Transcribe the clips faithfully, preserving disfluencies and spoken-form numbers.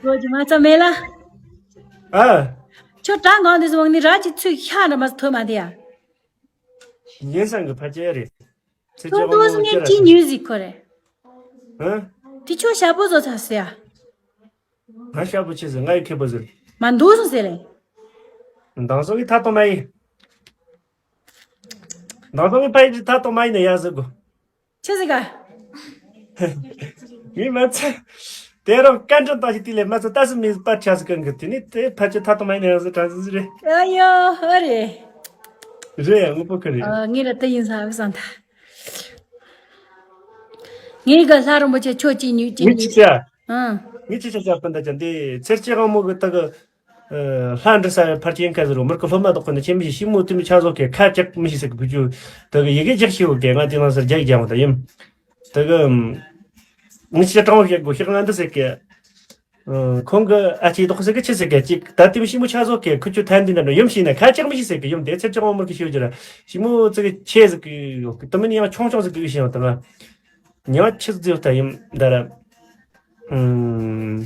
གོ་རྒྱུ་མ་ཚ་མེད་ལ། ཨ། ཁྱོད་གྲང་གང་དུས་སོང་ནི་ར་ཅིག་ཚུད་ཤ་འདྲ་མ་ཐོས་མ་དེ་ཡ། ཡིན་སང་གི་ཕ་ཅེ་རེད། ཚེ་ཁྱོད་ཅག་དངོས་སུ་མོ་ངས་ཅི་ཅི་ར་ཉུལ་ཟིག་ཁོ་རེད། ཧ། དེ་ཁྱོད་ཞབས་པོ་བཟོ་ཚར་ཟེར་ཡ། ང་ཞབས་པོ་ཆེ་ཟེར། ང་ཡི་ཁེ་པོ་ཟེར། མ་འདུག་སོང་ཟེར་ལེ། མདང་སོང་གི་ཐ་གཏོང་མ་ཡིན། མདང་སོང་གི་ཕ་ཡི་ཐ་གཏོང་མ་ཡིན་ན་ཡ་ཟེར་གོ། ཆི་ཟིག་ག་ངས་མ་ཚད། དེ་རང་བཀའ་འདྲི་བཏང་ཞིག་དེ་ལས་མ་ཚད་ད་སུ་མི་པར་ཆ་ཟིག་གང་གི་དེ་ནི་དེ་ཕ་ཆེ་ཐ་གཏོང་མ་ཡིན་ན་ཡ་ཟེར་གྲངས་ཟིག་རེད། ཨ་ཡོ་ཨ་རེད། རེད་ཡ་དངོས་པོ་ཁ་རེད། ཨ་ངས་ར་དེ་ཡིན་ས་བསམ་ད། ངས་ག་ལྷ་རིན་པོ་ཆེ་ཁྱོད་ཅིག་ཉུལ་ཅིག་ངས་ཉུལ་ཅིག་ཟེར། ཨང་། ངས་ཅི་ཆ་ཆ་སྤུན་ཟླ་ཅན་དེ་ཚེར་སྐྱེ་དབང་མོ་གི་ད་གི་ལྷ་འདྲི་ས་བའི་ཕར་ཆེན་ཁ་ཟེར་རོ། མིར་གི་སློབ་མ་དོག་གི་ནི་ཆེན་མི་ཤི་ཤི་མོ་དུ་མི་ཆ་བཟོ་གི་ཁ་ཅག་མི་ཤི་ཟེར་གི་བུ་ཆུ་ད་གི་ཡི་གེ་ཅག་ཤི་བོ་གི་ང་དེ་ནང་སར་རྒྱག་རྒྱག་མོ་ད་ཡིན། ད་གི་ངས་ཅི་དྲང་བོ་བཤད་དགོས་ཤག་ང་འདི་ཟེར་གི་ཁོང་གི་ཨ་ཅེ་དོག་ཟེར་གི་ཆི་ཟེར་གི་ཅིག་ད་དེ་མི་ཤི་མོ་ཆ་བཟོ་གི་ཁུ་ཆུ་ཐན་དུ་འདྲ་འགྲོ་ཡུམ་ཤི་ན་ཁ་ཅག་མི་ཤི་ཟེར་གི་ཡུམ་དེ་ཚེར་ཅག་དབང་མོར་གི་ཤི་བོ་ཅི་ར་ཤི་མོ་ཙི་གི་ཆེ་ཟེར་གི་ཡོད་གི་ད་མི་ནི་ཡང་ཆུང་ཆུང་ཟེར་གི་ཤི་ཡང་ད་ང་ཉང་ཆི་ཟིག་ད་ཡིན་ད་ར། ཨུམ།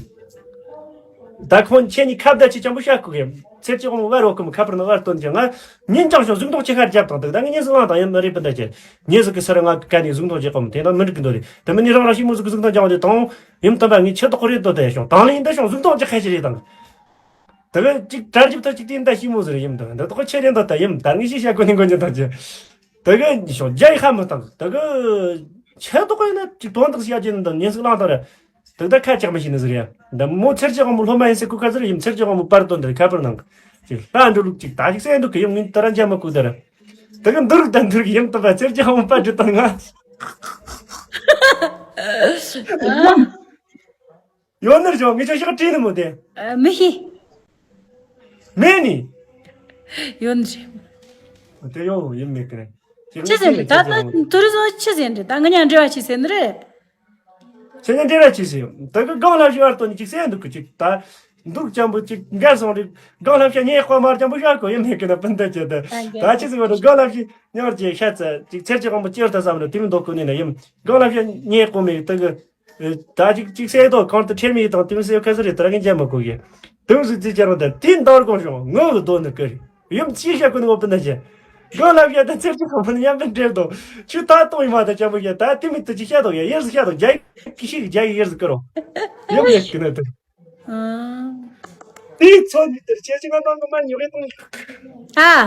ད་ཁོང་ཁྱེད་གཉིས་ཁ་བརྡ་ཅིག་ཅང་པོ་བྱ་དགོས་གི་ཚེ་གཅིག་འོང་བར་འོག་གི་མི་ཁ་པར་ནང་བར་སྟོན་ཀྱང་ང་ཉིན་ཅང་ཤོག་གཟུགས་མདོག་ཅི་ཁར་རྒྱབ་དང་འདུག་ད་ངས་ཉིན་སུ་བླངས་དང་ཡིན་མི་རེད་པ་འདྲ་ཅེ། ཉིན་ཟིག་གི་སར་ང་གི་ཀ་ནས་གཟུགས་མདོག་ཅི་གོམ་དེ་ན་མི་འགྲིག་གི་འདོད་རེད། དེ་མི་ནི་རང་རང་ཤི་མོ་ཟིག་གི་གཟུགས་མདོག་ཅང་བ་དེ་དང་ཡིན་དམ་པ་ངས་ཁྱེད་དོག་རེད་དོ་དེ་ཤོག་དང་ལེན་འདི་ཤོག་གཟུགས་མདོག་ཅི་ཁ་ཤི་རེད་དང་། དེ་གི་ཅིག་གྲ་རྒྱབ་ཐོག་ཅིག་དེ་འདྲ་ཤི་མོ་ཟིག་རེད་ཡིན་དང་འདི་དོག་ཁྱེད་རེད་འདོད་ད་ཡིན་ད་ངས་ཤི་བྱ་དགོས་ནི་མགོ་ཉིན་དང་ཅི། དེ་གི་ཤོག་རྒྱ་ཡི་ཧ་མི་དང་དེ་གི་ཁྱེད་དོག་ཡིན་ན་ཅིག་དོན་དག་ཤི་ཡ་ཅི་ནི་དང་ཉིན་ཟིག་བླངས་དང་རེད། དེ་ད་ཁ་ཅག་མི་ཤེས་ནི་ཟིག་ཡ། འདི་མོ་ཚེར་ཅག་མོ་སློབ་མ་ཡིན་ཟེར་གོ་ཁ་ཟེར་ཡིན་ཚེར་ཅག་མོ་པར་དོན་འདི་ཁ་པར་ནང་ཅིག་ལྷ་འགྲོ་ལུགས་ཅིག་ད་ཅིག་སེ་འདུག་གི་ཡིན་ངས་ད་ར་འཇམ་མ་གུ་ད་ར། དེ་གི་འདུར་ད་འདུར་གི་ཡིན་ད་པ་ཚེར་ཅག་མོ་པར་འདྲི་དང་ང་། ཡོད་ནར་བྱུང་ངས་ཅག་ཤག་བྲིས་ནི་མོ་དེ། མི་ཤེས། མེད་ནི། ཡོད་ནི་རེད། དེ་ཡོད་ཡིན་མེད་གི་རེད། ཅི་ཟེར་འདྲི་ད་ད་དུ་རི་བཟོ་ཅི་ཟེར་འདྲི་ད་ང་ཉ་འབྲེལ་བ་ཅི་ཟེར་ནི་རེད། ཁྱེད་ཉིད་འབྲེལ་བ་ཅི་ཟེར། ད་གི་སྒང་ལ་བཞི་བར་དོ་ནི་ཅིག་ཟེར་འདུག་གི་ཅིག་ད། འདུག་ཅམ་པོ་ཅིག་འགལ་སོང་རེད། སྒང་ལ་བཞི་ཉེ་དཔའ་མར་ཅམ་པོ་བཞག་གོ་ཡིན་མེད་གི་ན་སྤུན་ཟླ་ཅེ་ད། ད་ཅི་ཟེར་བ་རེད་སྒང་ལ་བཞི་ཉར་ཅེ་ཤ་ཚ་ཅིག་ཚེར་ཅིག་སྒང་པོ་ཅེར་ད་བསམ་རེད་དེ་མི་འདུག་གོ་ནི་ན་ཡིན། སྒང་ལ་བཞི་ཉེ་དཔའ་མེད་ད་གི་ད་ཅིག་ཅིག་ཟེར་དོ་གང་དུ་ཁྲེལ་མེད་དང་དེ་མི་ཟེར་ཁ་ཟེར་རེད་ད་ར་ངས་འཇམ་མ་གོ་གི་དེ་མི་ཟེར་ཅི་ཅར་བ་ད་དེ་འདར་གོང་བྱུང་ངོ་གི་དོ་ནི་ཀི་རེད། ཡུམ་ཅི་བཤད་ཀུན་ནི་འོ་པི་ན་བྱས། སྒང་ལ་བཤད་ད་ཚེར་ཅིག་ཁོ་ཕུ་ནི་ཡང་པི་འདྲེར་དོ། ཆུ་ད་གཏོང་ཡི་མ་ད་ཅམ་པོ་བཤད་ད་དེ་མི་ད་ཅི་བཤད་དོ་ཡ་ཡེར་ཟི་བཤད་དོ་རྒྱ་ཡི་ཤིག་རྒྱ་ཡི་ཡེར་ཟི་ཀི་རོ། ཡུམ་ཡེ་ཀི་ན་དེ། དེའི་ཚོ་ནི་དེར་ཁྱེད་ཅི་ང་ནང་གི་མ་ཉོ་གི་དང་། ཨ།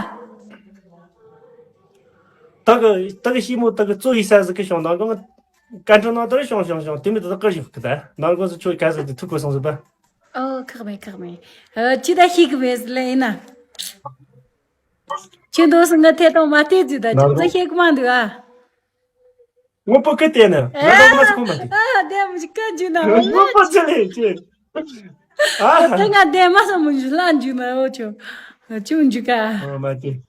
ད་གི་ད་གི་ཤི་མོ་ད་གི་ཙོ་ཡི་ས་ཟི་ཀི་ཤོང་ད་གི་ང་། ཀན་ཁྲོ་ནང་དེར་ཤོང་ཤོང་ཤོང་དེ་མི་ད་ད་ཀི་ཞིག་གི་ད་ནང་གོ་ཟི་ཆོ་ག་ཟི་དེ་ཐུག་གོ་སོང་ཟི་པ། ཨོ་ཁག་མེད་ཁག་མེད། ཨ་ཅི་ད་ཤེས་གི་མེད་ཟི་ལེ་ཡིན་ན། ཁྱོད་འདུག་སེ་ང་ཐད་གཏོང་མ་བལྟས་རྒྱུ་ད་ཁྱོད་ཚོ་ཤེས་གི་མ་འདུག་ཨ། དངོས་པོ་སྐད་བལྟས་ན་ང་ད་མ་སུ་ཁོམ་མ་དེ། ཨ་དེ་མི་ཤེས་ཀ་འཇུ་ན་ཨོ་དངོས་པོ་ལེ་ཚེ་ལེ་ཅེ། ཨ་དེ་ང་དེ་མ་སུ་མི་འཇུ་ལ་འཇུ་ན་ཨོ་ཆོ། ཅུང་འཇུ་ཀ་ཨོ་མ་དེ།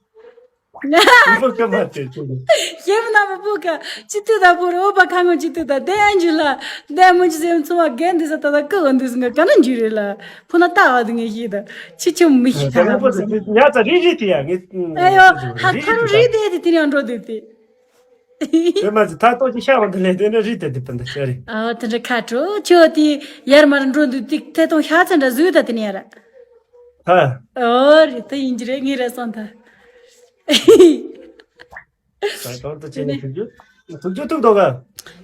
དངོས་པོ་སྐད་མ་དེ་ཚེ་ལེ། ཤེས་མི་ན་མི་པོ་ཀ་ཅི་ཏུ་ད་པོ་རོ་པ་ཁ་ངོ་ཅི་ཏུ་ད་དེ་ཨ་འཇུ་ལ་དེ་མི་འཇུ་སེམས་ཚོ་བ་རྒན་འདི་ས་ད་ད་ཀ་འོ་འདི་སུ་ང་ག་ན་འཇུ་རེ་ལ་ཕུ་ན་ལྟ་བ་དུ་ངེས་ཤེས་ད་ཅི་ཆུ་མི་ཤེས་ད་ཁ་ང་པོ་ཟེར་ཉ་ཚ་རི་རི་དེ་ཡ་ངེས། ཨ་ཡོ་ཧ་ཁ་རུ་རི་དེ་དེ་དེ་ཡང་འགྲོ་དེ་དེ། དེ་མ་ཟད་ད་ལྟོ་ཅི་ཤ་བ་འདི་ལས་དེ་འདྲ་རིགས་དེ་དེ་པ་འདི་ཤ་རེད། ཨ་དེ་འདྲ་ཁ་དྲོ་ཁྱོད་དེ་ཡར་མར་འགྲོ་འདུག་ཏིག་ཐད་གཏོང་ཤ་ཚ་འདྲ་བཟོས་ད་དེ་ནས་ཡར། ཧ། ཨོ་རེད་དེ་ཡིན་གྱི་རེད་ངའི་རེད་སོང་ད། ད་གང་དུ་ཅི་ནས་ཐུག་རྒྱུ། ཐུག་རྒྱུ་ཐུག་དོ་ག་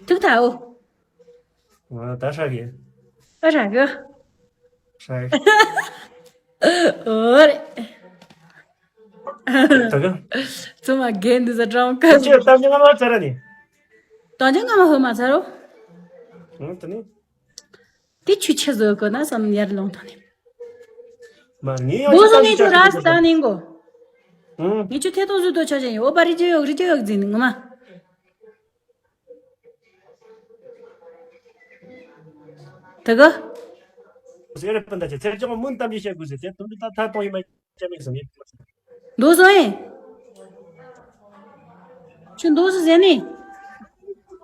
ཐུག་ད་ཨོ། ང་ད་ཧྲ་གི་ཨ་ཧྲ་གི་ཧྲ་གི་ཨོ་རེད། ད་ག་ཚང་མ་རྒན་འདི་ཟ་གྲང་ཁ། ཁྱེད་གཏམ་རྒྱུད་ངོ་མ་ཚར་ནི། གཏམ་རྒྱུད་ངོ་མ་ཧོ་མ་ཚར་རོ། ཨང་ད་ནི། དེ་ཆུ་ཆེ་བཟོ་དགོས་ན་བསམ་ཡར་ལོང་ཐང་ནི། མ་ངས་ཡང་བོ་ཅི་ཟོ་ནས་ཆུ་ར་སི་ད་ནི་མགོ་ཨང་། ངས་ཆུ་ཐེ་ཐོང་བཟོ་དོ་ཆ་ཅན་ཡོད་པ་རི་ཅི་ཡོག་རི་ཅི་ཡོག་ཟིན་ནི་ངོ་མ། ད་ག་ཟེར་རེ་པན་ད་ཆེ་ཚེར་ཅོག་མུན་གཏམ་ཅི་བཤད་དགོས་ཟེར་ཏེ་དུང་དུ་ད་ཐ་གཏོང་ཡིན་མ། ཅ་མིག་སམ་ཡིན། འདུག་སོང་ཨེ། ཁྱོད་འདུག་སོང་ཟེར་ནི།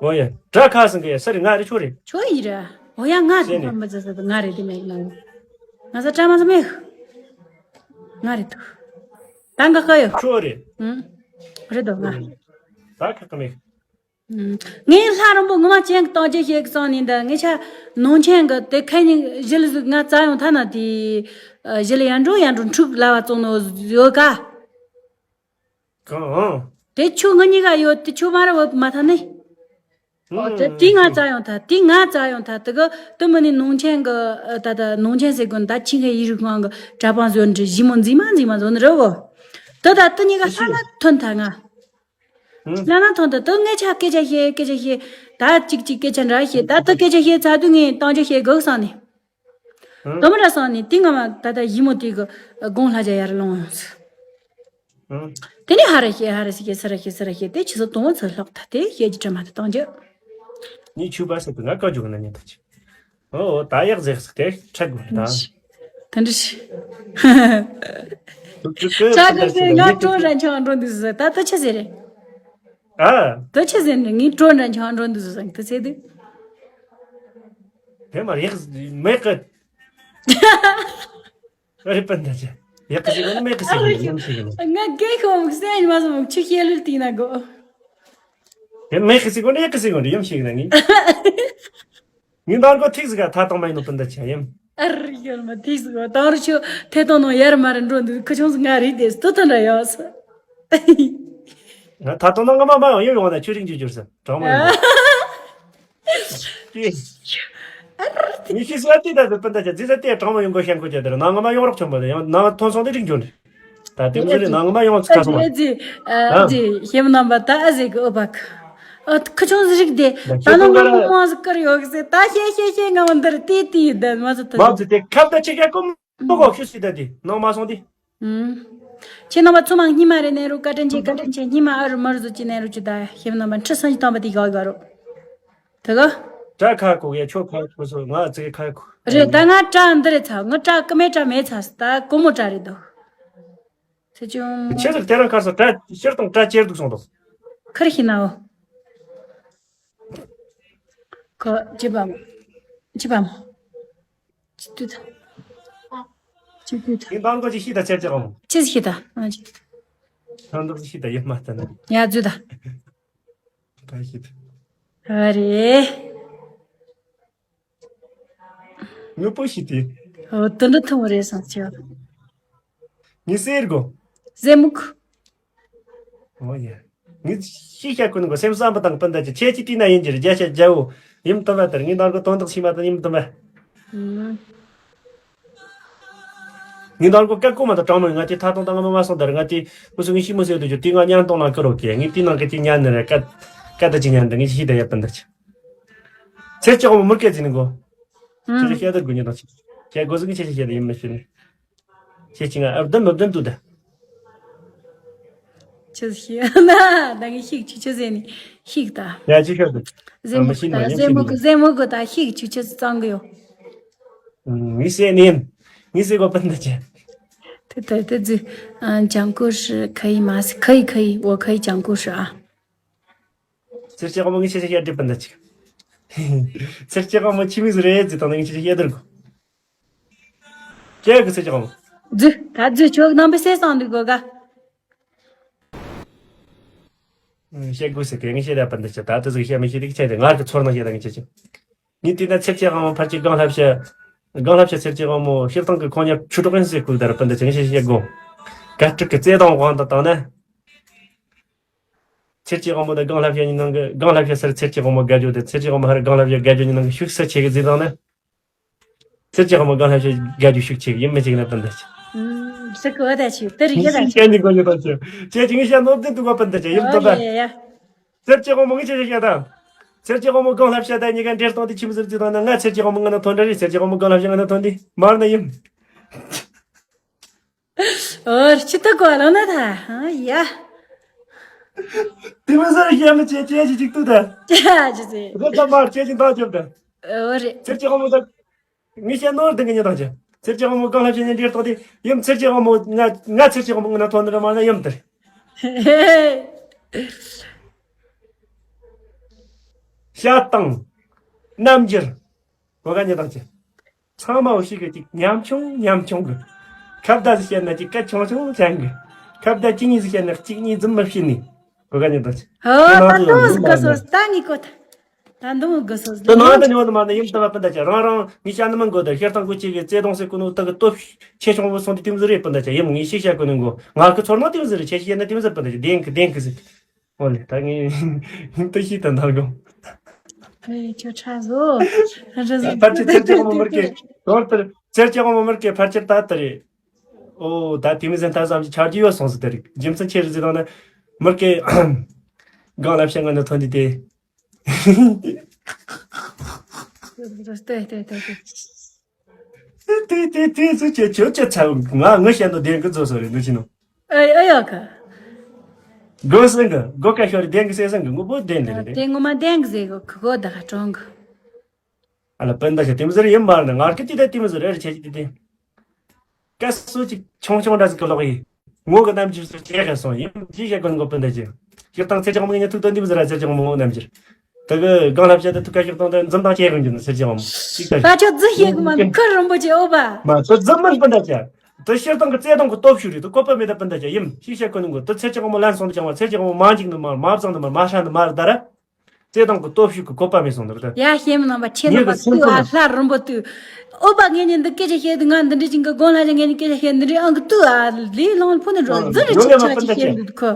འོ་ཡ། དྲ་ཁ་སང་གི་ས་རི་ང་རི་ཆོ་རི། ཆོ་ཡི་ར། འོ་ཡ་ང་རི་ཟེར་ནི། ཁམ་པ་ཟེར་ཟེར་ང་རི་དེ་མེད་ན། ང་ས་ཀྲ་མ་ཟ་མེད། ང་རི་ཐུ། ད་འགའ་ཁ་ཡོད། ཆོ་རི། ཨུམ། རི་དོ་ང་། ད་ཁ་ཁ་མེད། ངས་ལྷ་རིང་པོ་ངོ་མ་ཅན་གི་སྟོང་ཆ་ཤེས་གི་སོང་ནི་འདི་ངེད་ཆ་ནང་ཆེན་གི་དེ་ཁ་ཉིན་ཞི་ལི་ཟིག་ང་རྩ་ཡོང་ཐ་ན་དེ་ཞི་ལི་ཡར་འགྲོ་ཡར་འགྲོ་འཁྲུག་ལ་བ་བཙོང་ནོ་ཡོད་ཀ་གང་། དེ་ཆུ་ང་གཉིས་ཀ་ཡོད་དེ་ཆུ་མ་ར་བབ་མ་ཐ་ནི། ཨོ་དེ་དེ་ང་རྩ་ཡོང་ཐ་དེ་ང་རྩ་ཡོང་ཐ་དེ་གི་དེ་མི་ནི་ནང་ཆེན་གི་ད་ད་ནང་ཆེན་ཟེར་གོ་ད་ཆིང་ཧེ་ཡི་རིག་ཁང་གི་གྲྭ་པང་བཟོ་འདྲི་ཞི་མོ་འཛིན་མ་འཛིན་མ་བཟོ་ནི་རེད་བོ། དེ་ད་དེ་གཉིས་ཀ་ལྷ་ལ་ཐོན་ཐ་ང་། ལ་ན་ཐོན་ཏེ་དུ་ངེད་ཆ་སྐད་ཆ་བཤད་སྐད་ཆ་བཤད། ད་གཅིག་གཅིག་སྐད་ཆ་འདྲ་བཤད་ད་དུ་སྐད་ཆ་བཤད་ཚར་དུས་ངས་བཏང་རྒྱུ་བཤད་དགོས་བསམ་ནས། དུ་མི་འདྲ་བསམ་ནས་དེ་ང་མ་ད་ལྟ་ཡིད་མོ་དེ་གི་དགོང་ལྷ་རྒྱ་ཡར་ལོང་ཡོང་། དེ་ནས་ཧ་ར་བཤད་ཧ་ར་སི་བཤད་སི་ར་བཤད་སི་ར་བཤད་དེ་ཆི་ཟིག་དུང་བ་ཚུར་ལྷག་ད་དེ་བཤད་ཀྱི་དྲི་མ་དེ་བཏང་རྒྱུ། ངས་ཆུ་བ་ཟེར་དུས་ང་བཀའ་བརྒྱུད་ན་ཉན་ཐུབ་ཀྱི། ཨོ་ད་ཡག་ཟེར་ཟེར་ཏེ་ཁྲག་དགོས་ད། དེ་འདྲ་ཞིག་ཁྲག་དགོས་ཟེར་ང་ཀྲོ་ར་ཆང་འགྲོ་འདུག་ཟེར་ད་ད་ཆི་ཟེར་རེད། ཨ། ད་ཆི་ཟེར་ནས་ངས་ཀྲོ་ར་ཆང་འགྲོ་འདུག་ཟེར་ད་ཟེར་དུས། དེ་མ་ཡག་མེད་གི། ཨ་རེ་སྤུན་ཟླ་ཅན། ཡག་གི་ཟེར་གོ་ནི་མེད་གི་ཟེར་གོ་ནི་ཡོང་ཤེས་གི་ནི། ང་རྒན་ཁོ་མོ་སེམས་མ་སོང་ཆུ་ཤེལ་ལུར་དེ་ན་གོ། དེ་མེད་གི་ཟེར་གོ་ནི་ཡག་གི་ཟེར་གོ་ནི་ཡོང་ཤེས་གི་ན་ངས། ངའི་ནང་གོ་ཐིག་ཟིག་ག་ཐ་དང་མ་ཡིན་ནོ་སྤུན་ཟླ་ཆ་ཡིན། ཨ་རི་ཡོད་མ་ཐིག་ཟིག་ག་དང་རུ་ཆུ་ཐེ་དང་ནང་ཡར་མར་འགྲོ་འདུག་ཁུ་ཆུང་ཟིག་ང་རིག་དེ་སྟོད་དུ་འདྲ་ཡོད་ས། ང་ཐ་དང་ནང་ང་མ་མ་ཡོང་ཡོང་ན་ཆུ་རིག་འཇུ་འཇུར་ས་གྲང་མོ་ཡོང་། ཨ་རི་ཉི་ཤུ་སོ་ཏི་ད་དུ་སྤུན་ཟླ་ཆ་ཛི་ས་ཏི་གྲང་མོ་ཡོང་གོ་ཤན་ཁོ་ཆ་དེར་ནང་ང་མ་ཡོང་རོགས་ཆོམ་པ་དེ་ཡང་ནང་ཐོན་སོང་དེ་རིག་འཇུ་འདྲི། ད་དེ་ཚོ་རེ་ནང་མ་ཡོང་ཚུལ་ཁ་སོང་བ། ཨ་ཙི། ཨ་ཨ་ཙི་ཞེ་མི་རྣམ་པ་ད་ཨ་ཟེ་གི་ཨོ་བག་ཨ་ཁུ་ཆུང་ཟི་རིག་དེ་ད་ནང་མ་མོ་མང་ཟི་ཀར་ཡོད་གི་ཟེ་ད་ཤེ་ཤེ་ཤེ་ང་མ་འདིར་ཏི་ཏི་ད་མ་ཟི་ད་མ་ཟི་དེ་ཁབ་ད་ཆེ་ཁ་ཀོ་མོ་གོ་ཤུ་སི་ད་དེ་ནང་མ་སོང་དེ། ཁྱེད་རྣམ་པ་ཚོ་མ་སྙི་མ་རེ་ནས་རུ་བཀའ་དྲིན་ཆེ་བཀའ་དྲིན་ཆེ་སྙི་མ་ཨ་རུ་མ་རུ་ཟི་ཅི་ནས་རུ་ཅི་ད་ཞེ་མི་རྣམ་པ་ཁྲི་སང་ཞིག་བཏང་པ་དེ་ག་ག་རུ། དེ་ག་བཀྲ་ཁ་ཁུག་ཡ་ཆོ་ཁ་ཁུག་སོ་ང་ཙི་ཁ་ཁུག་རེད་ད་ང་བཀྲ་འདི་རེད་ཚ་ང་བཀྲ་ཀི་མེད་བཀྲ་མེད་ཚ་ད་ཀོ་མོ་བཀྲ་རེད་དོ། ཚེ་ཅུང་། ཆེ་ཟིག་དེ་རང་ཁར་སོ་བཀྲ་ཤེར་དང་བཀྲ་ཅེར་འདུག་སོང་དོ། ཁར་ཤི་ནའོ། ཁོ་ཅི་པམ། ཅི་པམ། ཅི་ཏུ་ད། ཅི་ཏུ་ད། ཡིན་དང་གོ་ཅི་ཤི་ད་ཅེར་ཅེར་གོ་མོ། ཅི་ཤི་ད། ཨ་ཅི། ཐང་འདུག་ཤི་ད་ཡིན་མ་ད་ན། ཡ་ཛུ་ད། ད་ཤི་ད། ཨ་རེ། ངུ་པོ་ཤི་དེ། ཨོ་དུ་འདྲ་ཐུང་རེད་སང་ཆེ། ངི་སེར་གོ། ཟེ་མུག་ཨོ་ཡ། ངི་ཤི་ཤ་ཀུན་གོ་སེམས་བསམ་པ་དང་སྤུན་ཟླ་ཅི་ཆེ་ཅི་ཏི་ན་ཡིན་གྱི་རྒྱ་ཤ་རྒྱ་བོ། ཡིམ་དུ་མ་དར་ངི་ནང་གོ་དོན་དག་ཤི་མ་དང་ཡིམ་དུ་མ། ངི་ནང་གོ་ཀ་ཀོ་མ་དང་གྲང་མོ་ང་ཏི་ཐ་དང་དང་ང་མ་མ་སོང་དར་ང་ཏི་ཁུ་སུ་ངི་ཤི་མོ་སེ་དུ་ཅུ་ཏི་ང་ཉན་དང་ལ་ཀ་རོ་ཀེ་ངི་ཏི་ནང་གི་ཅི་ཉན་ནི་རེ་ཀ་ཀ་ད་ཅི་ཉན་དང་ངི་ཤི་ད་ཡ་སྤུན་ཟླ་ཅི། ཚེ་ལྕགས་མོ་མུར་སྐད་ཅིག་ནི་གོ། ཁྱེད་ཀྱི་བཤད་དར་དགོས་ཉིད་དང་ཆེ། བཤད་དགོས་ཟིག་གི་ཁྱེད་ཀྱི་བཤད་དར་ཡིན་མི་ཤེས་ནི། ཁྱེད་ཀྱི་ང་ཨབ་དམ་ཨབ་དམ་དུ་ད། ཆི་ཟིག་ན་ད་ངས་ཤིག་ཆུ་ཆུ་ཟེར་ནི་ཤིག་ད། ཡ་ཅི་ཤོད་དུ། ཟེ་མོ་གི་ད་ཟེ་མོ་གི་ཟེ་མོ་གི་ད་ཤིག་ཆུ་ཆུ་གཙང་གི་ཡོད། ངས་ཟེར་ནི་ཡིན། ངས་ཟེར་གོ་པན་ད་ཅེ། 对对对对，嗯，讲故事可以吗？可以可以，我可以讲故事啊。 ཚེར་སྐྱེ་དགོང་མོ་ངས་ཆེ་ཆེ་བཤད་སྒྲིབ་པ་འདི་ཅིག་ཚེར་སྐྱེ་དགོང་མོ་ཁྱི་མིག་ཟིག་རེད་ཟིག་དང་ངས་ཆེ་ཆེ་བཤད་སྡོད་དགོ་ཅེ་གི་ཚེར་སྐྱེ་དགོང་མོ། རྫུ། ད་རྫུ་ཆོག་ནང་པའི་སེ་སང་འདུག་གོ་ག་བཤད་དགོས་ཟེར་གི་ངས་བཤད་ཡ་པ་འདི་ཅིག་ད་དུ་ཟིག་བཤད་མི་ཤེས་དེ་ཆེ་དེ་ངར་གི་ཚོར་ན་བཤད་ད་ངས་ཆེ་ཆེ། ངས་དེ་ན་ཚེར་སྐྱེ་དགོང་མོ་ཕར་གཅིག་སྒང་ལྷབ་བཤད། སྒང་ལྷབ་བཤད་ཚེར་སྐྱེ་དགོང་མོ་ཕྱིར་བཏང་གི་ཁོང་ཉ་ཆུ་གྲོག་ཡིན་ཟེར་ཁུལ་ད་ར་པ་འདི་ཅིག་ངས་བཤད་དགོ་ག་སྤྲུག་གི་རྩེ་དང་དབང་དུ་བཏང་ན། ཚེར་སྐྱེ་དབང་མོ་དང་སྒང་ལྷ་བཤད་གཉིས་ནང་གི་སྒང་ལྷ་བཤད་སར་ཚེར་སྐྱེ་དབང་མོ་དགའ་རྒྱུ་དེ་ཚེར་སྐྱེ་དབང་མོ་ཧར་སྒང་ལྷ་བཤད་དགའ་རྒྱུ་གཉིས་ནང་གི་ཤུགས་ས་ཆེ་གི་རྫི་དང་ནི། ཚེར་སྐྱེ་དབང་མོ་སྒང་ལྷ་བཤད་དགའ་རྒྱུ་ཤུགས་ཆེ་གི་ཡིན་མི་ཆེ་གི་ན་པན་ད་ཆེ། ཨུམ། སི་ཀི་བ་ད་ཆེ་དེ་རིགས་ཡ་ད་ཆེ། ངས་ཤ་ནོར་དེ་འདུག་བ་པན་ད་ཆེ་ཡིན་ཨོ་དོ་ད། ཡ་ཡ་ཡ། ཚེར་སྐྱེ་དབང་མོ་ངས་ཆེ་ཆེ་བཤད་ད། ཚེར་སྐྱེ་དབང་མོ་སྒང་ལྷ་བཤད་ད་གཉིས་ཀ་འདྲེར་སྟོང་དེ་ཁྱིམ་ཟུར་རྫི་དང་ནི་ང་ཚེར་སྐྱེ་དབང་མོ་ང་ན་ཐོན་འདྲ་རེད་ཚེར་སྐྱེ་དབང་མོ་སྒང་ལྷ་བཤད་ང་ན་ཐོན་དེ་མར་ན་ཡིན། ཨོ་ཅི་ད་གོ་ལོ་ན་ད་ཡ། དེ་མི་ཟེར་ཤེས་མི་ཆེ་ཆེ་ཅི་ཅིག་ཏུ་ད། ཅི་ཟེར། རེད་ད་མར་ཆེ་ཅིག་ད་ཅོབ་ད། ཨོ་རེད། ཚེར་སྐྱེ་དབང་མོ་ད། ངས་བཤད་ནོར་དེ་གི་ཉེ་དང་ཆེ། ཚེར་སྐྱེ་དབང་མོ་སྒང་ལ་བཤད་ཉེ་འདྲེར་ཏོ་དེ་ཡིན་ཚེར་སྐྱེ་དབང་མོ་ང་ང་ཚེར་སྐྱེ་དབང་མོ་ང་ན་ཐོན་ནི་ར་མ་ན་ཡིན་དེར། བཤད་སྟངས། རྣམ་འགྱུར། གོ་ག་ཉེ་དང་ཆེ། ཚང་མ་བོ་ཞིག་གི་ཅིག་ཉམ་ཆུང་ཉམ་ཆུང་གི། ཁ་བརྡ་ཟིག་བཤད་ན་ཅིག་སྐད་ཆུང་ཆུང་ཆང་གི། ཁ་བརྡ་གཅིག་གཉིས་ཟིག་བཤད་ན་གཅིག་གཉིས་རྫུན་མ་བཤད་ནི། གོ་ག་ཉིད་དང་། ཧོ། ད་དུང་ཟིག་གི་སོ་ད་ངའི་གོ་ད། ད་འདུམ་གི་སོ་ད་ནང་དུ་ཉོ་དུ་མ་ནི་ཡིན་ལྟ་བ་སྤུན་ཟླ་ཅག་རང་རང་ངས་བཤད་ནི་མིན་གོ་ད། ཤེར་ཐང་གོ་ཅིག་གི་བརྩེ་དུང་ཟེར་གོ་ནོ་ད་གི་སྟོབས་ཆེ་ཆུང་བོ་སོང་དུས་དེ་མོ་ཟིག་རེད་སྤུན་ཟླ་ཅག། ཡིན་ངས་ཤེས་བཤད་གོ་ནི་གོ། ང་གི་ཚོར་སྣང་དེ་མོ་ཟིག་རེད། ཁྱེད་ཤེས་ན་དེ་མོ་ཟིག་སྤུན་ཟླ་ཅག་བདེན་གི་བདེན་གི་ཟིག། ཨོ་ལེ་ད་ངས་ད་ཤེས་ད་འདར་གོ། ཨེ་ཁྱོད་ཁྲ་བཟོ། རི་ཟོ། ཕལ་ཆེར་ཚེར་ཅིག་དབང་མོ་མི་རྒན་དོར་ལྟར། ཚེར་ཅིག་དབང་མོ་མི་རྒན་ཕལ་ཆེར་ད་ལྟ་རེད། ཨོ་ད་དེ་མི་ཟན་ད་ཙམ་གྱི་ཆ་རྒྱུས་ཡོད་སོང་ཟིག་དེ་རེད། རྒྱུ་མཚན་ཆེ་རེད་ཟེར་དང་ན། མི་རྒན་སྒང་ལ་བཤད་ང་ནི་ཐོན་དུས་དེ། ལྟོས་ལྟོས་ལྟོས་ལྟོས། དེ་དེ་དེ་ཚོ་ཁྱེད་ཁྱོད་ཁྱེད་ཚ་ང་ངི་བཤད་ནོ་བདེན་གི་བཟོ་སོ་རེད་འདུག་ཅི་ནོ། ཨེ་ཨེ་ཡོད་གི། དགོས་སེང་གི་དགོས་ཀ་ཤོར་བདེན་གི་སེ་སེང་གི་ངུ་པོ་བདེན་ལེ་རེད། དེ་ངོ་མ་བདེན་གི་ཟེར་གི་གི་གོ་ད་གྲོང་གི། ཨ་ལ་སྤུན་ཟླ་ཞིག་དེ་མི་ཟེར་ཡིན་མ་རེད། ང་སྐད་དེ་དེ་མི་ཟེར་རེད་ཁྱེད་ཀྱི་དེ། ཀ་སོ་ཅིག་ཆུང་ཆུང་འདྲ་ཟིག་གི་ལོག་ཡིན། ངོ་གི་རྣམ་འགྱུར་སུ་བྱས་ག་སོང་ཡིན་ཅི་བྱེད་དགོས་ནི་གོ་སྤུན་ཟླ་ཅི། སྤྱིར་བཏང་ཚེ་ཅག་མོ་ངས་ཐུག་དོན་འདི་མི་ཟེར་ར། ཚེ་ཅག་མོ་ངོ་རྣམ་འགྱུར། དེ་གི་སྒང་ལ་བྱས་ཏེ་ཐུག་ཀ་ཤོག་དང་དེ་འཛུམ་དང་བྱེད་དགོས་འགྱུར་ནི་ཚེ་ཅག་མོ་ཅིག་ད། ད་ཁྱོད་རྫི་ཤེས་གི་མ་ནི་ཁུར་རིན་པོ་ཆེ་ཨོ་པ། མ་ཚོ་རྫི་མིན་སྤུན་ཟླ་ཅག། དེ་སྤྱིར་བཏང་གི་བརྩེ་དུང་གི་སྟོབས་ཤུགས་རེད། དེ་བཀོད་པ་མེད་ད་སྤུན་ཟླ་ཅག་ཡིན་ཅི་བྱེད་དགོས་ནི་གོ། དེ་ཚེ་ཅག་མོ་ལན་སོང་དུ་བྱུང་བ། ཚེ་ཅག་མོ་མ་འཇིག་ནི་མ་མ་བཟང་ནི་མ་མ་ཧྲ་ནི་མ་རེད་ད་ར། བརྩེ་དུང་གི་སྟོབས་ཤུགས་ཀྱི་བཀོད་པ་མེད་སོང་ནི་རེད་ད། ཡ་ཤེས་མི་ནང་པ་ཁྱེད་ནང་པ་ངས་ལྟོས་ཨ་ལྷ་རིན་པོ་ལྟོས། ཨོ་པ་ངས་ནི་འདི་སྐད་ཆ་བཤད་དུས་ང་འདི་འདྲི་ཅིང་གི་དགོང་ལ་ཅིག་ངས་ནི་སྐད་ཆ་བཤད་འདི་འདྲི་ཨང་གི་ལྟོས་ཨ་ལས་ལོང་ཕུ་ནི་འགྲོ་འཛི་རི་ཅིག་ཆ་ཅིག་བཤད་འདུག་ཁོ།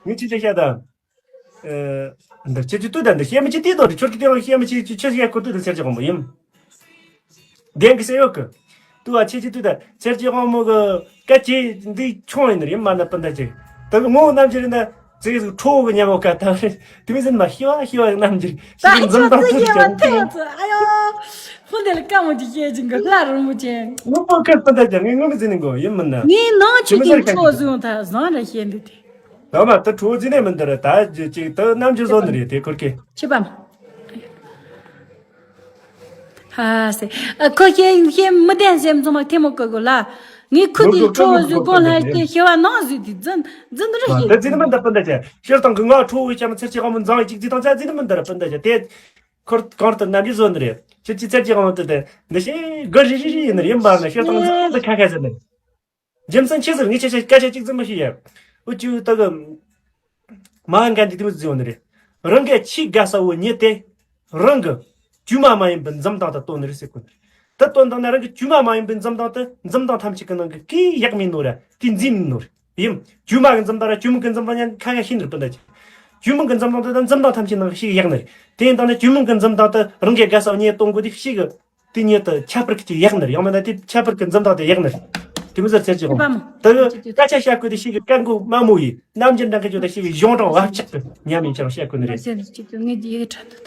ངས་ཅི་ཅི་བཤད་ད། འདི་ཁྱེད་ཀྱི་ལྟོས་ད་འདི་བཤད་མི་ཅི་ལྟོས་དོ་རི་ཁྱོད་ཀྱི་ལྟོས་བཤད་མི་ཅི་ཅི་ཆི་བཤད་ཁོ་ལྟོས་ད་ཟེར་ཅི་དགོངས་པ་ཡིན། བདེན་གི་ཟེར་ཡོད་གི། ཏུ་བ་ཆེ་ཆེ་ཏུ་ད་ཚེར་གྱི་དབང་མོ་གི་སྐད་ཆ་འདི་ཆུང་ཡིན་ནི་རེད་མ་ན་སྤུན་ཟླ་ཅིག། ད་གི་ངོ་རྣམ་འགྱུར་ན་ཙི་གི་ཁྲོ་གི་ཉམས་པོ་ཀ་ད་རེད་དེ་མི་ཟིན་མ་ཤི་བ་ཤི་བ་རྣམ་འགྱུར་ད་ཤི་གི་འཛུམ་ཁྱོད་དང་ཙི་ཐུག་ཤི་བ་ཀྱང་ཐུག་ཡོད་ཚོ་ཨ་ཡོ། ཧོ་འདི་ལ་དཀའ་མོ་ཅིག་བཤད་ཅིང་གི་ལྷ་རིང་མོ་ཅན། ངོ་པོ་ཀ་སྤུན་ཟླ་ཅིག་ངས་ངོ་མི་ཟིན་ནི་གོ་ཡིན་མིན་ན། ངས་ནང་ཆུ་དེ་ཁྲོ་བཟུང་ད་བཟང་ར་བཤད་འདི་དེ། ད་མ་ད་ཁྲོ་ཟིན་ནས་མི་འདི་ར་ད་ཅིག་ད་རྣམ་འགྱུར་བཟོ་འདི་རེད་དེ་ཁུར་ཀེ། ཆི་པམ། ཧ་སེ། ཨ་ཁོ་ཤེས་ཤེས་མི་བདེན་སེམས་ཚང་མ་ཐེ་མོ་ཀི་གོ་ལ། ངའི་ཁུ་དེ་ཁྲོ་བོ་ཟོས་གོང་ལྷ་ཤེས་ཤེས་བ་ནང་ཟོས་དེ་རྫུན་རྫུན་རེ་ཤེས། ད་རྫུན་མི་འདི་སྤུན་ཟླ་ཅན་ཤེར་དང་གི་ང་ཁྲོ་བོའི་ཆ་མི་ཚེར་ཆེ་གང་མི་འཛང་བའི་ཅིག་རྫུན་དང་ཚ་རྫུན་མི་འདི་ར་སྤུན་ཟླ་ཅན་དེ། ཁོར་གང་ལྟར་རྣམ་འགྱུར་བཟོ་ནི་རེད། ཁྱེད་ཀྱི་ཚེར་ཆེ་གང་མི་འདི་དེ་འདི་ཤེས་གོ་རི་རི་རི་ཡིན་ནི་ཡིན་པ་ན་ཤེར་དང་ཚ་ཚ་ཁ་ཁ་ཟེར་ནི། རྒྱུ་མཚན་ཆི་ཟེར་ངས་ཁྱེད་ཆ་སྐད་ཆ་གཅིག་ཙམ་མི་ཤེས་ཡ། འུ་ཅུ་ད་གི། མ་འགན་འདི་དེ་མི་བརྫི་ཡོང་ནི་རེད། རང་གི་ཆེས་དགའ་ས་བོ་ཉིད་དེ། རང་གི་བཅོས་མ་མ་ཡིན་པའི་འཛུམ་མདངས་དེ་སྟོན་ནི་རེད་ཟེར་གོ་ནི་རེད། དེ་སྟོན་དང་ན་རང་གི་བཅོས་མ་མ་ཡིན་པའི་འཛུམ་མདངས་དེ་འཛུམ་མདངས་ཐམས་ཅད་ཀྱི་ནང་གི་སྐད་ཡག་མིན་ནོ་ར་དེ་འཛིན་མིན་ནོ་ར་ཡིན། བཅོས་མ་གི་འཛུམ་མདངས་ར་བཅོས་མིན་གི་འཛུམ་མདངས་ཡང་ཁ་ཁ་ཤེས་ནི་རེད་སྤུན་ཟླ་ཅན། བཅོས་མིན་གི་འཛུམ་མདངས་དེ་དང་འཛུམ་མདངས་ཐམས་ཅད་ནང་གི་ཞིག་ཡག་ནི་རེད། དེ་ཡིན་དང་ན་བཅོས་མིན་གི་འཛུམ་མདངས་དེ་རང་གི་དགའ་ས་བོ་ཉིད་སྟོན་དགོས་དེ་ཞིག་གི། དེ་ཉིད་དུ་ཁྱད་པར་གྱི་ཡག་ནི་རེད། ཡང་མིན་ན་དེ་ཁྱད་པར་གྱི་འཛུམ་མདངས་དེ་ཡག་ནི་རེད། དེ་མི་ཟེར་ཚེར་གྱི་དབང་མོ། དེ་གི་སྐད་ཆ་བཤད་དགོས་དེ་ཞིག་གི་སྐད་མགོ་དམའ་མོ་ཡིན། རྣམ་འགྱུར་འདྲ་མཁན་ཚོ་དེ་ཞིག་གི་གཞུང་དྲང་བབ་ཆགས་ཀྱི་ཉམས་ཡིན་ཀྱང་བཤད་དགོས་ནི་རེད། ཟེར་ཅིག་ཏུ་ངས་ཡི་གེ་ཁྲ་འདུག་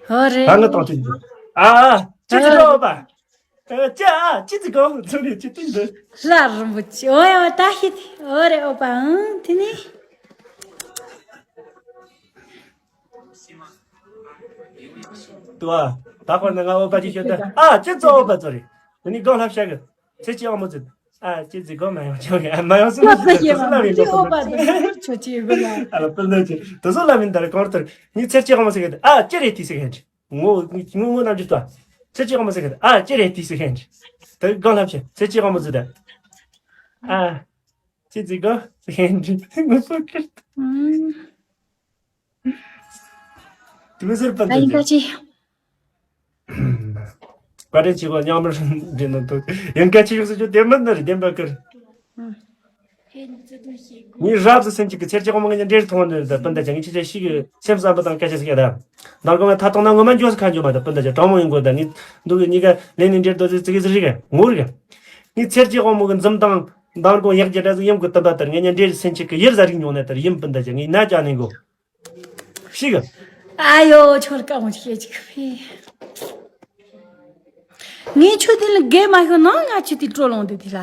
ཨོ་རེད། ད་ངི་དང་དེ་ཨ་ཨ་ཅི་ཅི་ཨོ་ལོ་པ། ཨ་ཅི་ཨ་ཅི་ཅི་གོ་ཚུར་རེ་ཅི་ཏིང་འདི། ལྷ་རིན་པོ་ཆེ་ཨོ་ཡ་ད་ཤི་དེ་ཨོ་རེད་ཨོ་པ་ཨང་དེ་ནི། ཏུ་ཨ། ད་ཁོ་ན་ང་ཨོ་པ་ཅིག་ཤོད་ད། ཨ་ཅི་ཙོ་ཨོ་པ་ཙོ་རེད། དེ་ནི་སྒང་ལྷབ་ཤག་གི། ཚེ་ཅི་ཨོ་མོ་ཙི། ཨ་ཅི་ཙི་སྒང་མ་ཡོང་ཅང་གི་ཨ་མ་ཡོང་སུ་ལ་ཅི་ཙི་ཙོ་ལ་མི་འདུག་ཨོ་པ་ཙོ་ཆོ་ཅི་གོ་ལ། ཨ་ལ་པི་ལ་ཅི་དུ་ཙོ་ལ་མི་འདར་གང་ལྟར་ནི་ཚེ་ཅི་ཨོ་མོ་ཟེར་གི་ཨ་ཅི་རེད་དེ་ཟེར་གི་ངོ་ངོ་ངོ་ནམ་ཅི་ཏོ། ཚེ་ཅི་ཨོ་མོ་ཟེར་གི་ཨ་ཅི་རེད་དེ་ཟེར་གི་དེ་སྒང་ལྷབ་ཤག་ཚེ་ཅི་ཨོ་མོ་ཙི་ད། ཨ། ཅི་ཙི་གོ་ཟེར་གི་ངོ་སོ་ཁིར། དེ་མི་ཟེར་པ་ད་ཡིན་ད་ཅི། བཀའ་དྲིན་ཆེ་གོ་མཉམ་རུབ་འདྲེ་ནང་དུ་ཡིན་ཀ་ཅི་ཡོད་ཟེར་རྒྱུ་དེ་མིན་ནི་རེད་བདེན་པ་ཀིར། ངའི་རབ་ཟེར་སེམས་ཅིག་གི་ཚེར་ཅི་དབང་མོ་ངེད་ཉན་འདྲེར་མཐོང་ནི་རེད་ད་སྤུན་ཟླ་ཅག་ངས་ཅི་ཆ་ཞིག་གི་སེམས་བསམ་པ་དང་སྐད་ཆ་ཟེར་གི་ད། ནང་གོང་ང་ཐ་ཐོང་ན་ངོ་མ་འཇོག་ས་ཁ་འཇོག་མ་ད་སྤུན་ཟླ་ཅག་དྲང་མོ་ཡིན་གོ་ད་ངས་འདུག་གི་གཉིས་ཀ་ལེན་ནི་འདྲེར་དོ་ཟེར་ཙི་གི་ཟེར་རིག་ག་ངོ་རིག་ག་ངའི་ཚེར་ཅི་དབང་མོ་གི་འཛུམ་མདངས་མདང་དགོང་ཡག་རྒྱ་འདྲ་ཟིག་ཡིན་གོ་སྟོན་པ་ལྟར་ངེད་ཉན་འདྲེར་སེམས་ཅིག་གི་ཡིར་ཟ་རིག་མྱོང་ནི་ལྟར་ཡིན་སྤུན་ཟླ་ཅག་ངས་ན་ཅག་ནས་གོ་ཤི་གི། ཨ་ཡོ་ཁྱོད་ཀ་མོ་ཤེས་ཅིག་ཕི། ངས་ཁྱོད་དེ་ལ་རྒས་མ་ཤོར་ན་ང་ཁྱོད་དེ་སྤྲོ་ལོང་དེ་དེ་ལ།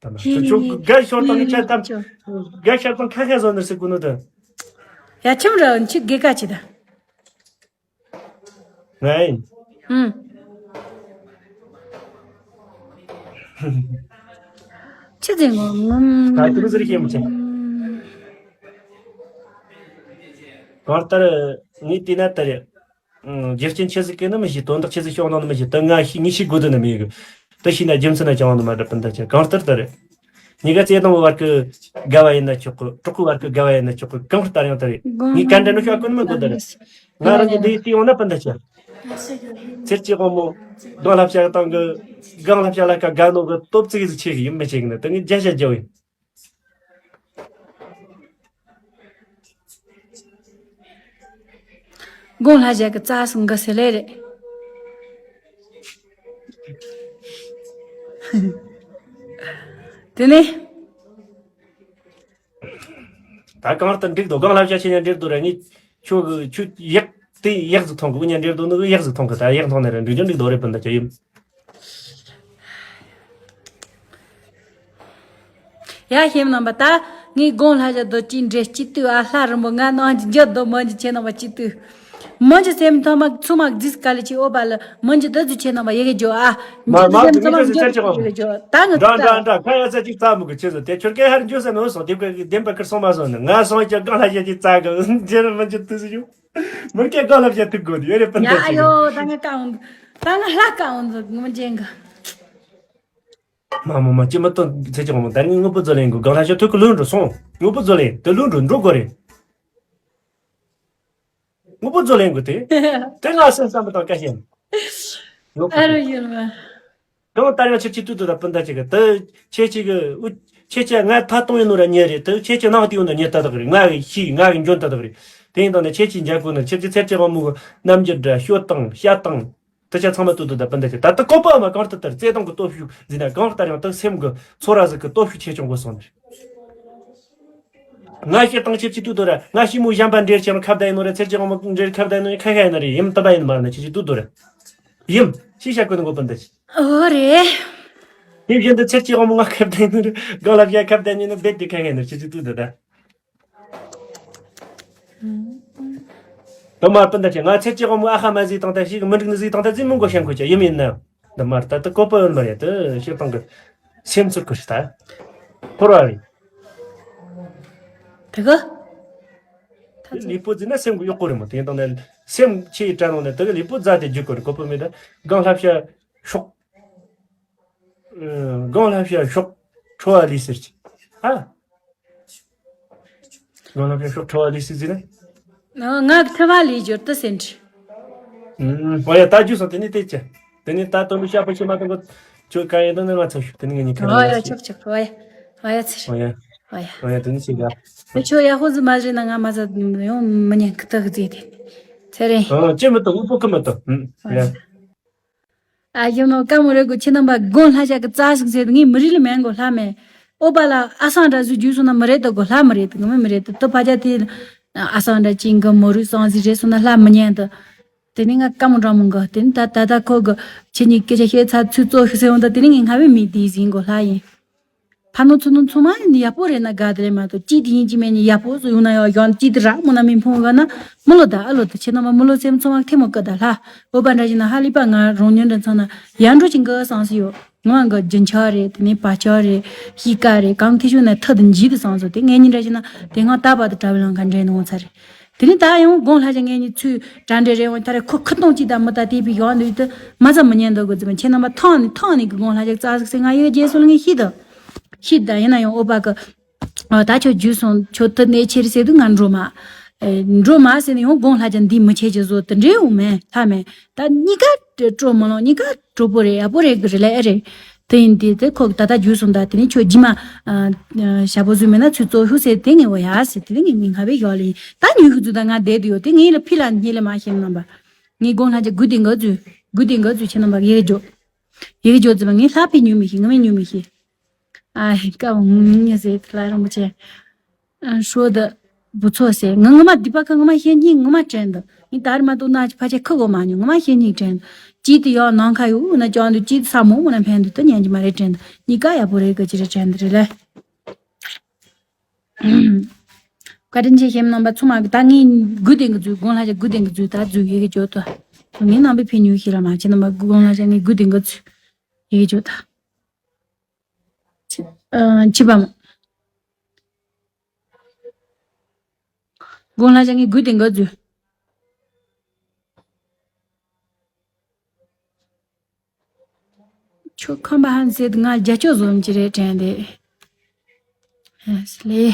ད་ན་ཁྱོད་ཁྱོད་རྒས་ཤོར་དང་ངས་ཁྱེད་དམ་རྒས་ཤོར་དང་ཁ་ཁ་བཟོ་ནི་ཟེར་གོ་ནོ་ད། ཡ་ཁྱིམ་ར་ཁྱོད་རྒས་ཀ་ཅི་ད། ང་ཡིན། ཧུམ། ཆི་ཟེར་ངོ་ངམ། ད་དུ་ཟེར་ཤེས་མི་ཆེ། གང་ལྟར་ངས་བལྟས་ན་ད་རེད། རྒྱུ་རྐྱེན་ཆི་ཟིག་གི་ནི་མི་ཤེས། དོན་དག་ཆི་ཟིག་བྱུང་ནང་ནི་མི་ཤེས། ད་ང་ཤེས་ངས་ཤེས་དགོས་དོན་ནི་མི་ཡོད་གི། ད་ཤེས་ན་རྒྱུ་མཚན་ན་ཅང་བ་ནི་མ་འདྲ་སྤུན་ཟླ་ཅག་གང་ལྟར་ད་རེད། གཉིས་ཀ་བརྩེ་དུང་གི་བར་གྱི་དགའ་བ་ཡིན་ན་ཆོག་གི། གྲོགས་པོའི་བར་གྱི་དགའ་བ་ཡིན་ན་ཆོག་གི། གང་ལྟར་ཡང་ད་རེད། ངས་ག་འདྲ་ནོ་ཤོག་ཀུན་མི་དགོས་ད་རེད། ང་རང་གི་འདི་ཡིས་བལྟས་ཡོང་ན་སྤུན་ཟླ་ཆེ། ཚེར་གྱི་དབང་མོ། སྒང་ལྷ་བྱ་དང་གི། སྒང་ལྷ་བྱ་ལ་ཀ་དགའ་ནོ་གི་སྟོབས་ཙིག་ཟིག་ཆེ་གི་ཡིན་མི་ཆེ་གི་ན་ད་ངས་བརྒྱ་ཆ་བརྒྱ་བོ་ཡིན། དགུང་ལྷ་རྒྱལ་གྱི་རྩ་སྲུང་གི་ཟེར་ལེ་རེད། དེ་ནས། ད་གང་ལྟར་འགྲིག་འདུག་སྒང་ལྷ་བྱ་ཆེ་ཉན་འགྲིག་འདུག་ར། ངས་ཁྱོད་ཀྱི་ཁྱོད་ཡག་དེ་ཡག་ཟིག་མཐོང་གི། འུ་ཉན་འགྲིག་འདུག་ནི་ཡག་ཟིག་མཐོང་གི། ད་ཡག་མཐོང་ནི་ར་འགྲིག་རྒྱུ་འགྲིག་འདུག་རེད་སྤུན་ཟླ་ཆེ་ཡིན། ཡ་ཁྱེད་རྣམ་པ། ད་ངས་དགུང་ལྷ་བྱ་རྡོ་རྗེ་འདྲེ་སྐྱིད་དུས་ཨ་ལྷ་རིན་པོ་ང་ནང་གི་འཇོག་རྡོ་མོན་གྱི་ཁྱེད་རྣམ་པ་སྐྱིད་དུས། མོན་གྱི་སེམས་ཐོག་མ་ཚུགས་མ་རྫིས་དཀའ་ལས་ཆེ་འོ་པ་ལ་མོན་གྱི་རྡོ་རྫི་ཁྱེད་རྣམ་པ་ཡི་གེ་འཇོག་ཨ། མ་འཇོག་མ་རྫི་སེམས་ཐོག་མ་འཇོག་ཡི་གེ་འཇོག་ད་ངི་འདྲ་འདྲ་འདྲ་ཁ་ཡ་ས་ཅིག་རྩ་མུ་གི་ཆེ་ཟོ་དེ་ཁྱོད་སྐད་ཧར་འཇོག་ས་མེད་སོང་དེ་བཀའ་གི་བདེན་པ་ཁིར་སོང་མ་སོང་ནི་ང་སོང་ཀྱང་སྒང་ལྷ་བྱ་ཅིག་རྩ་གི་འཇེར་མོན་གྱི་དུས་སུ་ཡོད། མི་སྐད་སྒང་ལ་བཤད་ཐུབ་དགོས་ཡོད་རེད་སྤུན་ཡ་ཟླ་ཆེ་ཡོ་གི། ད་ང་ཀ་འོང་། ད་ང་ལྷ་ཀ་འོང་ཟིག་ངོ་མ་འཇན་གི། མ་མ་མ་ཅི་མ་གཏོང་ཚེ་ཅི་མ་མ་ད་ནི་དངོས་པོ་རྫོ་ལེན་གི་སྒང་ལ་ཤོ་ཐུག་གི་ལུས་འགྲོ་སོང་། དངོས་པོ་རྫོ་ལེན་དེ་ལུས་འགྲོ་འགྲོ་དགོས་རེད། དངོས་པོ་རྫོ་ལེན་གི་དེ། དེ་ང་སེམས་བསམ་པ་དང་ཀ་ཤེས། ཡོད་གི། ཨ་རོ་ཡོད་མ། གང་ལྟར་ཡང་ཁྱེད་ཀྱི་དུས་དུ་ད་སྤུན་ཟླ་ཅིག་གི་དུ་ཁྱེད་ཅིག་གི་ཨུ་ཁྱེད་ཀྱི་ང་ཐ་གཏོང་ཡིན་ནོ་ར་ཉེ་རེད། དུ་ཁྱེད་ཀྱི་ནང་དུ་ཡོང་ནོ་ཉེ་ད་དག་རེད། ང་གི་ཤི་ང་གི་འཇོན་ད་དག་རེད། དེ་ཡིན་དང་ནི་ཁྱེད་ཀྱི་འཇའ་གོ་ནི་ཁྱེད་ཀྱི་ཚེར་ཅིག་དབང་མོ་གི་རྣམ་འགྱུར་འདྲ་ཤོད་སྟངས་བཤད་སྟངས་དུ་ཆ་ཚང་མ་དུ་དུ་ད་སྤུན་ཟླ་ཅིག་ད་ལྟ་ཀོ་པ་མ་གང་ལྟར་ལྟར་བརྩེ་དུང་གི་སྟོབས་ཤུགས་འཛིན་ན་གང་ལྟར་ཡང་དུ་སེམས་གི་ཚོར་བ་ཟིག་གི་སྟོབས་ཤུགས་ཆེ་ཆུང་གོ་སོང་ནི། ང་ཤི་སྟངས་ཆེ་ཆེ་ཏུ་ཏུ་ར། ང་ཤི་མོ་གཞན་པ་འདྲེར་ཆེ་མོ་ཁ་བརྡ་ཡིན་ནོ་རེད། ཚེར་ཅིག་དབང་མོ་འདྲེར་ཁ་བརྡ་ཡིན་ནོ་རེད། ཁ་ཁ་ཡིན་ནོ་རེད། ཡིན་ཏུ་པ་ཡིན་མ་ན་ཆེ་ཆེ་ཏུ་ཏུ་ར། ཡིན་ཤི་ཤ་ཀུན་གོ་པ་འདི་ཆེ། ཨོ་རེད། ཡིན་བཞིན་དུ་ཚེར་ཅིག་དབང་མོ་ང་ཁ་བརྡ་ཡིན་ནོ་རེད། གང་ལ་བཞག་ཁ་བརྡ་ཡིན་ནོ་རྦད་དེ་ཁ་ཁ་ཡིན་ནོ་ཆེ་ཆེ་ཏུ་ཏུ་ད། དུ་མ་སྤུན་ཟླ་ཆེ། ང་ཚེར་ཅིག་དབང་མོ་ཨ་ཁ་མ་ཟིག་དང་ད་ཤི་གི་མི་འགྲིག་ནི་ཟིག་དང་ད་ཟིག་མི་མགོ་ཤན་ཁོ་ཆ་ཡིན་མིན་ན། འདི་མར་ད་ལྟ་བཀོད་པ་ཡོད་མ་རེད། དུ་ཤི་སྟངས་གི་སེམས་ཚོར་གི་ཤི་ད། ཐོར་བ་རེད། དེ་ག་ལུས་པོ་རྫི་ན་སེམས་གི་གཡོག་གོ་རེད་མོ། དེ་དང་ནས་སེམས་ཆེ་ཡི་དྲན་ནང་ནས་དེ་ག་ལུས་པོ་རྫ་དེ་རྒྱུག་གོ་རེད། བཀོད་པ་མེད་ད། སྒང་ལྷ་བྱ་ཤོག་སྒང་ལྷ་བྱ་ཤོག་ཁྲོ་བ་ལི་ཟེར་གྱི་ཨ། ང་ལ་ཕན་ཤོག་ཁྲོ་བ་ལི་སི་ཟི་ན། ང་གི་ཐ་མ་ལི་འབྱོར་དུ་ཟེར་འདྲི། ཨོ་ཡ་ད་རྒྱུ་སོང་དེ་ནི་བལྟས་ཀྱི། དེ་ནི་ད་དོན་དུ་ཤ་པོ་ཤི་མ་དང་གོ། ཁྱོད་ག་ཡིན་དང་ནི་ང་ཚོ་ཤོག་དེ་ནི་ངས་ཉི་ཁ་ཨོ་ཡ་ཆོག་ཆོག་ཨོ་ཡ་ཨོ་ཡ་ཚེ་ཨོ་ཡ་ཨོ་ཡ་ཨོ་ཡ་དེ་ནི་ཤི་ག། དེ་ཁྱོད་ཡག་པོ་ཟི་མ་རེད་ན་ང་མ་ཟ་ཡོང་མི་ཉན་ཁི་ཏག་ཟེར་དེ། ཚེ་རིང་། ཨོ་ཅི་མི་ཏོ་དབུ་པོ་ཁི་མི་ཏོ། ཨོ་ཡ། ཨ་ཡོ་ནོ་ཀ་མོ་རེ་གོ་ཁྱེད་རྣམ་པ་དགོན་ལྷ་ཞག་གི་རྩ་ཞིག་ཟེར་ངའི་མི་རིགས་ལ་མེན་གོ་ལྷ་མེ། ཨོ་པ་ལ་ཨ་སང་འདྲ་ཟུ་རྒྱུ་སོང་ན་མི་རེད་དོ་གོ་ལྷ་མི་རེད་དོ་གོ་མི་མི་རེད་དོ་དོ་ཕ་ཅག་དེ། ཨ་སང་འདྲ་ཅིང་གི་མོ་རུ་སང་ཟི་རེད་སོང་ན་ལྷ་མི་ཉན་དོ། དེ་ནི་ང་ཀ་མོ་འདྲ་མོ་གོ་དེ་ནི་ད་ད་ད་ཁོ་གི་ཁྱེད་གཉིས་སྐད་ཆ་བཤད་ཚ་ཚུལ་གཙོ་ཤི་ཟེར་འོང་ད་དེ་ནི་ངའི་ང་བའི་མི་དེ་ཟིན་གོ་ལྷ་ཡིན། ཕ་ནོ་ཚུ་ནོ་ཚུ་མ་ཡིན་ཡག་པོ་རེད་ན་དགའ་དེ་རེད་མ་གཏོགས་ཅི་དེ་ཡིན་ཅི་མེད་ནི་ཡག་པོ་བཟོ་ཡོང་ན་ཡང་ཡང་ཅི་དེ་རག་མོ་ན་མི་ཕོང་ག་ན་མི་ལོ་ད་ཨ་ལོ་ད་ཁྱེད་རྣམ་པ་མི་ལོ་སེམས་ཚོ་མ་ཐེ་མོ་ཀ་ད་ལྷ་འོ་པ་འདྲ་ཞིག་ན་ཧ་ལི་པ་ང་རང་ཉོན་འདྲ་ཚང་ན་ཡར་འགྲོ་ཅིང་གི་སང་སི་ཡོ་ང་གི་རྒྱུན་ཆགས་རེད། དེ་ནས་བ་ཆགས་རེད། ཤི་ཀ་རེད། གང་ཐེ་ཤུ་ན་ཐ་དུ་འཇིག་དུ་སང་སོ་དེ་ངེད་གཉིས་འདྲ་ཞིག་ན་དེ་ང་ད་བར་དུ་དྲ་བའི་ལང་ཁ་འདྲེན་འོང་ཚར་རེད། དེ་ནས་ད་ཡང་དགོང་ལྷ་ཅག་ངེད་གཉིས་ཚུལ་དྲ་འདྲེ་རེད་འོང་ད་རེད་ཁོ་ཁུ་སྟོང་ཅིག་ད་མི་ད་དེ་བི་ཡོང་འདུག་དུ་མ་ཚ་མི་ཉན་འདུག་གི་ཙི་མ་ཁྱེད་རྣམ་པ་ཐང་ནི་ཐང་ནི་གི་དགོང་ལྷ་ཅག་རྩ་ཟིག་སེ་ང་ཡོད་རྗེས་སོ་ལ་ངས་ཤི་ད། ཤི་ད་ཡིན་ན་ཡང་ཨོ་པ་གི་ཨ་ད་ཁྱོད་རྒྱུས་སོང་ཁྱོད་དུ་གནས་ཆེ་རེད་ཟེར་དུས་ང་འགྲོ་མ། ཨེ་འགྲོ་མ་ཟེར་ནས་ཡང་དགོང་ལྷ་ཅག་འདི་མི་ཆེ་ཅེས་བཟོ་དུ་འདྲེ་འོང་མེད་ལྷ་མེད་ད་གཉིས་ཀ་སྤྲོ་མི་ལོང་གཉིས་ཀ་གྲོགས་པོ་རེད་ཡག་པོ་རེད་གི་རེད་ལ་ཨེ་རེད། དེ་ཡིན་དུས་དེ་ཁོ་ད་ལྟ་རྒྱུས་སོང་ད་དེ་ནས་ཁྱོད་རྗེས་མ་ཞབས་པོ་བཟོས་མེད་ན་ཚུར་གཙོ་ཤུགས་ཟེར་དེ་ངས་འོ་ཡ་ཟེར་དེ་ནས་ངས་མི་ང་བའི་ཡོག་ལ་ཡིན་ད་ཉུལ་གི་འཛུལ་ད་ང་བསྡད་དུ་ཡོད་དེ་ངས་ལ་ཕི་ལ་ཉེ་ལ་མ་ཤེས་ནམ་པ། ངས་དགོང་ལྷ་ཅག་དགུ་དེ་འགའ་འཛུལ་དགུ་དེ་འགའ་འཛུལ་ཁྱེད་རྣམ་པ་ཡེ་འཇོག་ཡེ་འཇོག་ཙི་མ་ངས་ལྷ་ཕི་ཉུལ་མི་ཤེས་ང་མི་ཉུལ་མི་ཤེས། ཨ་ཧེ་ཀ་བ་ངུ་ངུ་ཟེར་ལ་རིན་པོ་ཆེ། ཨ་ཧྲོ་ད་བུ་ཚོ་ཟེར་ང་ངུ་མ་སྡིག་པ་ཁ་ངུ་མ་ཤེས་ཉིག་ངུ་མ་དྲན་འདུག་ངས་ད་རེས་མ་གཏོགས་ན་ཅི་ཕ་ཆེ་ཁུ་གོ་མ་ཉུང་ངུ་མ་ཤེས་ཉིག་དྲན་འདུག་ཅིས་དུ་ཡང་ནང་ཁ་ཡོད་འོ་ན་ཅང་འདུག་ཅིས་དུ་ས་མོ་འོ་ན་ཕན་འདུག་ཏུ་ཉན་གྱི་མ་རེད་དྲན་འདུག་གཉིས་ཀ་ཡག་པོ་རེད་གི་ཅི་རེད་དྲན་འདུག་རེད་ལེ། བཀའ་དྲིན་ཆེ་ཁྱེད་རྣམ་པ་ཚང་མ་གི་ད་ངས་དགུ་དེང་གི་འཛུལ་དགོང་ལྷ་ཅག་དགུ་དེང་གི་འཛུལ་ད་འཛུལ་ཡི་གི་འཇོག་ཏུ། ངས་རྣམ་པའི་ཕན་ཉུལ་ཤེས་ར་མ་ཁྱེད་རྣམ་པ་དགོང་ལྷ་ཅག་ངས་དགུ་དེང་གི་འཛུལ་ཡི་གི་འཇོག་ད། ཨ་ཕྱི་པ་མ། དགོང་ལྷ་ཅག་ངས་དགུ་དེང་གི་འཛུལ། ཁྱོད་ཁམས་པ་ཧན་ཟེར་དུ་ང་རྒྱ་ཅོ་བཟོ་འམ་ཅི་རེད་དྲན་དེ། ཨ་སི་ལེ།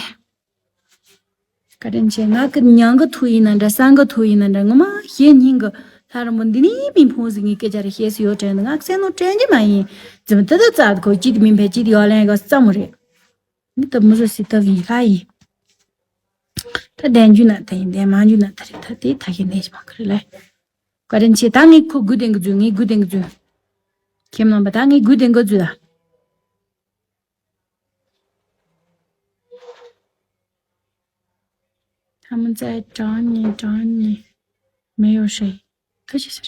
བཀའ་དྲིན་ཆེ། ང་གི་ཉང་གི་ཐུག་ཡིན་ན་འདྲ། སང་གི་ཐུག་ཡིན་ན་འདྲ། ངོ་མ་གཞེས་ཉིན་གི་ལྷ་རིང་པོ་འདི་ནས་མི་ཕུང་ཟིག་ངའི་སྐད་ཆ་རེ་བཤད་སུ་ཡོད་དྲན་འདུག་ང་བསམ་བློ་དྲན་གྱི་མ་ཡིན། རྫུན་མ་ཏི་ཏི་རྩ་གོ་ཅིག་མིན་པའི་ཅིག་ཡོ་ལན་གོ་ཙམ་རེད། འདི་ད་མི་རུ་སི་ཏ་གི་ལྷ་ཡིན། ད་བདེན་རྒྱུ་ན་ད་ཡིན། བདེན་མ་རྒྱུ་ན་ད་རེད། ད་དེ་ད་ཤེས་ནས་མ་ཁུར་ལེ། བཀའ་དྲིན་ཆེ། ད་ངས་ཁོ་དགུ་ལྡན་གི་རྫུན། ངས་དགུ་ལྡན་གི་རྫུན། ཁྱེད་རྣམ་པ་ད་ངས་དགུ་ལྡན་གི་རྫུན་ལ།他们在找你，找你，没有谁。他就是。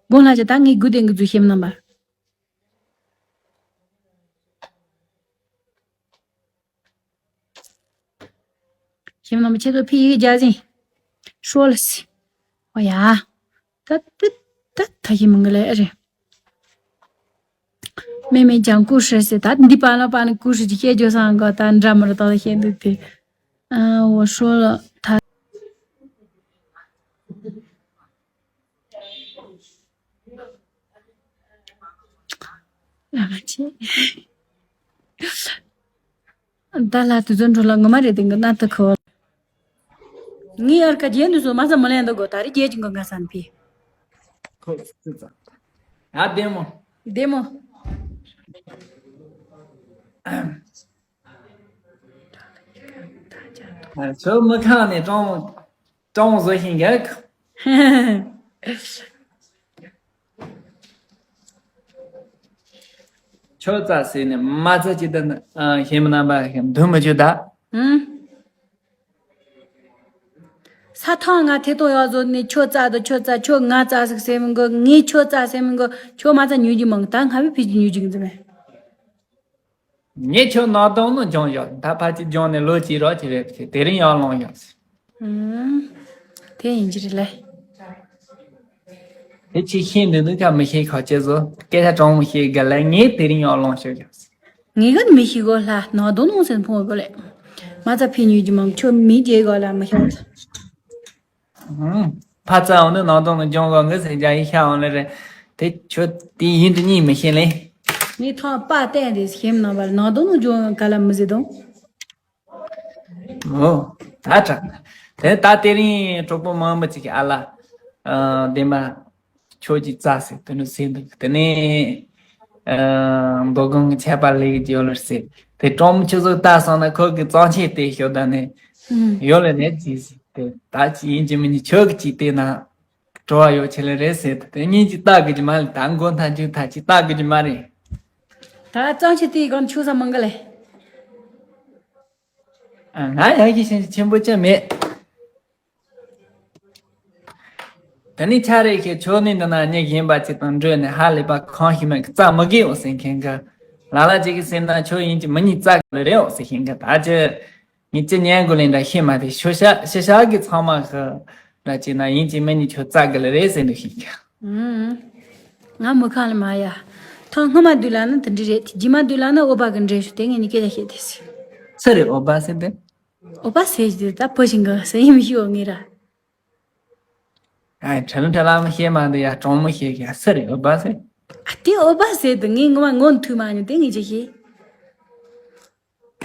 དགོངས་ལ་ཇ། ད་ངས་དགུ་ལྡན་གི་རྫུན་ཤེས་མི་རྣམ་པ། ཤེས་མི་རྣམ་པ་ཁྱེད་ཚོ་ཕི་ཡིག་རྒྱ་ཟིན། ཧྲོ་ལ་སི། ཨོ་ཡ། ད་ད་ད་ད་ཤེས་མི་འགི་ལེ་ཨེ་རེད། 妹妹讲故事 ཟེར། ད་འདི་པ་ལ་པ་ནི་故事 ཅིག་བཤད་རྒྱུ་སང་ག་ད་འདྲ་མི་ར་ད་བཤད་འདུག་དེ། ཨ་འོ་ཧྲོ་ལ་ད། ཨ་མ་ཆེ། ད་ལ་དུས་ཚོད་འགྲོ་ལ་ངོ་མ་རེད། དེང་གི་ན་ད་ཁོ། ངའི་ཨར་ཀ་རྒྱན་དུ་སོ་མ་ས་མ་ལེན་ད་གོ་ད་རེ་རྒྱལ་ཅིང་གི་ང་ས་ནི་ཕི། ཁོ་ཙི་ཙ། ཨ་བདེ་མོ། བདེ་མོ། ཨ་ཁྱོད་མི་ཁ་ནས་ཀྲང་ཀྲང་བཟོ་ཤིང་ག། ཁྱོད་རྩ་ཟེར་ནས་མ་རྩ་ཅི་ལྟར་ན་ཨ་ཤེས་མི་རྣམ་པ་ཤེས་མདུན་མི་བཅུ་ད། ཧུམ། ས་ཐང་ང་ཐེ་གཏོང་ཡག་བཟོ་ནས་ཁྱོད་རྩ་དང་ཁྱོད་རྩ། ཁྱོད་ང་རྩ་ཟིག་ཟེར་མི་དགོས། ངས་ཁྱོད་རྩ་ཟེར་མི་དགོས། ཁྱོད་མ་རྩ་ཉོས་རྒྱུ་མང་ད་ང་བས་ཕི་ཅི་ཉོས་རྒྱུ་གི་འཛིན་མེད། ངས་ཁྱོད་ནག་དོང་ནང་སྦྱོང་ཡོད། ད་ཕ་ཅི་སྦྱོང་ནས་ལོ་གཅིག་རོགས་ཀྱི་རེད་ཟེར། དེ་རིང་ཡར་ལོངས་ཡོད་ཟེར། ཨུམ། དེ་ཡིན་གྱི་རེད་ལེ། དེ་ཅི་ཤེས་འདུག་འདུག་ཁ་མི་ཤེས་ཁ་ཅེ་བཟོ། སྐད་ཆ་གྲོང་མི་ཤེས་ག་ལེ། ངས་དེ་རིང་ཡར་ལོངས་ཤོད་ཡོད་ཟེར། ངས་ག་མི་ཤེས་གོ་ལ་ནག་དོང་ནང་སེམས་ཕོངས་གོ་ལེ། མ་རྩ་ཕི་ཉོས་རྒྱུ་མང་། ཁྱོད་མི་རྒྱལ་གོ་ལ་མི་ཤོད། ཧུམ། ཕ་ཚ་འོ་ནི་ནང་དོན་ལ་སྦྱོང་གོ་ངི་ཟེར་རྒྱ་ཡིག་ཤ་འོང་ལེ་རེད། དེ་ཁྱོད་དེ་ཡིན་དུ་གཉིས་མི་ཤེས་ལེ། ངས་ཐང་པ་བསྟན་དེ་ཤེས་མི་ནང་བར་ནང་དོན་ལ་སྦྱོང་ག་ལ་མི་ཟེར་དང་། འོ། ད་དྲག་དེ་ད་དེ་རིང་གྲོགས་པོ་མང་པོ་ཅིག་གིས་ཨ་ལ། ཨ་བདེན་པ། ཁྱོད་ཀྱིས་རྩ་ཟེར་དེ་ནི་ཟེར་འདུག་དེ་ནས། ཨ་མདོ་དགོན་གྱི་ཆད་པ་ལེགས་ཀྱི་ཡོད་ལ་ཟེར། དེ་གྲོང་མི་ཆུ་ཚོད་ལྟ་སོང་ན་ཁོ་གི་གཙང་ཆེ་དེ་ཤོད་ད་ནས། ཨུམ། ཡོད་ལ་ནས་ཅི་ཟེར་དེ་ད་ཅི་ཡིན་གྱི་མིན་གྱི་ཁྱོད་ཀྱི་ཅིག་བལྟས་ན། བྲོ་བ་ཡོད་ཆེ་ལེ་རེད་ཟེར་དེ་གཉིས་ཀྱིས་ལྟ་དགོས་ཀྱི་མ་རེད། ད་མགོ་མཐའ་མཇུག་མཐའ་ཅིག་ལྟ་དགོས་ཀྱི་མ་རེད། ད་གཙང་ཆེ་དེའི་སྒང་ཆུ་ས་མང་ག་ལེ། ང་ཡག་གི་ཞེན་ཆེན་པོ་ཅི་མེད། དེ་ནི་ཆ་རེ་ཞིག་ཆོས་ནི་འདི་ན་མྱི་གཞན་པ་ཅིག་དང་འགྲོས་ནས་ཧ་ལས་པ་གང་ཞིག་མེད་ཀི་རྩ་མི་དགོས་འོ་ཟེར་མཁན་གི། ལ་ལ་ཅིག་གིས་ཟེར་ན་ཆོས་ཡིན་གྱི་མི་གཉིས་རྩ་གི་ལ་རེད་འོ་ཟེར་མཁན་གི། ད་ཅི་ངས་ཅི་ཉན་དགོས་ལེ་འདྲ་ཤེས་མ་དེ་ཤོ་ཤ་ཤ་ཤ་གི་ཚང་མ་གི་འདྲ་ཅིག་ན་ཡིན་གྱི་མི་གཉིས་ཆོས་རྩ་གི་ལ་རེད་ཟེར་འདུག་ཤེས་གི། ང་མི་ཁ་ལ་མ་ཡ། ཐང་སྔ་མ་དུས་ལ་ནི་དེ་འདྲ་རེད། རྗེས་མ་དུས་ལ་ནི་འོ་པ་གི་འདྲེ་ཞུ་དེ་ངས་ནི་སྐད་ཆ་བཤད་དེ་ཟེར། སུ་རེད་འོ་པ་ཟེར་དེ། ཨོ་པ་ཟེར་གྱི་ད་བུ་ཞིག་གི་ཟེར་ཡིན་མི་ཤེས་འོ་ངེས་ར། ཨ་ཁྲ་ལུ་ཁྲ་ལ་མི་ཤེས་མ་འདི་ཡ་གྲོང་མི་ཤེས་ཀྱི་ཨ་སུ་རེད་ཨོ་པ་ཟེར། ཨ་དེ་ཨོ་པ་ཟེར་དུ་ངས་ངོ་མ་ངོ་ཐུག་མ་མྱོང་དེ་ངས་ཅི་ཤེས།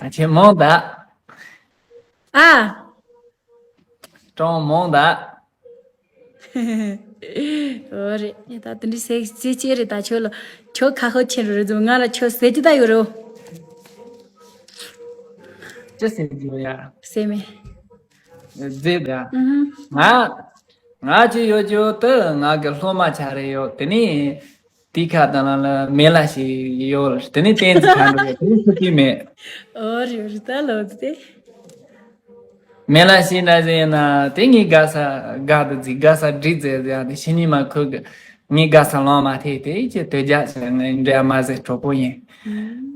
ཨ་ཆེ་མོང་ད། ཨ། གྲོང་མོང་ད། ཨོ་རེད་ད་དེ་འདྲི་ཟེར་ཟེར་ཅི་རེད་ད་ཁྱོད་ལ་ཁྱོད་ཁ་ཧོ་ཆེན་རུ་རེད་ཙམ་ང་ལ་ཁྱོད་ཟེར་ཅི་ད་ཡོད་རོ། ཅི་ཟེར་རྒྱུ་ཡ། ཟེར་མེད། རྫས་དང་། ང་། ང་ཅི་ཡོད་རྒྱུ་དུ་ང་གི་སློབ་མ་ཆ་རེ་ཡོད་དེ་ནི། དེའི་ཁ་དང་ལ་ལ་མེ་ལ་ཞིག་ཡོད་དེ་ནི་བསྟན་འཛིན་ཁ་འགྲོ་ཡོད་དེ་ནི་སུ་གི་མེད། ཨོ་རི་ཨོ་རི་ད་ལོ་དེ། མེ་ལ་ཞིག་འདྲ་ཟེར་ན་དེ་ངའི་དགའ་ས་དགའ་དུ་འཛིག་དགའ་ས་འགྲིག་ཟེར་ཟེར་དེ་ཕྱི་ཉིན་མ་ཁོ་གི་ངའི་དགའ་ས་ལོང་མ་ཐེ་དེ་ཅི་དོད་རྒྱག་ཟེར་ངའི་འདྲ་མ་ཟེར་གྲོགས་པོ་ཡིན།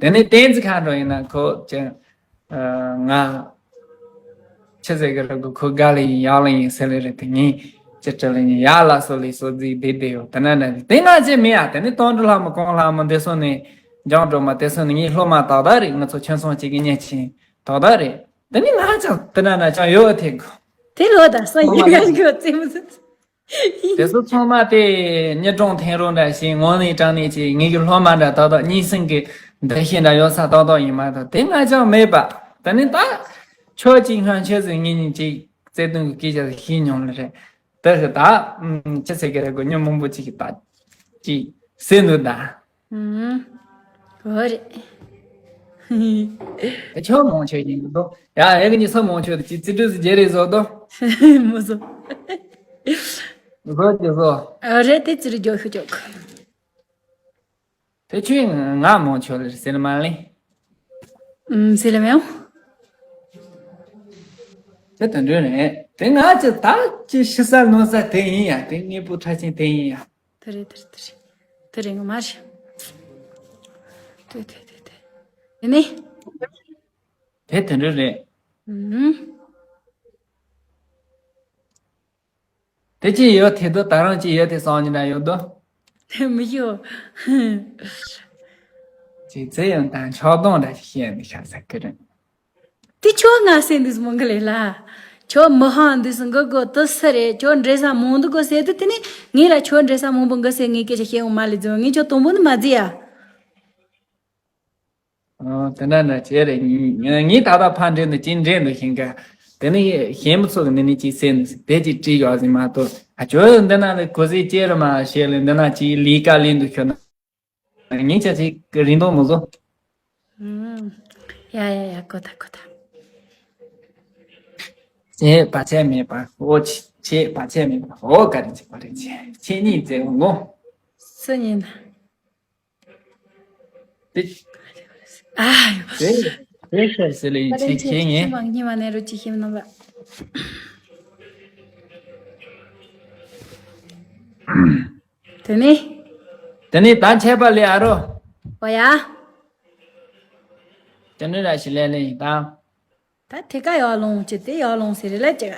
དེ་ནི་བསྟན་འཛིན་ཁ་འགྲོ་ཡིན་ན་ཁོ་ཅི། ང་། ཆི་ཟེར་གི་རེད་གོ་ཁོ་དགའ་ལེ་ཡིན་ཡག་ལེ་ཡིན་ཟེར་ལེ་རེད་དེ་ངས་ཅི་དྲི་ལེ་ཡིན་ཡག་ལ་སོ་ལེ་སོ་རྫིག་བསྡད་བསྡད་ཡོད་དེ་ན་ན་དེ་ང་ཅི་མེད་ཡ་དེ་ནི་དོན་འགྲུབ་ལྷ་མོ་གོང་ལྷ་མོ་འདི་སོ་ནས་འཇང་སྒྲོལ་མ་དེ་སོ་ནས་ངའི་སློབ་མ་ཏག་ཏག་རེད། ང་ཚོ་ཁྱིམ་ཚང་གཅིག་གི་གཉེན་ཆེན་ཏག་ཏག་རེད། དེ་ནི་ང་ཅང་དེ་ན་ན་ཅང་ཡོད་ཐེ་གོ་དེ་ལོ་ད་སོ་ཡིན་ཡ་གོ་ཙེ་མོ་ཟིན། དེ་ཚོ་ཚང་མ་དེ་ཉི་གྲོང་ཐེན་རོ་འདྲ་ཞིག་ངོ་ནས་དྲང་ནས་ཅིག་ངེད་ཀྱི་སློབ་མ་འདྲ་ཏག་ཏག་གཉིས་སེང་གི་འདུ་ཤེས་འདྲ་ཡོད་ས་ཏག་ཏག་ཡིན་མ་གཏོགས་དེ་ང་ཅང་མེད་པ། ད་ནི་ད་ཁྱོད་ཅིག་སྔོན་ཆད་ཟིག་ངེད་གཉིས་ཅིག་བརྩེ་དུང་གི་སྐད་ཆ་ཟིག་བཤད་མྱོང་ལེ་རེད། ད་ཟེར་ད་ཅི་ཟེར་གི་རེད་གོ། མྱི་མང་པོ་ཅིག་གིས་ད་ཅིག་ཟེར་འདུག་ད། ཨུམ། འོ་རེད། ད་ཁྱོད་མང་ཆོས་ཡིན་འདུག་ཡ། ཨེ་གི་ཉི་ས་མང་ཆོས་ཅིག་རྩིས་སྤྲོད་ཟིག་བརྗེ་རེས་བཟོ་དོ། མི་བཟོ། བཟོ་ཅིག་བཟོ། འོ་རེད། དེ་རྩིས་སྤྲོད་རྒྱོ་ཤུ་ཅོག་དེ་ཁྱོད་ང་མང་ཆོག་ལེ་ཟེར་མ་ལེ། ཨུམ། ཟེར་ལེ་མེའོ། དེ་དོན་འགྲུལ་རེད། དེ་ང་ཅི་ད་ཅི་ཤི་ས་ནོར་ས་དེ་ཡིན་ཡ། དེ་དངོས་པོ་ཁྲ་ཆེན་དེ་ཡིན་ཡ། དེ་རེད། དེ་རེད། དེ་རེད། དེ་རེད། ངོ་མ་རེད། དེ་དེ་དེ་དེ། དེ་ནི། དེ་དོན་འགྲུལ་རེད། ཨུམ། དེ་ཅི་ཡོད་དེ་དོ། ད་རང་ཅི་ཡོད་དེ་སང་ཉིན་ན་ཡོད་དོ། མི་ཡོད། ཅི་ཚེ་ཡང་དང་ཆགས་སྡང་འདྲ་ཞིག་བཤད་ནས་ཤ་ཟ་གི་རེད། དེ་ཁྱོད་ང་ཟེར་འདུག་མོ་གི་ལེ་ལ། ཁྱོད་མི་ཧང་འདུག་སུ་འགི་གོ་དུ་སུ་རེད། ཁྱོད་འདྲེ་ས་མང་འདུག་གོ་ཟེར་དུས་དེ་ནི་ངས་ལ་ཁྱོད་འདྲེ་ས་མང་པོ་འགི་ཟེར་ངས་སྐད་ཆ་བཤད་འོང་མ་ལེ་ཛོ། ངས་ཁྱོད་དང་པོ་ནི་མ་བརྫི་ཡ། ཨོ། དེ་འདྲ་འདྲ་བྱས་རེད། ངས་ད་ལྟ་ཕར་འདྲེ་འདུག་ཅིག་འདྲེ་འདུག་ཤིང་ཀ། དེ་ནི་གཞན་མི་ཚོ་གི་ནི་ནི་ཅིག་ཟེར་ནས་དེ་ཅིག་བྲིས་ཡོད་ཟིན་མ་གཏོགས། ཨ་ཅོ་འདི་ན་ལས་གོ་ཟིག་ཅེ་རུ་མ་བྱས་ལས་འདི་ན་ཅིག་ལས་ཀ་ལས་འདུག་ཤོད་ན། ངས་ཆ་ཅིག་གི་རིན་ཐང་མི་བཟོ། ཨུམ། ཡ་ཡ་ཡ། གོ་ད་གོ་ད། ཆེ་བ་ཆེ་མེད་པ། འོ་ཆེ་བ་ཆེ་མེད་པ། འོ་བཀའ་དྲིན་ཆེ། བཀའ་དྲིན་ཆེ། ཁྱེད་གཉིས་མཛད་ངོ་། སུ་ཉིན། དེ། ཨ་ཡོ། དེ་དེ་ཤར་ཟེར་ལེ་ཡིན་ཆེ་ཁྱེད་ངས། མང་ཉི་མ་ནས་རུ་ཅི་ཤེས་མི་ནོ་བ། དེ་ནི། དེ་ནི་ད་ཆད་པ་ལས་ཨ་རོ། ཨོ་ཡ། དེ་ནི་ར་ཞི་ལས་ལས་ཡིན་ད། ད་དེ་ཀ་ཡར་ལོངས་ཅི་དེ་ཡར་ལོངས་ཟེར་རེ་ལ་ཅི་ག་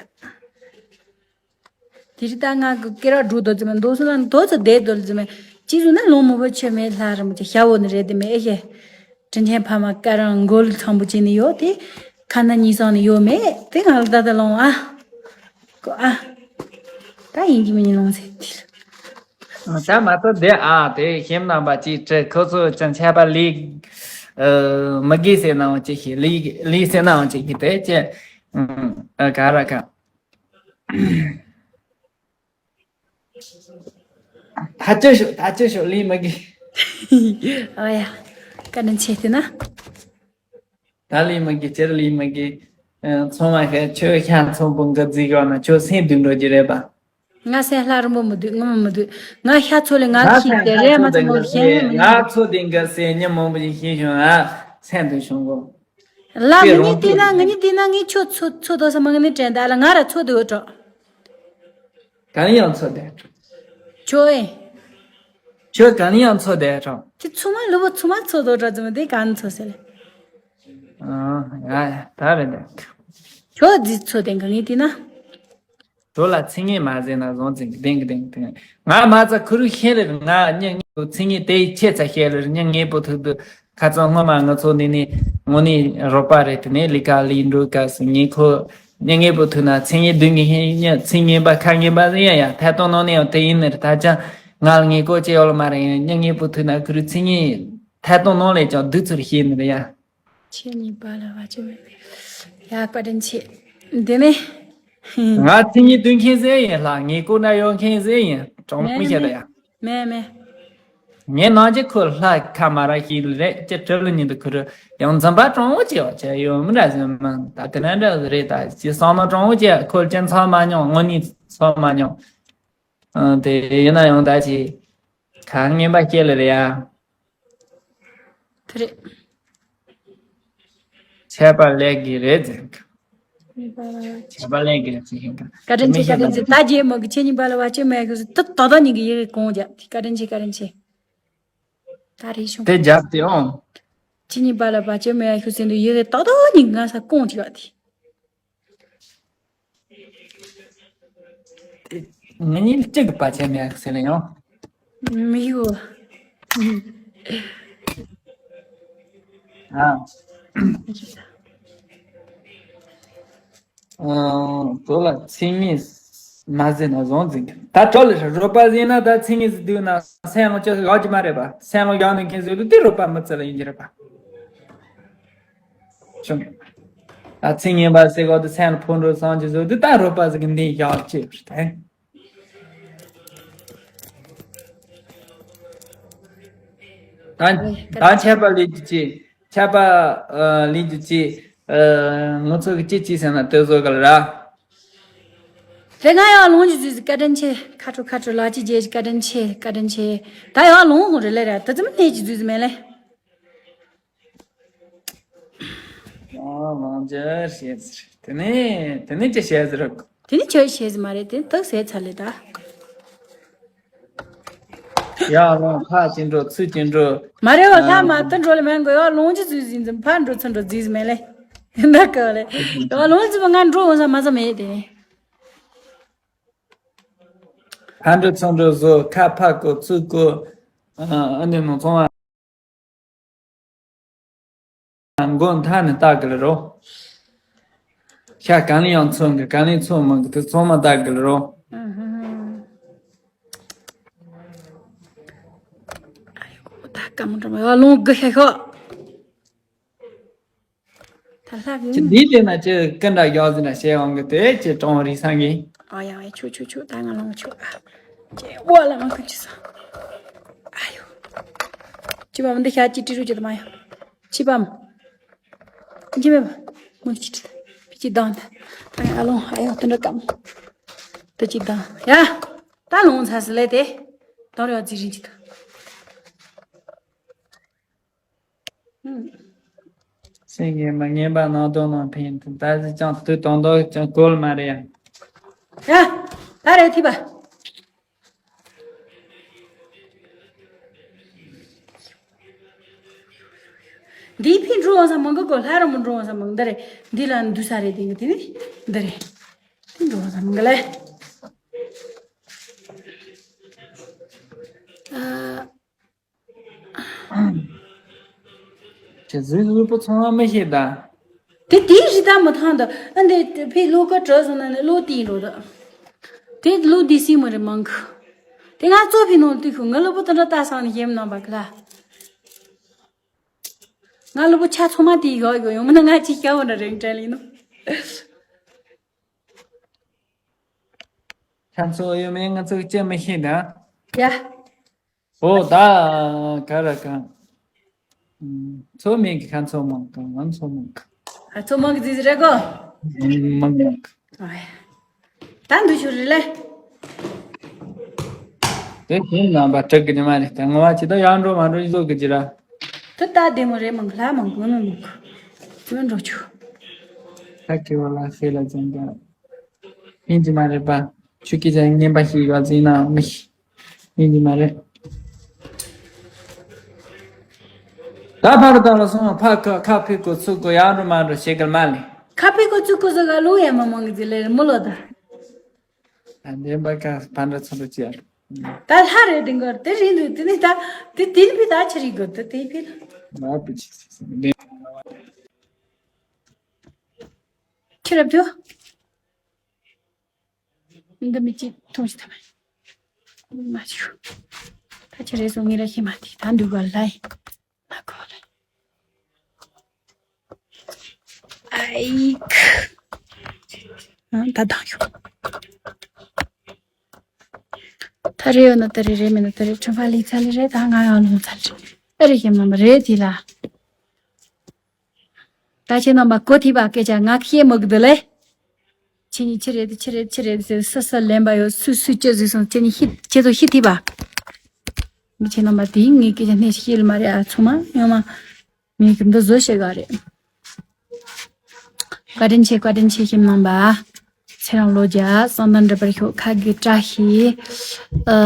དེ་རི་ད་ང་གི་སྐེ་རགས་འགྲོ་དོ་ཙི་མ་འདོགས་སོང་ན་འདོགས་ཙི་བསྡད་དོ་ཙི་མ། ཅི་ཟེར་ན་ལོང་མོ་བོ་ཆོད་མེད་ལྷ་རི་མོ་ཅི་ཤ་བོ་ནི་རེད་དེ་མེད་ཨེ་ཤེ། དྲིན་ཆེན་ཕ་མ་ཀ་རང་མགོ་ལུས་ཚང་པོ་ཅི་ནི་ཡོད་དེ། ཁ་ན་ཉི་སང་ནི་ཡོད་མེད་དེ་ང་ལ་ད་ད་ལོང་ཨ། ཀོ་ཨ། ད་ཡིན་གྱི་མི་ཉིན་ལོང་ཟེར་དེ། ད་མ་གཏོགས་དེ་ཨ་དེ་ཁྱིམ་ནང་པ་ཅིག་བྲེ་ཁོ་ཚོ་ཅང་ཆད་པ་ལས་མི་དགོས་ཟེར་ནའང་ཅི་ཞིག་ལས་ལས་ཟེར་ནའང་ཅི་ཞིག་དེ་ཅི་ག་ར་ག་ད་ཅི་ཤོག་ད་ཅི་ཤོག་ལས་མི་དགོས། ཨ་ཡ། བཀའ་དྲིན་ཆེ་དེ་ན། ད་ལས་མ་གི་ཅེར་ལས་མ་གི། ཚང་མ་ཤ་ཁྱོད་ཤ་ཚོང་པོ་འགའ་རྫིག་ཡོང་ན་ཁྱོད་སེམས་སྡུག་འགྲོ་གི་རེད་པ། ང་སེམས་ལྷ་རིང་པོ་མི་འདུག་ངོ་མ་མི་འདུག་ང་ཤ་ཚོ་ལས་ང་ང་ཁྱི་སེམས་དེ་ལྷ་རེད་མ་ཚོ་ཚོ་འདི་མོ་འགའ་ཤེས་སེམས་ཡོང་ང་ཚོ་འདི་འགའ་སེམས་ཉམས་མང་པོ་ཞིག་ཤེས་བྱུང་ང་སེམས་སྡུག་བྱུང་གོ། ལ་ང་གཉིས་བལྟས་ན་ང་གཉིས་བལྟས་ན་ངས་ཁྱོད་ཚོ་ཚོ་དོ་ས་མ་ང་ནི་དྲན་ད་ལ་ང་ར་ཚོ་དོ་གྲོགས། གང་ཡང་ཚོ་དེ་གྲོགས། ཁྱོད་ཨེ། ཁྱོད་གང་ཡང་ཚོ་དེ་གྲོགས། དེ་ཚོ་མ་ལུ་བོ་ཚོ་མ་ཚོ་དོ་གྲོགས་ཙམ་དེ་གང་ཚོ་ཟེར། ཨ་ཡ་ཡ་ད་རེད་དེ། ཁྱོད་ཟིག་ཚོ་དེ་གང་ཡིན་དེ་ན། གྲོགས་ལ་ཚིག་ངན་མ་ཟེར་ན་བཟང་ཙིང་གི་ཏིང་གི་ཏིང་གི་ཏིང་། ང་མ་ཚ་ཁུ་རུ་ཤེས་ལེར་ང་སྙིང་ངེ་ཚིག་ངན་དེ་ཡི་ཆེ་ཚ་ཤེས་ལེར་སྙིང་ངེ་པོ་ཐུག་དུ་ཁ་ཚང་སྔོན་མ་ང་ཚོ་འདི་ནི་དངོས་གནས་རོགས་པ་རེད། དེ་ནས་ལི་ཀ་ལི་འགྲོ་སྐབས་སུ་ངེ་ཁོ་སྙིང་ངེ་པོ་ཐུག་ན་ཚིག་ངན་བདུན་གི་ཤེས་ཉ་ཚིག་ངན་པ་ཁ་ངན་པ་ཟེར་ཡ་ཡ་ཐད་གཏོང་ནང་ནས་ཡང་དེ་ཡིན་ནི་རེད། ད་ཅང་ང་ལ་ངེ་ཀོ་ཅེ་ཡོད་ལ་མ་རེད། ཡང་སྙིང་ངེ་པོ་ཐུག་ན་ཁུ་རུ་ཚིག་ངན་ཐད་གཏོང་ནང་ལས་ཀྱང་བདུད་ཚུར་ཤེས་ནི་རེད་ཡ། ཁྱེད་གཉིས་པ་ལ་བ་ཅི་མེད་པས། ཡ་བཀའ་དྲིན་ཆེ། འདི་ནི། ང་ཚིག་ངན་བདུན་མཁན་ཟེར་ཡིན་ལ་ངའི་སྐུ་ན་ཡོད་མཁན་ཟེར་ཡིན་གྲོང་མི་ཤེས་ད་ཡ། མེད་མེད། ངའི་ནང་གི་ཁོ་ལྷ་ཁ་མ་ར་ཤེས་རེད་ཅེས་གྲུབ་ལ་ཉིན་དུ་ཁུ་རུ་ཡང་འཛམ་པ་གྲོང་བོ་ཅེས་བ་ཅེས་ཡོད་མི་འདྲ་ཟེར་མ་ད་དེ་ན་འདྲ་རེད། ད་ཅི་བསམ་བློ་གྲོང་བོ་ཅེས་ཁོ་ཅན་ཚང་མ་མྱོང་དངོས་གནས་ཚང་མ་མྱོང་། ཨ་དེ་ཡིན་ན་ཡང་ད་ཅི་གང་ངན་པ་སྐྱེ་ལེ་རེད་ཡ། དེ་རེད། ཆད་པ་ལས་ཀྱི་རེད་ཟེར། ཆད་པ་ལས་ཀྱི་རེད་ཟེར་ཞིང་ཁ། བཀའ་དྲིན་ཆེ། བཀའ་དྲིན་ཆེ། ད་རྗེས་མ་གི་ཁྱེད་གཉིས་པ་ལ་བ་ཅི་མེད་གི་ཟེར་ཏག་ཏག་ཏག་གཉིས་ཀྱི་ཡི་གེ་གོང་རྒྱབ་དེ་བཀའ་དྲིན་ཆེ། བཀའ་དྲིན་ཆེ། ད་རེད་བྱུང་། དེ་རྒྱབ་དེ་ཨང་། ཁྱེད་གཉིས་པ་ལ་བ་ཅི་མེད་གི་ཟེར་འདུག་ཡི་གེ་ཏག་ཏག་གཉིས་ཀྱི་ང་ས་གོང་རྒྱབ་དེ། ང་གཉིས་གཅིག་གི་བར་ཆད་མེད་ཟེར་ལ་ཡང་། མི་ཡོད། ཨ། ཨ། དོ་ལ་ཚིག་ངན་མ་ཟེར་ན་བཟང་ཟིན་གི་ད་གྲོགས་ལ་རོགས་པ་ཟེར་ན་ད་ཚིག་ངན་ཟེར་དུས་ན་སེམས་ལ་ཅི་ཡག་གི་མ་རེད་པ། སེམས་ལ་ཡག་ནི་མཁན་ཟེར་དུས་དེ་རོགས་པ་མི་ཚེ་ལ་ཡིན་གྱི་རེད་པ། ཆུང་། ད་ཚིག་ངན་པ་ཟེར་གོ་དུ་མཚན་ལ་ཕོ་འགྲོ་སངས་རྒྱས་བཟོ་དུ་ད་རོ་པ་ཟིག་གི་འདི་ཡག་ཅེས་པར་ཐལ། ད་ད་ཆད་པ་ལས་རྒྱུ་ཅི། ཆད་པ་ལས་རྒྱུ་ཅི། ང་ཚོ་གི་ཅི་ཅི་ཟེར་ན་དེ་བཟོ་ག་ལ་ར། རེ་ང་ཡང་ལོང་རྒྱུ་ཟིག་བཀའ་དྲིན་ཆེ། ཁ་དྲོ་ཁ་དྲོ་ལགས་ཀྱི་རྗེས་ཀྱི་བཀའ་དྲིན་ཆེ། བཀའ་དྲིན་ཆེ། ད་ཡང་ལོང་ཧོ་རེ་ལེ་ར་དེ་ཙམ་གནས་ཀྱི་ཟིག་མེད་ལེ། ཨ་ལོང་རྒྱུ་ཞེས་ཟེར། དེ་ནས་དེ་ནས་ཅི་བཤད་ཟེར། དེ་ནི་ཁྱོད་བཤད་ཟིན་མ་རེད། དེ་དག་ཟས་ཚར་ལེ་ད། ཡ་ལོང་ཕ་ཅི་འགྲོ་ཚུ་ཅི་འགྲོ། མ་རེད་བ། ལྷ་མ་ཏི་འགྲོ་ལེ་མེན་གོ། ཡ་ལོང་ཅི་ཟུས་ཟིན་ཙམ་ཕ་འགྲོ་ཚུ་འགྲོ་ཟིས་མེད་ལེ། ཡིན་ད་ག་ལེ། ཡ་ལོང་ཅི་བ་ང་འགྲོ་འོང་ས་མ་ས་མེད་དེ། ཕ་འགྲོ་ཚུ་འགྲོ་བཟོ་ཁ་ཕ་གོ་ཚུ་གོ། ཨ་འདི་ནང་ཚོང་བ། མགོ་མཐའ་ནས་བཏགས་གི་ལ་རོ། ཤ་གང་ལ་ཡང་ཚོང་གི་གང་ལ་ཚོང་མང་གི་དེ་ཚོང་མ་བཏགས་གི་ལ་རོ། ད་ཀ་མོ་འགྲོ་མ་ཡོད་ལོང་གི་ཤ་ཤོག་ད་ལྷག་ཅི་ཡིན། འདི་དེ་ན་ཅི་ཀི་འདྲ་ཡོག་ཟིན་ན་བྱེད་འོང་གི་དེ་ཅི་གྲོང་རིག་སང་གི། ཨ་ཡང་ཨེ་ཆུ་ཆུ་ཆུ་ད་ང་ལོང་ཆུ་ཨ། ཅེ་ཝ་ལ་མ་ཁུ་ཆི་ས། ཨ་ཡོ། ཅི་བ་མི་འདི་ཤ་ཅི་ཏི་རུ་ཅི་ད་མ་ཡོ། ཅི་བམ། ཅི་མེད་པ། མོ་ཅི་ཏི་ད། པི་ཅི་དང་ད། ད་ང་ལོང་ཨ་ཡོ་དུ་འདྲ་ཀམ། ད་ཅི་དང་ཡ། ད་ལོང་ཚ་སི་ལེ་དེ། དོ་རེ་བ་ཙི་རིན་ཅི་ད། སེང་གེ་མ་ངན་པ་ནང་དོན་ནང་ཕན་ད་གཟི་ཅང་དུ་དོན་དོ་ཅང་གོལ་མ་རེད་ཡ། ཡ། ད་རེད་ཐི་པ། འདིའི་ཕི་འགྲོ་འོང་ས་མང་གི་གོ་ལྷ་ར་མོ་འགྲོ་འོང་ས་མང་འདི་རེད། འདི་ལ་འདུ་ས་རེད་དེ་གི་དེ་ནི་འདི་རེད། དེ་འགྲོ་འོང་ས་མང་གི་ལེ། ཨ། དེ་ཟུག་ཟུག་པོ་ཚང་མ་མི་ཤེས་ད། དེ་དེའི་རི་དྭགས་མི་ཐང་ད། ཨ་འདི་ཕའི་ལོ་ཀ་གྲོ་སོང་ན་ནི་ལོ་དེའི་འགྲོ་ད། དེ་ལོ་དེ་སྲིད་མི་རེ་མང་གི། དེ་ང་ཚོ་ཕའི་ནང་དུས་ཁུ་ང་ལོ་པོ་དེ་འདྲ་ལྟ་སང་ནི་ཡེམ་ནང་པ་གི་ལ། ང་ལོ་པོ་ཆ་ཚང་མ་དེའི་ཡོག་ཡོག་ཡོང་མི་ན་ང་ཅི་ཤ་བོ་འདྲ་རེང་བྲལ་ཡིན་ནོ། ཁྱམས་ཚོ་ཡོད་མེད་ང་ཚོ་ཅི་མི་ཤེས་ན། ཡ། ཨོ་ད་ག་ར་ག་ཚོ་མེད་གི་ཁ་ཚོ་མང་ག་ང་ཚོ་མང་ག་ཨ་ཚོ་མང་གི་ཟིག་རེད་གོ། མང་མང་ག་ཨ་ཡ། ད་འདུ་ཤོར་རེད་ལེ། དེ་ཁྱིམ་ནང་པ་དྲུག་གི་ཉི་མ་རེད། ད་ངོ་བ་ཅི་ད་ཡང་འགྲོ་མ་འགྲོ་ཡི་ཟོ་གི་ཅི་ར། དེ་ད་བདེ་མོ་རེད་མང་ག་ལ་མང་ག་ངོ་མ་མང་ག་ཚོ་འགྲོ་ཆུ། ད་ཁེ་བ་ལ་ཤེས་ལ་ཅན་ད། ཡིན་གྱི་མ་རེད་པ། ཆུ་སྐྱེས་ཅན་ངན་པ་ཞིག་ཡོད་ཟིན་ན་མི་ཤེས། ཡིན་གྱི་མ་རེད། ད་ཕར་དང་ལ་སོང་ཕ་ཁ་ཁ་ཕི་ཀོ་ཚུ་ཀོ་ཡང་རུ་མ་འགྲོ་ཤེས་གལ་མ་ལེ། ཁ་ཕི་ཀོ་ཚུ་ཀོ་ཟ་ག་ལུ་ཡ་མ་མང་གི་ཟི་ལེ་རི་མུ་ལོ་ད། ད་འདེམ་པ་ཁ་ཕ་འདྲ་ཚུ་འགྲོ་ཅི་ཡ། ད་ལྷ་རེད་དེ་འགོར་དེ་རིང་དུ་དེ་ནི་ད་དེ་དེ་ནི་ཕི་ད་ཆི་རིག་གོ་དེ་དེ་ཕི་ལ། ང་ཕི་ཆི་ཆི་ཆི་འདེམ། ཁྱེད་རབ་དུ། འདི་མི་གཅིག་ཐུང་ཞིག་ཐམ་མ་ཞུ། ད་ཆ་རེ་སོང་ངེ་ར་ཤི་མ་དེ་ད་འདུག་ག་ལ་ཡིན་ན་གོ་ལ། ཨའི་ཁ་ད་དང་ཡོད། ད་རེ་ཡོད་ན་ད་རེ་རེ་མེད་ན་ད་རེ་ཁྲིམས་ཕ་ལི་ཚ་ལི་རེད། ད་ང་ཡང་ལོང་ཚ་ལི་རེད། ཨ་རེ་ཤེས་མ་མ་རེད་དེ་ལ། ད་ཁྱེད་རྣམ་པ་གོ་ཐིག་པ་སྐད་ཆ་ང་ཤེས་མི་གི་འདུག་ལེ། ཁྱེད་གཉིས་ཆི་རེད་ཆི་རེད་ཆི་རེད་ཟེར་སུ་སུ་ལེན་པ་ཡོད། སུ་སུ་ཅི་ཟེར་སོང་། ཁྱེད་གཉིས་ཤི་ཁྱེད་ཚོ་ཤི་ཐིག་པ། མི་ཁྱེད་རྣམ་པ་དེའི་ངའི་སྐད་ཆ་སྣེ་ཤེས་ལ་མ་རེད། ཨ་ཚང་མ་ཡང་མ་ངའི་གི་འདི་བཟོ་བྱེད་ག་རེད། བཀའ་དྲིན་ཆེ་བཀའ་དྲིན་ཆེ་ཁྱེད་རྣམ་པ། ཚེ་རིང་ལོ་བརྒྱ་གསང་གདམས་འབྲུ་པར་ཤོག་ཁ་གི་བཀྲ་ཤིས། ཨ་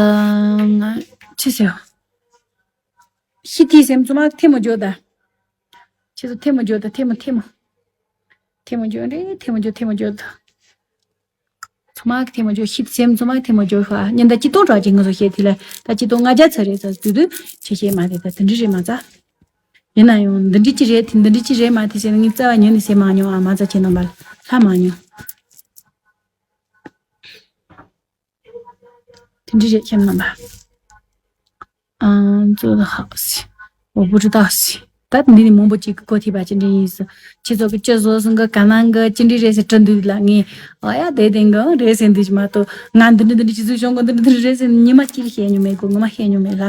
ང་ཆི་ཟེར། ཤི་ཐིག་སེམས་ཚང་མ་ཐེ་མོ་འཇོག་ད། ཁྱེད་ཚོ་ཐེ་མོ་འཇོག་ད་ཐེ་མོ་ཐེ་མོ། ཐེ་མོ་འཇོག་རེད་ཐེ་མོ་འཇོག་ཐེ་མོ་འཇོག་ད། ཚང་མ་ཐེ་མོ་འཇོག་ཤི་སེམས་ཚང་མ་ཐེ་མོ་འཇོག་ཤ་ཉིན་ད་ཅི་ཏོང་གྲགས་ཅིག་ང་ཚོ་བཤད་དེ་ལ་ད་ཅི་ཏོང་ལྔ་བརྒྱ་ཚར་རེད་ཟ་དུས་དུས་ཆེ་ཤེས་མ་རེད། ད་དེ་འདྲི་རེད་མ་ཚ། ཡིན་ན་ཡང་འདི་འདྲི་ཅི་རེད་དེ་འདི་འདྲི་ཅི་རེད་མ་དེ་བྱས་ན་ངས་རྩ་བ་ཉོན་ནས་ཟེར་མ་མྱོང་ཨ་མ་ཚ་ཁྱེད་རྣམ་པ་ལྷ་མ་མྱོང་། དེ་འདྲི་རེད་ཁྱེད་རྣམ་པ། ཨང་ཙོ་ཧ་སི། འོ་བུ་རུ་ཏ་སི། ད་འདི་ནི་མང་པོ་ཅིག་གི་གོ་ཐུབ་པ་ཅི་འདྲ་ཡིན་ཟེར། ཁྱེད་ཚོ་གི་ཅི་བཟོ་སོང་གི་ག་ནང་གི་ཅི་འདྲ་རེད་ཟེར་དྲི་འདུག་ལ། ངས་ཨ་ཡ་དེ་དེང་གི་རེད་ཟེར་འདུག་ཅི་མ་གཏོགས། ང་འདི་འདྲ་འདི་འདྲ་ཅི་བཟོ་བྱུང་གི་འདི་འདྲ་འདི་འདྲ་རེད་ཟེར་ཉི་མ་གཅིག་བཤད་མྱོང་མེད་གོ། ངོ་མ་བཤད་མྱོང་མེད་ལ།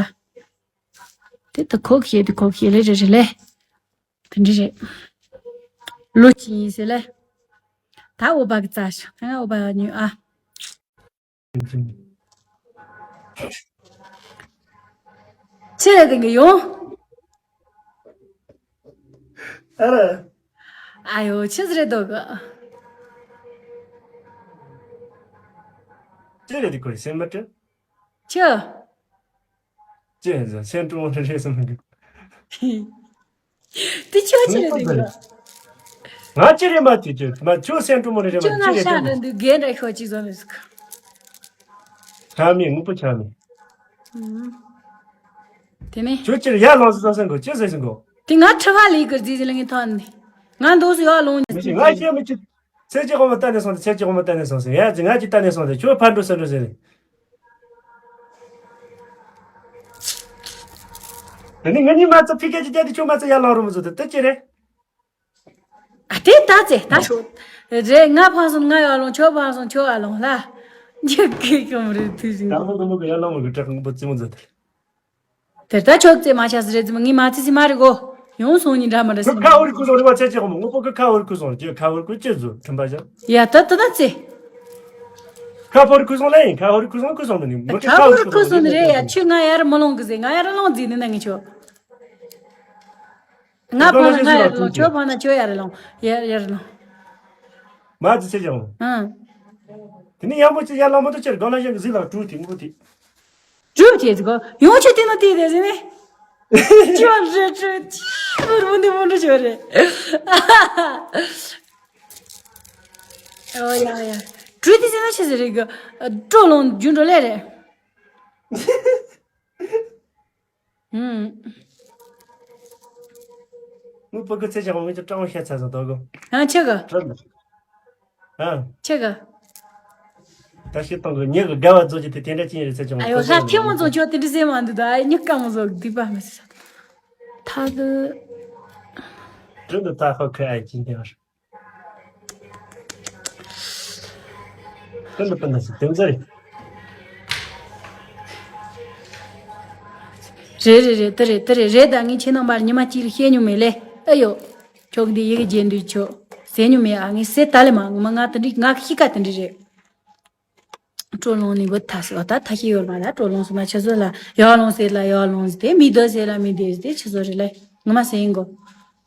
དེ་ད་ཁོག་བཤད་དེ་ཁོག་བཤད་ལེ་རེད་རེད་ལེ། དེ་འདྲ་རེད། ལོ་གཅིག་ཡིན་ཟེར་ལེ། ད་འོ་བ་གི་རྩ་ཤ་ད་ང་འོ་བ་ཉོས་ཨ། ཕྱིར་ར་དེང་གི་ཡོང་། ཨ་ར། ཨ་ཡོ་ཆི་ཟིག་རེད་འདུག་གི། ཅི་རེད་དེ་ཁོ་རེ་སེམས་མ་སྐྱོ། ཆི། ཅི་ཡིན་ཟེར་སེམས་སྤྲོ་བོ་རེད་སེམས་མ་སྐྱོ། དེ་ཁྱོད་ཅི་རེད་དེ་གི། ང་ཅི་རེད་མ་དེ་ཅི་མ་ཁྱོད་སེམས་སྤྲོ་མོ་རེད་རེད་མ་ཁྱོད་ན་ཅི་རེད་ཤ་ཅི་རེད། འདི་རྒན་འདྲ་ཤོག་ཅི་བཟོ་མི་སྲིད་གི། ཆ་མེད་དངོས་པོ་ཆ་མེད། དེ་ནས། ཁྱོད་ཅི་རེད་ཡར་ལངས་སོང་སེམས་གོ་ཅི་ཟེར་སེམས་གོ། དེ་ང་ཁྲི་ཕ་ལི་གི་རྫི་ཟི་ལ་ངའི་ཐོག་ནས། ང་འདུག་སུ་ཡར་ལངས་མི་ཤེས་ང་ཤེས་མི་ཅི། ཚེ་གཅིག་གོང་མ་བལྟས་ནས་སོང་སྟེ་ཚེ་གཅིག་གོང་མ་བལྟས་ནས་སོང་ཟེར་ཡ་ཅི་ང་ཅི་བལྟས་ནས་སོང་སྟེ་ཁྱོད་ཕར་འགྲོ་ས་འགྲོ་ཟེར་ནས། དེ་ནི་ང་གཉིས་མ་ཚད་ཕི་སྐད་ཀྱི་རྒྱལ་དེ་ཁྱོད་མ་ཚད་ཡར་ལངས་རུང་མི་བཟོ་དེ་དེ་ཅི་རེད། ཨ་དེ་ད་ཚེ་ད་ཤོག་རེད་ང་ཕར་སོང་ང་ཡར་ལངས་ཁྱོད་ཕར་སོང་ཁྱོད་ཡར་ལངས་ལ། འགྱུར་གི་གམ་རེད་དུས་ཟིན། དང་པོ་དང་པོ་གི་ཡར་ལངས་མི་གི་བྲག་ངུ་པོ་རྩེ་མོ་མཛོད་དེ། དེ་ལྟར་ཆོག་ཙེ་མ་ཆགས་སུ་རེད་ཙམ་ངའི་མ་ཚི་སི་མ་རེད་གོ། ཡོང་སོང་ཉིན་འདྲ་མ་འདྲ་སེམས། ཁ་ཧོར་ཁུ་སོང་རི་བ་ཚེ་ཆེ་གོ་མོ་ངོ་པོ་གི་ཁ་ཧོར་ཁུ་སོང་རྒྱུ་ཁ་ཧོར་ཁུ་ཅི་བཟོ་ཁྲིམ་པ་བཞག་ཡ་ད་ད་ད་ཙེ། ཁ་ཧོར་ཁུ་སོང་ལེ་ཡིན་ཁ་ཧོར་ཁུ་སོང་ཁུ་སོང་ནི་མོ་ཁ་ཧོར་ཁུ་སོང་ནི་རེད་ཡ་ཁྱོད་ང་ཡར་མི་ལོང་གི་ཟེ་ང་ཡར་ལོང་རྫི་ནི་ན་ངི་ཆོ། ང་ཕོ་ན་ང་ཡར་ལོང་ཁྱོད་ཕོ་ན་ཁྱོད་ཡར་ལོང་ཡར་ཡར་ལོང་། མ་ཙི་ཚེ་ཆེ་གོ་མོ། ཨང་། དེ་ནི་ཡང་མོ་ཅི་ཡར་ལོང་མོ་ཏོ་ཆེར་གང་ལ་ཡང་གི་ཟི་ལ་གྲུ་དེ་མོ་དེ། གྲུབ་བྱེད་ཀྱི་ཡོང་ཆེ་དེ་ནོ་དེ་དེ་ཟིན་ནི། ཅི་བ་རེ་ཅི་ཅི་བར་མོ་འདི་མོ་འདྲ་ཅི་བ་རེད། ཨོ་ཡ་ཡ། གྲུ་དེ་ཟིན་ན་ཆེ་ཟེར་རེད་གི། སྤྲོ་ལོང་རྒྱུན་འགྲོ་ལེ་རེད། ཧུམ། ངུ་པ་ཀུ་ཚེ་ཅག་ངུ་ཅག་སྤྲང་བོ་ཤ་ཚ་ཚ་དོ་གོ། ཨ་ཆེ་གི། ཨ། ཆེ་ག་ད་ཤི་སྟོང་གི་ཉེ་གི་དགའ་བ་རྫོགས་ཀྱི་དེ་དེ་འདྲ་ཅི་ཡིན་རེད་ཟེར་ཀྱང་ཨ་ཡོ་ཧ་ཁྱེད་མོ་ཚོ་ཁྱོད་དེ་འདྲ་ཟེར་མ་འདུག་ད་ཨ་ཉི་ཀ་མོ་ཚོ་སྡིག་པ་མི་ཟེར་ས། ཐ་གི་དྲི་འདི་ད་ཧོ་ཁི་ཨ་ཡི་ཅི་འདི་བར། དེ་འདི་པི་འདི་ཟེར་དེ་འཛེར། རེད་རེད་རེད་དེ་རེད་དེ་རེད་རེད་ད་ངས་ཁྱེད་རྣམ་པར་ཉི་མ་གཅིག་ལ་བཤད་མྱོང་མེད་ལེ། ཨ་ཡོ། ཁྱོད་འདི་ཡི་གེ་རྒྱན་འདུས་ཆོག་ཟེར་མྱོང་མེད་ཨ་ངས་ཟེར་ད་ལེ་མ་ངོ་མ་ང་དེ་འདྲི་ང་གི་གཤིས་ཀ་དེ་འདྲི་རེད། སྤྲོ་ལོང་ནི་བུ་ཐ་སི་བ་ད་ཐ་ཤི་ཡོད་མ་ད་སྤྲོ་ལོང་སི་མ་ཆི་ཟོ་ལ་ཡར་ལོང་ཟེར་ལ་ཡར་ལོང་ཟེར་ཏེ་མི་སྡོད་ཟེར་ལ་མི་སྡོད་ཟེར་ཏེ་ཆི་ཟོ་རེད་ལ་ངོ་མ་ཟེར་ཡིན་གོ།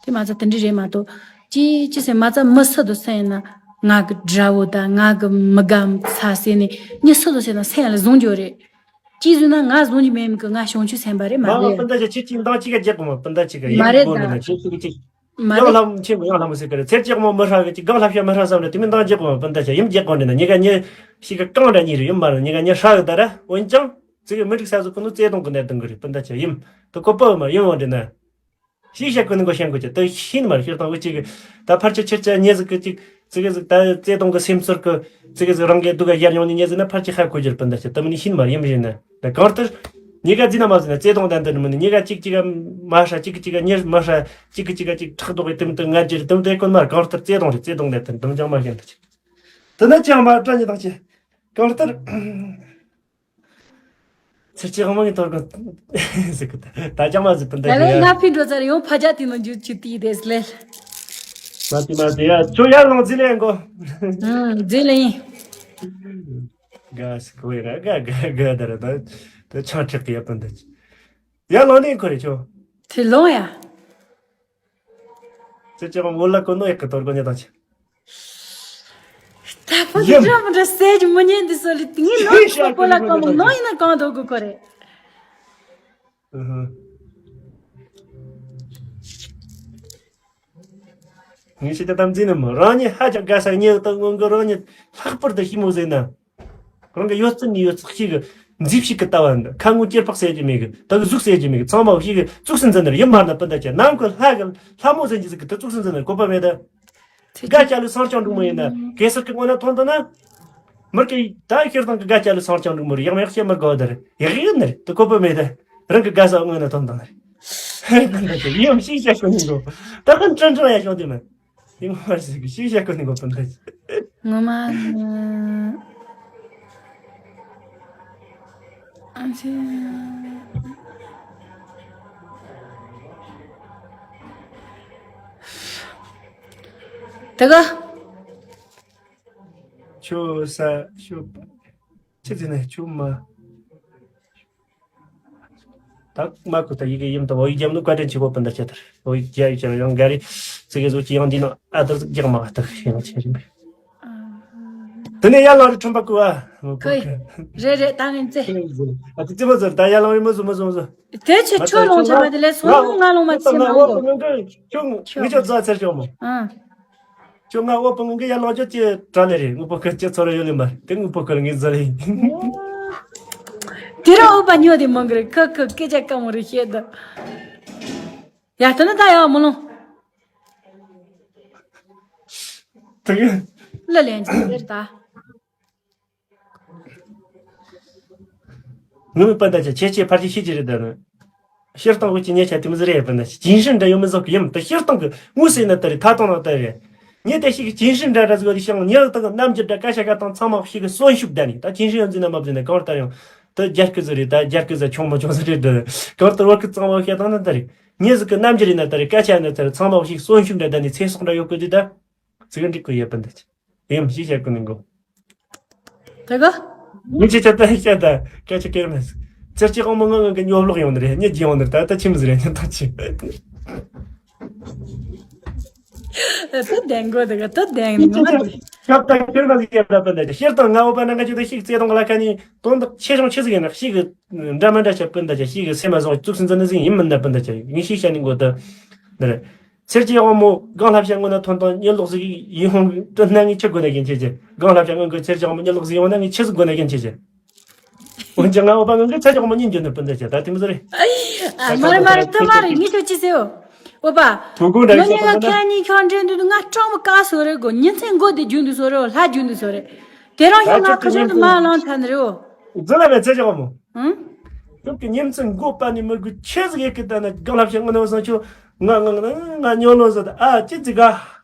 དེ་མ་ཚད་དེ་འདྲི་རེད་མ་གཏོགས་ཅི་ཅི་ཟེར་མ་ཚད་མི་སུ་དུ་སེ་ན་ང་གི་དགྲ་བོ་ད་ང་གི་མི་དགའ་ཚ་ཟེར་ནས་མྱི་སུ་དུ་སེ་ན་སེ་ལ་བཟུང་རྒྱུ་རེད། ཅི་ཟེར་ན་ང་བཟུང་རྒྱུ་མེད་མི་གི་ང་བྱང་ཆུབ་སེམས་དཔའ་རེད་མ་མ་མ་རེད། སྤུན་ཟླ་ཅག་ཁྱེད་ཀྱིས་འདང་གཅིག་ག་རྒྱག་གོ་མ་སྤུན་ཟླ་གཅིག་ག་ཡིན་མ་རེད་དགོངས་ད། འདྲི་ན་ཁྱེད་ཚོ་གི་ཅིག་མ་ཡང་རེད་ལྷ་མོ་ཆེན་མོ་ཡང་ལྷ་མོ་ཟེར་གི་རེད། ཚེ་གཅིག་མོ་མི་ཧྲ་གི་ཅིག་གང་ལྷ་བཤད་མི་ཧྲ་བསམ་རེད་དེ་མི་འདང་རྒྱག་གོ་མ་སྤུན་ཟླ་ཆ་ཡིན་རྒྱག་གོ་འདྲི་ན་ཉི་ག་ཉི་ཞིག་གི་གང་འདྲ་གཉིས་རེད་ཡིན་མ་རེད་ཉི་ག་ཉི་ཧྲ་གི་ད་ར་འོན་ཀྱང་ཚེ་གི་མི་འགྲིག་ས་ཟུག་གི་ནོ་བརྩེ་དུང་གི་གནད་དོན་གི་རེད་སྤུན་ཟླ་ཆ་ཡིན་དུ་གོ་པ་མ་ཡིན་འོང་འདྲི་ན། ཤེས་བྱ་ཀུན་ནི་མགོ་ཤན་གོ་ཅི་ཏི་ཤིན་མར་ཤེས་དང་གི་ཅིག་ད་ཕར་ཆེ་ཆེར་ཆ་ཉེ་ཟིག་གི་ཅིག་ཙི་གི་ཟིག་ད་བརྩེ་དུང་གི་སེམས་ཚོར་གི་ཙི་གི་ཟིག་རང་གི་སྡུག་ག་ཡར་ཡོང་ནི་ཉེ་ཟིག་ན་ཕར་ཆེ་ཧ་གོ་རྒྱུར་སྤུན་ཟླ་ཆེ་ཏི་མི་ནི་ཤིན་མར་ཡིན་ཞིན་ན་ད་གང་ལྟར་ཉེ་ག་ཛི་ན་མ་ཟིན་ན་བརྩེ་དུང་ལྡན་དུ་མི་ནི་ཉེ་ག་ཅིག་ཅིག་ག་མ་ཧྲ་ཅིག་གི་ཅིག་ག་ཉེ་མ་ཧྲ་ཅིག་གི་ཅིག་ག་ཅིག་ཁྲག་དོག་གི་དུམ་དུ་ང་རྒྱུར་དུམ་དེ་ཀུན་མར་གང་ལྟར་བརྩེ་དུང་རེད་བརྩེ་དུང་ལྡན་དུ་དུམ་ཅང་མ་ཤེས་ད་ཅི་ཏི་ན་ཅང་མ་སྐྲ་ཉེ་དང་ཆེ་གང་ལྟར། ཚེ་གཅིག་དབང་མོ་ངའི་ཐོར་གོ་ཟེར་གི་ད་ཅང་མ་ཟེར་དུ་འདྲ་ད་ལས་ཡ། ང་ཕི་འགྲོ་ཚར་ཡོང་ཕ་ཇ་དེ་ནང་འཇུ་ཅི་ཏི་དེས་ལེ། མ་ཏི་མ་ཏི་ཡ་ཁྱོད་ཡར་ལོང་རྫི་ལེན་གོ། ཨང་རྫི་ལེན། ག་སི་གོ་ཡ་ག་ག་ག་ད་ར་ད་ད་ཆང་ཁྲེག་གི་ཡ་པན་ད་ཅི། ཡར་ལོང་ནི་ཁོ་རེ་ཁྱོད། དེ་ལོང་ཡ། ཚེ་གཅིག་དབང་མོ་ལ་གོ་ནོ་ཡག་གི་ཐོར་གོ་ཉེ་དང་ཆེ། ད་པོ་འདི་ཡིན། འདྲ་མི་འདྲ་ཟེར་གྱི་མི་ཉན་འདི་སོ་ལི་ངའི་ནང་ཡིན་ཤག་ཚོ་པོ་ལ་གང་མོ་ནང་ཡིན་ན་གང་དོ་གི་གོ་རེད། ཨུ་ཧུ། ངས་ཤེས་ད་དམ་འཛིན་ནི་མོ་རང་ཉིད་ཧ་ཅང་དགའ་ས་ཉེ་དང་སྔོན་གི་རང་ཉིད་ལྷག་པར་དུ་ཞིབ་མོ་ཟེར་ན། རང་གི་ཡོད་ཚད་ནས་ཡོད་ཚད་ཞིག་གི་མཛེས་ཞིག་གི་ལྟ་བ་འདི་ཁ་ངོ་སྐྱེར་པགས་ཟེར་གྱི་མེད་གི་ད་གི་གཟུགས་ཟེར་གྱི་མེད་གི་ཚང་མ་ཞིག་གི་གཙུག་སུ་འཛིན་ནི་ཡིན་མ་ན་སྤུན་ཟླ་ཆེ་ནང་གི་ལྷ་གི་ལྷ་མོ་ཟེར་གྱི་ཟིག་གི་ད་གཙུག་སུ་འཛིན་ནི་གོ་བ་མེད་ད། དགའ་ཅག་ལུ་སང་ཅང་འགྲུག་མོ་ཡིན་ན་གེ་སར་གི་སྔོན་ན་ཐོན་ད་ན། མི་གི་ད་ཤེར་དང་གི་དགའ་ཅག་ལུ་སང་ཅང་འགྲུག་མོ་རེད་ཡག་མ་ཡག་བཤད་མི་དགོ་ད་རེད་ཡག་ཡོད་ནི་རེད་ད་གོ་བ་མེད་ད། རང་གི་དགའ་ས་སྔོན་ན་ཐོན་ད་ནི་རེད། ཡིན་ཞིག་བཤད་ཤོད་ནི་འགྲོ། ད་ག་འཕྲིན་འཕྲིན་ཡ་ཤོད་དེ་མ། ཡིན་མ་ཞིག་ཞིག་བཤད་ཤོད་ནི་འགྲོ་དོན་དག་ངོ་མ། ཨ་ཙི། དེ་ག་ཁྱོད་ས་ཁྱོད་པ། ཅི་ཟེར་ན་ཁྱོད་མ། ད་མ་གོ་ད་ཡི་གེ་ཡིན་ད་འོ་ཡི་རྒྱབ་ནི་བཀའ་དྲིན་ཆེ་བོ་སྤུན་ཟླ་ཁྱེད་ལྟར་འོ་ཡི་རྒྱ་ཡི་ཆེ་ཡང་འགའ་རེ་ཙི་གེ་བཟོ་ཅི་ཡང་འདི་ན་ཨ་ད་རྒྱག་མ་ད་ཤེས་ན་ཆེ་རིམ་པས། དེ་ནས་ཡར་ལངས་རི་ཁྲོན་པ་ཀུ་ཨ། ཁོས། རེད་རེད་ད་ངན་ཙེ། ཨ་ཙི་ཙི་མ་ཟོ་ད་ཡར་ལངས་རི་མ་ཟོ་མ་ཟོ་མ་ཟོ། དེ་ཆེ་ཁྱོད་ལོང་ཆ་མ་དེ་ལས་སོང་ང་ལོང་མ་ཆེ་མ་ལོ། ཁྱོད་ངི་ཆོ་རྫ་ཚེར་ཤོག་མོ། ཨ། ཁྱོད་ང་ཨོ་པང་གི་ཡར་ལངས་ཆོག་ཅེས་དྲ་ལེ་རེད་ངུ་པོ་ཁ་ཅེས་ཚོར་ཡོད་ལེ་མ་དེ་ངུ་པོ་ཁ་ལ་ངི་ཟ་ལེ། དེ་ར་ཨོ་པ་ཉོ་དེ་མང་གི་རེད་ཁ་ཁ་སྐད་ཆ་དཀའ་མོ་རེད་བཤད་ད། ཡ་ད་ནི་ད་ཡ་མོ་ལོང་། དེ་གི་ལ་ལན་ཅི་ཟེར་ད། ངུ་མི་པ་ད་ཆ་ཆེ་ཆེ་ཕར་ཆེ་ཤི་ཅི་རེད་ད་ནི། ཤེར་སྟོང་གི་ཉེ་ཆ་དེ་མི་ཟེར་ཡ་པ་ད་ཆ་ཅིན་ཧྲིན་འདྲ་ཡོད་མི་ཟོག་གི་ཡིན་ད་ཤེར་སྟོང་གི་ངུ་སེ་ན་ད་རེད་ཐ་སྟོང་ན་ད་རེད། ངས་ད་ཤི་གི་ཅིན་ཧྲིན་འདྲ་འདྲ་ཟིག་ལ་ཤང་ཉེ་ལ་ད་གི་རྣམ་འགྱུར་འདྲ་སྐད་ཆ་ག་དང་ཚང་མ་ཤི་གི་གསོན་ཤུགས་ད་ནི་ད་ཅིན་ཧྲིན་ཡོད་ཟིན་ན་མ་བཟིན་ན་གང་ལྟར་ཡང་ད་རྒྱ་སྐད་ཟིག་རེད་ད་རྒྱ་སྐད་ཟིག་ཆུང་མ་ཆུང་ཟིག་རེད་ད་གང་ལྟར་བར་གི་གཙང་མ་བཤད་སྟངས་ན་ད་རེད། ངས་ཟིག་གི་རྣམ་འགྱུར་ཡིན་ན་ད་རེད་སྐད་ཆ་ཡིན་ན་ད་རེད་ཚང་མ་ཤི་གི་གསོན་ཤུགས་འདྲ་ད་ནི་ཚེ་སྲོག་འདྲ་ཡོད་གི་དུས་ད། ཚིག་འགྲིག་གི་ཡོད་པ་འདི། ཡིན་ཞིག་བྱེད་དགོས་ནི་འགོ། དེ་ག་མི་ཆེ་ཆ་ད་ཤ་ད་སྐད་ཆ་སྐྱེར་མེད། ཚེར་གཅིག་དབང་མོ་ང་ང་གི་ཉོ་ལོག་ཡོང་ནི་རེད་ཉེ་རྒྱུ་ཡོང་ནི་རེད་ད་ད་ཆི་མི་ཟེར་ཡ་ཉེ་ཐག་ཆི། ད་བདེན་གོ་དེ་ག་ད་བདེན་ནི་ང་རེད། སྐབས་དང་སྐྱེར་མ་ཟིག་སྐྱེར་ད་པ་འདི་ཤེར་དང་ང་འོ་པ་ན་ང་ཅི་ད་ཤིག་རྩེ་དང་ག་ལ་ཁ་ནི་དོན་དག་ཆེ་ཆུང་ཆེ་ཟིག་ཡིན་ན་ཤིག་གི་འདྲ་མ་འདྲ་བྱ་པ་འདི་ཆ་ཤིག་གི་སེམས་མ་བཟང་བཙུགས་སུ་འཛིན་ནི་ཟིག་ཡིན་མིན་ད་པ་འདི་ཆ་ངས་ཤིག་བྱ་ནི་འགོ་ད་འདི་རེད། ཚེར་གྱི་དབང་མོ་གང་ལྷ་བྱ་སྔོན་ན་ཐོན་དང་གཉིད་ལོག་ཟིག་ཡིན་ཧོང་དུ་སྣང་ངེ་ཆི་དགོས་ན་ཡིན་ཆེ་ཆེ། གང་ལྷ་བྱ་སྔོན་གྱི་ཚེར་གྱི་དབང་མོ་གཉིད་ལོག་ཟིག་ཡོང་ན་ངེ་ཆི་ཟིག་དགོས་ན་ཡིན་ཆེ་ཆེ། འོན་ཀྱང་ང་འོ་པ་སྔོན་གྱི་ཚེར་གྱི་དབང་མོ་གཉིད་འགྱུར་ནི་སྤུན་ཟླ་ཆེ་ད་དེ་མི་ཟེར་རེད། ཨ་མ་རེད་མ་རེད་ཐོ་མ་རེད་ངེད་ཆོ་ཅི་ཟེར་འོ། འོ་པ། ཐུག་གུ་འདྲ་ངོ་ཉེ་ང་ཁ་གཉིས་ཁྱོད་འདྲེན་དུས་ང་སྤྲང་པོ་བཀག་སོ་རེད་གོ་ཉིན་མཚན་མགོ་དེ་རྒྱུན་དུ་སོ་རེད་འོ་ལྷ་རྒྱུན་དུ་སོ་རེད། དེ་རང་ཡང་ང་ཁ་ཤོར་དུ་མ་ལང་ཐ་ནི་རེད་འོ། རྫུན་ལ་བའི་ཚེ་ཆགས་མོ། ཨང་། ཁྱོད་ཀྱི་ཉིན་མཚན་མགོ་པ་ནི་མི་དགོས་ཆེ་ཟིག་ཡེ་གི་ད་ནི་གང་ལབ་ཤེས་ངོ་ནས་བསམ་ཆུ་ང་ང་ང་ང་ཉོ་ལོ་ཟ་ད་ཨ་ཅི་ཙི་ག་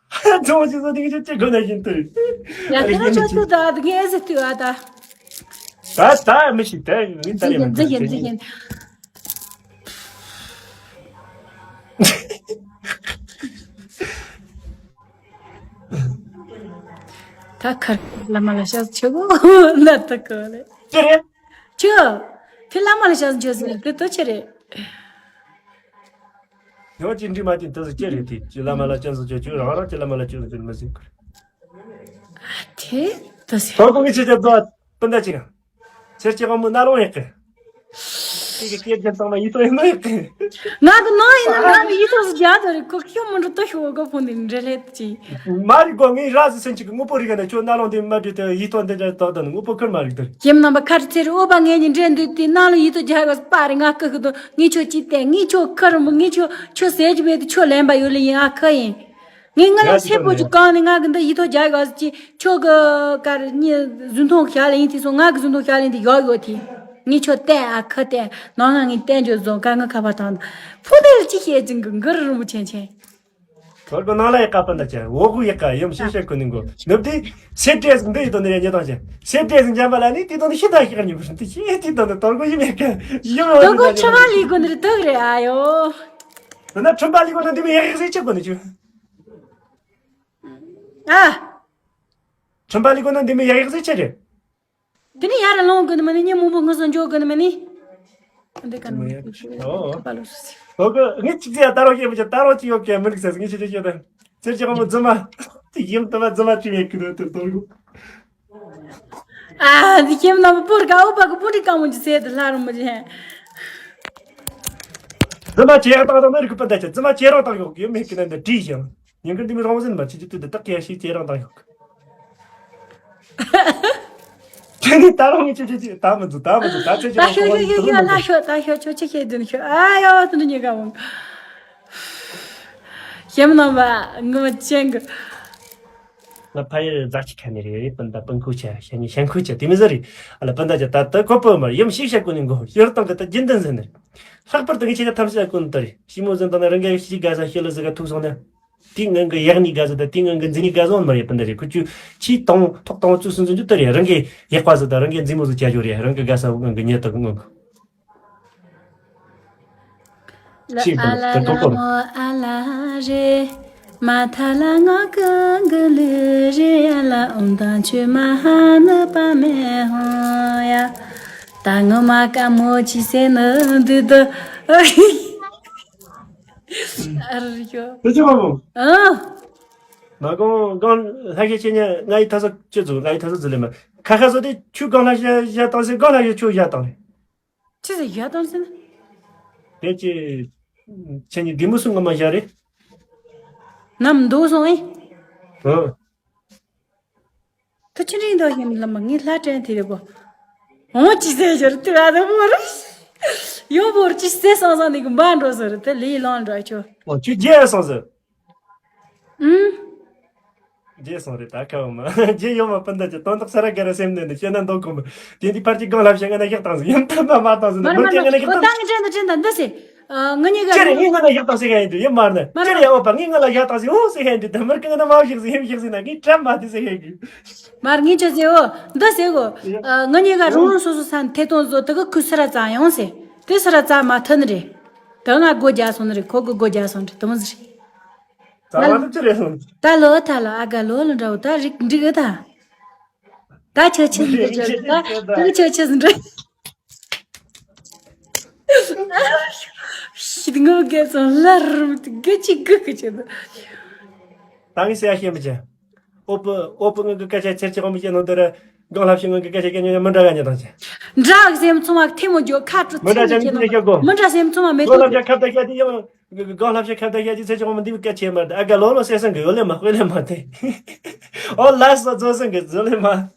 ཚོང་ཅི་ཟ་དེ་གི་ཅི་ཅི་དགོས་ན་བཞིན་དུ། ཡ་དེ་ན་ཆོ་ཐུ་ད་དེ་གི་ཨེ་ཟི་ཐུ་ཨ་ད། ད་ད་མི་ཤི་ད་ཡིན་ད་རེ་མི་ད་ཡིན་ད་ཡིན། ད་ཁར་བླ་མ་ལ་ཤ་ཆེ་གོ་ན་ད་གོ་ལེ། ཅི་རེད། ཆུ། ཁྱོད་བླ་མ་ལ་ཤ་ཆེ་ཟེར་དེ་ཏོ་ཆེ་རེད། ཡང་ཅི་འདྲི་མ་ཅི་ཏོ་ཟེར་ཅི་རེད་དེ་ཅི་བླ་མ་ལ་ཅན་ཟེར་ཆོ་ཆུ་རང་རང་ཅི་བླ་མ་ལ་ཅི་ཟེར་མི་ཟེར་གོ། དེ་ཏོ་ཟེར། ཐོག་གོ་ངི་ཆེ་ཆེ་ཏོ་སྤུན་ཟླ་ཅི་ཡང་། ཚེར་གྱི་དབང་མོ་ན་ལོང་ཡག་གི། དེ་གི་སྐད་ཆ་ཚང་མ་ཡིད་དོ་ཡིན་ནོ་ཡག་གི། ང་གི་ནང་ཡིན་ན་ང་གི་ཡིད་དོ་སུ་རྒྱ་དོ་རེད་ཁོ་ཁྱོད་མི་འགྲོ་ཏོ་ཤོག་གོ་ཕོན་དེ་འདྲེ་ལྷེད་ཅི། མ་རིག་གོ་ངའི་ར་ཟི་སེན་ཅིག་གི་དངོས་པོ་རིག་ག་ན་ཁྱོད་ན་ལོང་དེ་མ་བྲིས་ཏེ་ཡིད་དོ་འདི་འདྲ་དོ་དོ་ནི་དངོས་པོ་ཁུར་མ་རིག་དོ། ཁྱེད་རྣམ་པ་ཁ་རི་ཚེ་རི་ཨོ་པ་ངས་ཉིན་འདྲེ་འདུག་དེ་ན་ལོ་ཡིད་དོ་རྒྱ་གོ་པ་རེད་ང་ཀི་ཁི་དོ་ངས་ཁྱོད་ཅི་བསྟན་ངས་ཁྱོད་ཁུར་མོ་ངས་ཁྱོད་ཁྱོད་ཟས་ཀྱི་མེད་དུ་ཁྱོད་ལེན་པ་ཡོད་ལ་ཡིན་ཨ་ཁ་ཡིན། ངས་ང་ལ་ཡ་སེ་པོ་ཅིག་གང་ནས་ང་གི་འདི་ཡིད་ཐོག་རྒྱག་ཡོད་ཟེར་གྱི་ཁྱོད་གི་ཀར་ཉི་གཟུགས་མཐོང་ཞག་ལས་ཡིན་དེ་སོང་ང་གི་གཟུགས་མཐོང་ཞག་ལས་འདི་ཡག་ཡོད་དེ། ངས་ཁྱོད་བསྟན་ཨ་ཁ་བསྟན་ནང་ང་ངས་བསྟན་རྒྱུ་བཟོ་ཀ་ང་ཁ་པར་དང་ཕུ་ནས་ཅི་བཤད་ཅིང་གི་འགུར་རུ་མོ་ཆེན་ཆེན། ཐོར་གོ་ནང་ལ་ཡི་ཀ་པ་འདི་ཆེ་འོ་གུ་ཡི་ཀ་ཡུམ་ཤེས་ཤེས་ཁུ་ནི་གོ་ནུབ་དེ་སེ་བྲེས་འདི་ཡི་དོན་ནི་ཡ་ཉེ་དང་ཆེ་སེ་བྲེས་འཇམ་པ་ལ་ནི་དེ་དོན་ནི་ཤི་ད་ཤི་ག་ཉི་མ་དེ་ཤི་དེ་དོན་ནི་ཐོར་གོ་ཡི་མེད་ཀ་ཡུམ་ཡོད་ནི་ད་ཆེ་ཆི་མ་ལི་གོ་ནི་རི་དག་རེ་ཨ་ཡོ། ད་ན་ཁྲིམས་པ་ལི་གོ་ན་འདི་མི་ཡག་ཡག་ཟེར་ཆེ་གོ་ནི་ཆུ། ཨ། ཁྲིམས་པ་ལི་གོ་ན་འདི་མི་ཡག་ཡག་ཟེར་ཆེ་རེད། དེ་ནི་ཡར་ལོང་གི་ནི་མ་ནི་ཉི་མོ་པོ་ངུ་སོང་འཇོག་གི་ནི་མ་ནི། འདི་ག་ནི་ཨོ། ཁ་པ་ལོ་སུ་སི། ཨོ་གི་ངས་གཅིག་ཅི་ཡ་ད་རོགས་ཡེ་མི་ཆ་ད་རོགས་ཅི་ཡོད་ཀྱི་མི་རིག་ས་ངས་ཆི་ཆི་ཤོད་དང་ཚེར་ཅི་གོ་མོ་རྫུན་མ། དེ་ཡིན་ད་མ་རྫུན་མ་ཅི་ཡོད་ཀྱི་ནི་དེ་དོར་གོ། ཨ་འདི་ཁྱིམ་ནང་པོར་ག་འོ་པ་གི་པོ་འདི་གང་མོ་ཅི་སེ་དེ་ལྷ་རུ་མོ་ཅི། རྫུན་མ་ཅི་ཡ་ད་ད་མི་རིག་པ་འདྲ་ཆ་རྫུན་མ་ཅི་རོགས་ད་ཡོད་ཀྱི་མེད་ཀྱི་ནི་འདི་བྲིས་ཤིང་། ཉིན་གུང་འདི་མི་རང་བཞིན་མ་བྱེད་ཀྱི་དུས་འདི་དག་གི་ཡ་ཤི་ཅེ་རང་དང་ཡོད། དེ་ནི་ད་རུང་ངས་ཅི་ཅི་ཅི་ད་མི་འདུག་ད་མི་འདུག་ད་ཚེ་ད་ཅི་ཤོད་ཤོད་ཤོད་ཤོད་ལ་ཤོད་ད་ཤོད་ཆོ་ཆི་ཤེས་དུ་ཤོད་ཨ་ཡོ་དུ་ནི་ཉེ་ག་མོ། ཞེམ་ནང་པ་ངུ་མ་ཅན་གི། ང་ཕ་ཡུལ་རྫ་ཆི་ཁ་ནས་རེད་རེད་སྤུན་ཟླ་སྤུན་ཁུ་ཆ་ཤ་ཉེ་ཤན་ཁུ་ཆ་དེ་མི་ཟེར་རེད་ཨ་ལ་སྤུན་ཟླ་ཅ་ད་ད་ཁོ་པོ་མར་ཡུམ་ཤིག་ཤ་ཀུ་ནི་མགོ་ཡོར་དང་གི་ད་རྒྱུན་ལྡན་ཟེར་ནི་རེད། ལྷག་པར་དུ་ངས་ཁྱེད་ཅག་ཐམས་ཅད་ཀུན་ལྟར་རེད། ཞི་མོ་ཟིན་དང་ན་རང་གི་ཤི་དགའ་ས་ཤི་ལ་ཟི་ག་ཐུག་སོང་ན། དེའི་ངང་གི་ཡག་ཉིད་དགའ་ས་དང་དེའི་ངང་གི་འཛིན་ཉིད་དགའ་ས་འོང་མ་རེད་པ་འདི་རེད། ཁུ་ཆུ་ཆེས་དང་ཐོག་དང་བཙུགས་སུན་ཚོན་རྒྱུ་དེ་རེད། རང་གི་ཡག་པ་ཟི་དང་རང་གི་འཛིན་མོ་ཟི་བྱ་རྒྱུ་རེད། རང་གི་དགའ་ས་ངང་གི་ཉེ་དག་ངང་གི། ལ་ཅིག་ཨ་ལ་དེ་ལ་ཐོག་ཐོག་མོ་ཨ་ལ་རེ། མ་ཐ་ལ་ང་ཀུན་གི་ལུ་རེ་ཨ་ལ་ཨུམ་དང་ཆུ་མ་ཧ་ནི་པ་མེ་ཧོ་ཡ། ད་ངོ་མ་ཀ་མོ་ཅི་སེ་ནི་འདི་དུ། ཨ་རི་ཡོ། དེ་ཅི་མ་མོ། ཨ། མ་གོང་གང་ལྷ་ཤེ་ཆེ་ཉ་ང་ཡི་ཐ་ས་ཅི་ཛུ་ང་ཡི་ཐ་ས་ཛུ་ལེ་མ། ཁ་ཁ་སོ་དེ་ཆུ་གང་ལ་བཞག་བཞག་བཏང་སེ་གང་ལ་ཡོད་ཆུ་བཞག་བཏང་རེད། ཅི་ཟེར་ཡ་དང་ཟེར་ན། དེ་ཅི། ཁྱེད་ཉིད་དེ་མོ་སུ་ངོ་མ་བཞག་རེད། ནམ་འདུག་སོང་ཨེ། ཨོ། ད་ཆུ་འདྲེན་དོ་ཡིན་ལ་མ་ངའི་ལྷ་དྲན་དེ་རེད་གོ། འོ་ཅི་ཟེར་ཞོར་དུ་ཨ་ད་བོར། ཡོ་བོར་ཅི་ཟེར་སང་སང་ནི་གི་འབའ་འགྲོ་ཟེར་དེ་ལི་ལང་འགྲོ་ཆོ། ཨོ་ཆུ་རྒྱས་སོང་ཟེར། ཨུམ། རྗེས་སོང་རེད་ད་ཁ་བ་མ། རྗེས་ཡོང་མ་སྤུན་ཟླ་གྱི་དོན་དག་ས་ར་ག་ར་སེམས་ནས་ནི་བཤད་ན་འདོད་གོ་མ། དེ་འདི་ཕར་གྱི་སྒང་ལ་བཤད་ང་ན་བཞག་བཏང་ཟིག་ཡིན་ཐབས་མ་མ་བཏང་ཟིག་མར་མར་མར་ཁྱེད་ང་ན་བཞག་ཨོ་བཏང་ད་ངས་དྲན་ད་དྲན་ད་འདི་སེ། ཨ་ང་གཉིས་ཀ་ཅེ་རེ་རུང་ངས་ང་ན་བཞག་བཏང་ཟིག་ག་ཡིན་དུ་ཡིན་མར་ནི་མར་ཅེ་རེ་མར་ཡ་ཨོ་པ་ངས་ང་ལ་བཞག་བཏང་ཟིག་འོ་ཟེར་ག་ཡིན་དུ་ད་མར་གི་ང་ན་མ་བཞག་ཟིག་ཡིན་བཞག་ཟིག་ན་ངས་དྲན་མ་དེ་ཟེར་ག་ཡིན་གི། མར་ངས་ཅི་ཟེར་ཨོ་འདི་ཟེར་གོ། ཨ་ང་གཉིས་ཀ་རུང་རུང་སོ་སོ་ས་ཐེ་གཏོང་བཟོ་དེ་གི་ཁུ་སི་ར་ཙང་ཡོང་ཟེ། དེ་སི་ར་ཙང་མ་ཐུ་ནི་རེད། དེ་ང་སྒོ་རྒྱག་སོང་ནི་རེད་ཁོ་གི་སྒོ་རྒྱག་སོང་རེད་དེ་མོ་ཟིག་རེད། ཙང་མ་ཐུ་ཅི་རེད་སོང་། ད་ལོ་ད་ལོ་ཨ་ག་ལོ་ལོ་འདྲ་བོ་ད་རིག་འགྲིག་ཨེ་ད། ད་ཆོ་ཆི་ཟིན་འགྲིག་ཆོ་ད་ད་ཆོ་ཆི་ཟིན་འགྲིག་ཤི་ངོ་གེ་སོང་ལར་རུམ་གེ་ཅི་གུ་གུ་ཆེ་ད། ད་ངས་ཟེར་ཡ་ཤེས་མི་བྱེད། ཨོ་པུ་ཨོ་པུ་ངང་གི་སྐད་ཆ་ཚེར་ཆེ་གོ་མི་བྱེད་ནོ་འདི་ར། གང་ལྷ་ཤེ་ངང་གི་སྐད་ཆ་སྐད་ཉོ་ཉོ་མི་འདྲ་ག་ཉོ་དང་ཆེ། འདྲ་གི་སེམས་ཚོང་བ་ཐེ་མོ་འཇོག་ཁ་དྲོ་མི་འདྲ་ཚེ་ཅན་ཉེ་ཁྱེད་ནོ་ནོ་ཤེ་གོ། མི་འདྲ་སེམས་ཚོང་བ་མེད་གང་ལྷ་ཤེ་ཁ་བརྡ་བཤད་དེ་ཡང་། གང་ལྷ་ཤེ་ཁ་བརྡ་བཤད་ཅི་ཚེ་ཅི་གོ་མི་འདི་བའི་སྐད་ཆེ་མ་རེད་ཨ་ག་ལོ་ལོ་སེ་སང་གི་ཡོད་ལེ་མ་དཔེ་ལེ་མ་དེ། ཨོ་ལ་སོ་ཛོ་སང་གི་ཛོ་ལེ་མ།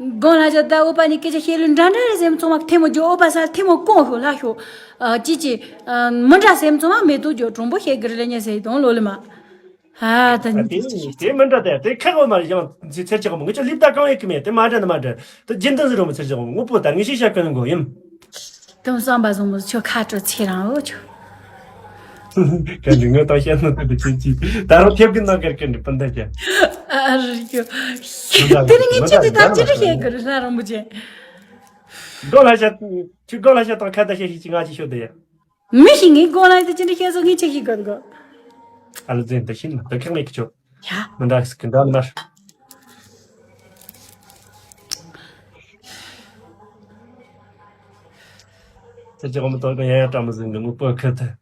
གང་ལྷ་ཤེ་ད་ཨོ་པ་ནི་སྐད་ཆ་བཤད་ལུས་འདྲ་འདྲ་རེད་སེམས་ཚོང་བ་ཐེ་མོ་འཇོག་ཨོ་པ་ས་ཐེ་མོ་གོང་ཤོ་ལྷ་ཤོ། ཨ་ཅི་ཅི། ཨ་མི་འདྲ་སེམས་ཚོང་བ་མེད་དུ་འཇོག་གྲུང་པོ་བཤད་གི་རེད་ལེ་ཉེ་སེ་དང་ལོ་ལེ་མ། ཨ་ད་ཨ་ནི་དེ་དེ་མི་འདྲ་དེ་དེ་ཁ་གོ་མ་རེད་ཡང་ཚེ་ཚེར་ཆག་མོ་ངི་ཆོ་ལིབ་ད་གང་ཡེ་གི་མེད་དེ་མ་འདྲ་ནི་མ་འདྲ་དེ་རྒྱུན་ལྡན་ཟེར་རོ་མི་ཚེར་ཆག་མོ་ངོ་པོ་ད་ངི་ཤི་ཤ་ཀི་ནི་གོ་ཡིན། དུམ་བསམ་པ་བཟུང་མོ་ཆོ་ཁ་དྲོ་ཚེ་རང་འོ་ཆོ། ཀ་འདི་ངོ་ཏང་བཤད་ནོ་དེ་དེ་ཅི་ཅི་ད་རུང་ཐེབས་གི་ནང་ཀར་ཀི་འདི་སྤུན་ཟླ་ཅན། ཨ་རི་ཡོ། དེ་ནི་ངི་ཅི་དེ་ད་ཅི་རེ་བཤད་གི་རེད་ལྷ་རིན་པོ་ཆེ། གང་ལ་ཤ་ཁྱོད་གང་ལ་ཤ་དང་ཁ་ད་ཤ་ཤི་ཅི་ང་ཅི་ཤོད་དེ་ཡ། མི་ཞིག་ངའི་སྒོ་ལ་དེ་ཅི་འདྲ་བཤད་སོང་ངས་ཆེ་ཞིག་གོ་གོ། ཨ་ལ་ཛེན་ད་ཤིན་མ་ད་ཁེག་མེད་ཀྱི་ཆོ། ཡ། མི་འདྲ་སི་ཀི་འདྲ་ནི་མར། ཚེ་ཅི་གོ་མི་ཏོག་ཀ་ཡ་ཡ་བཀྲ་མི་ཟིན་གི་ངུ་པོ་ཁ་ད།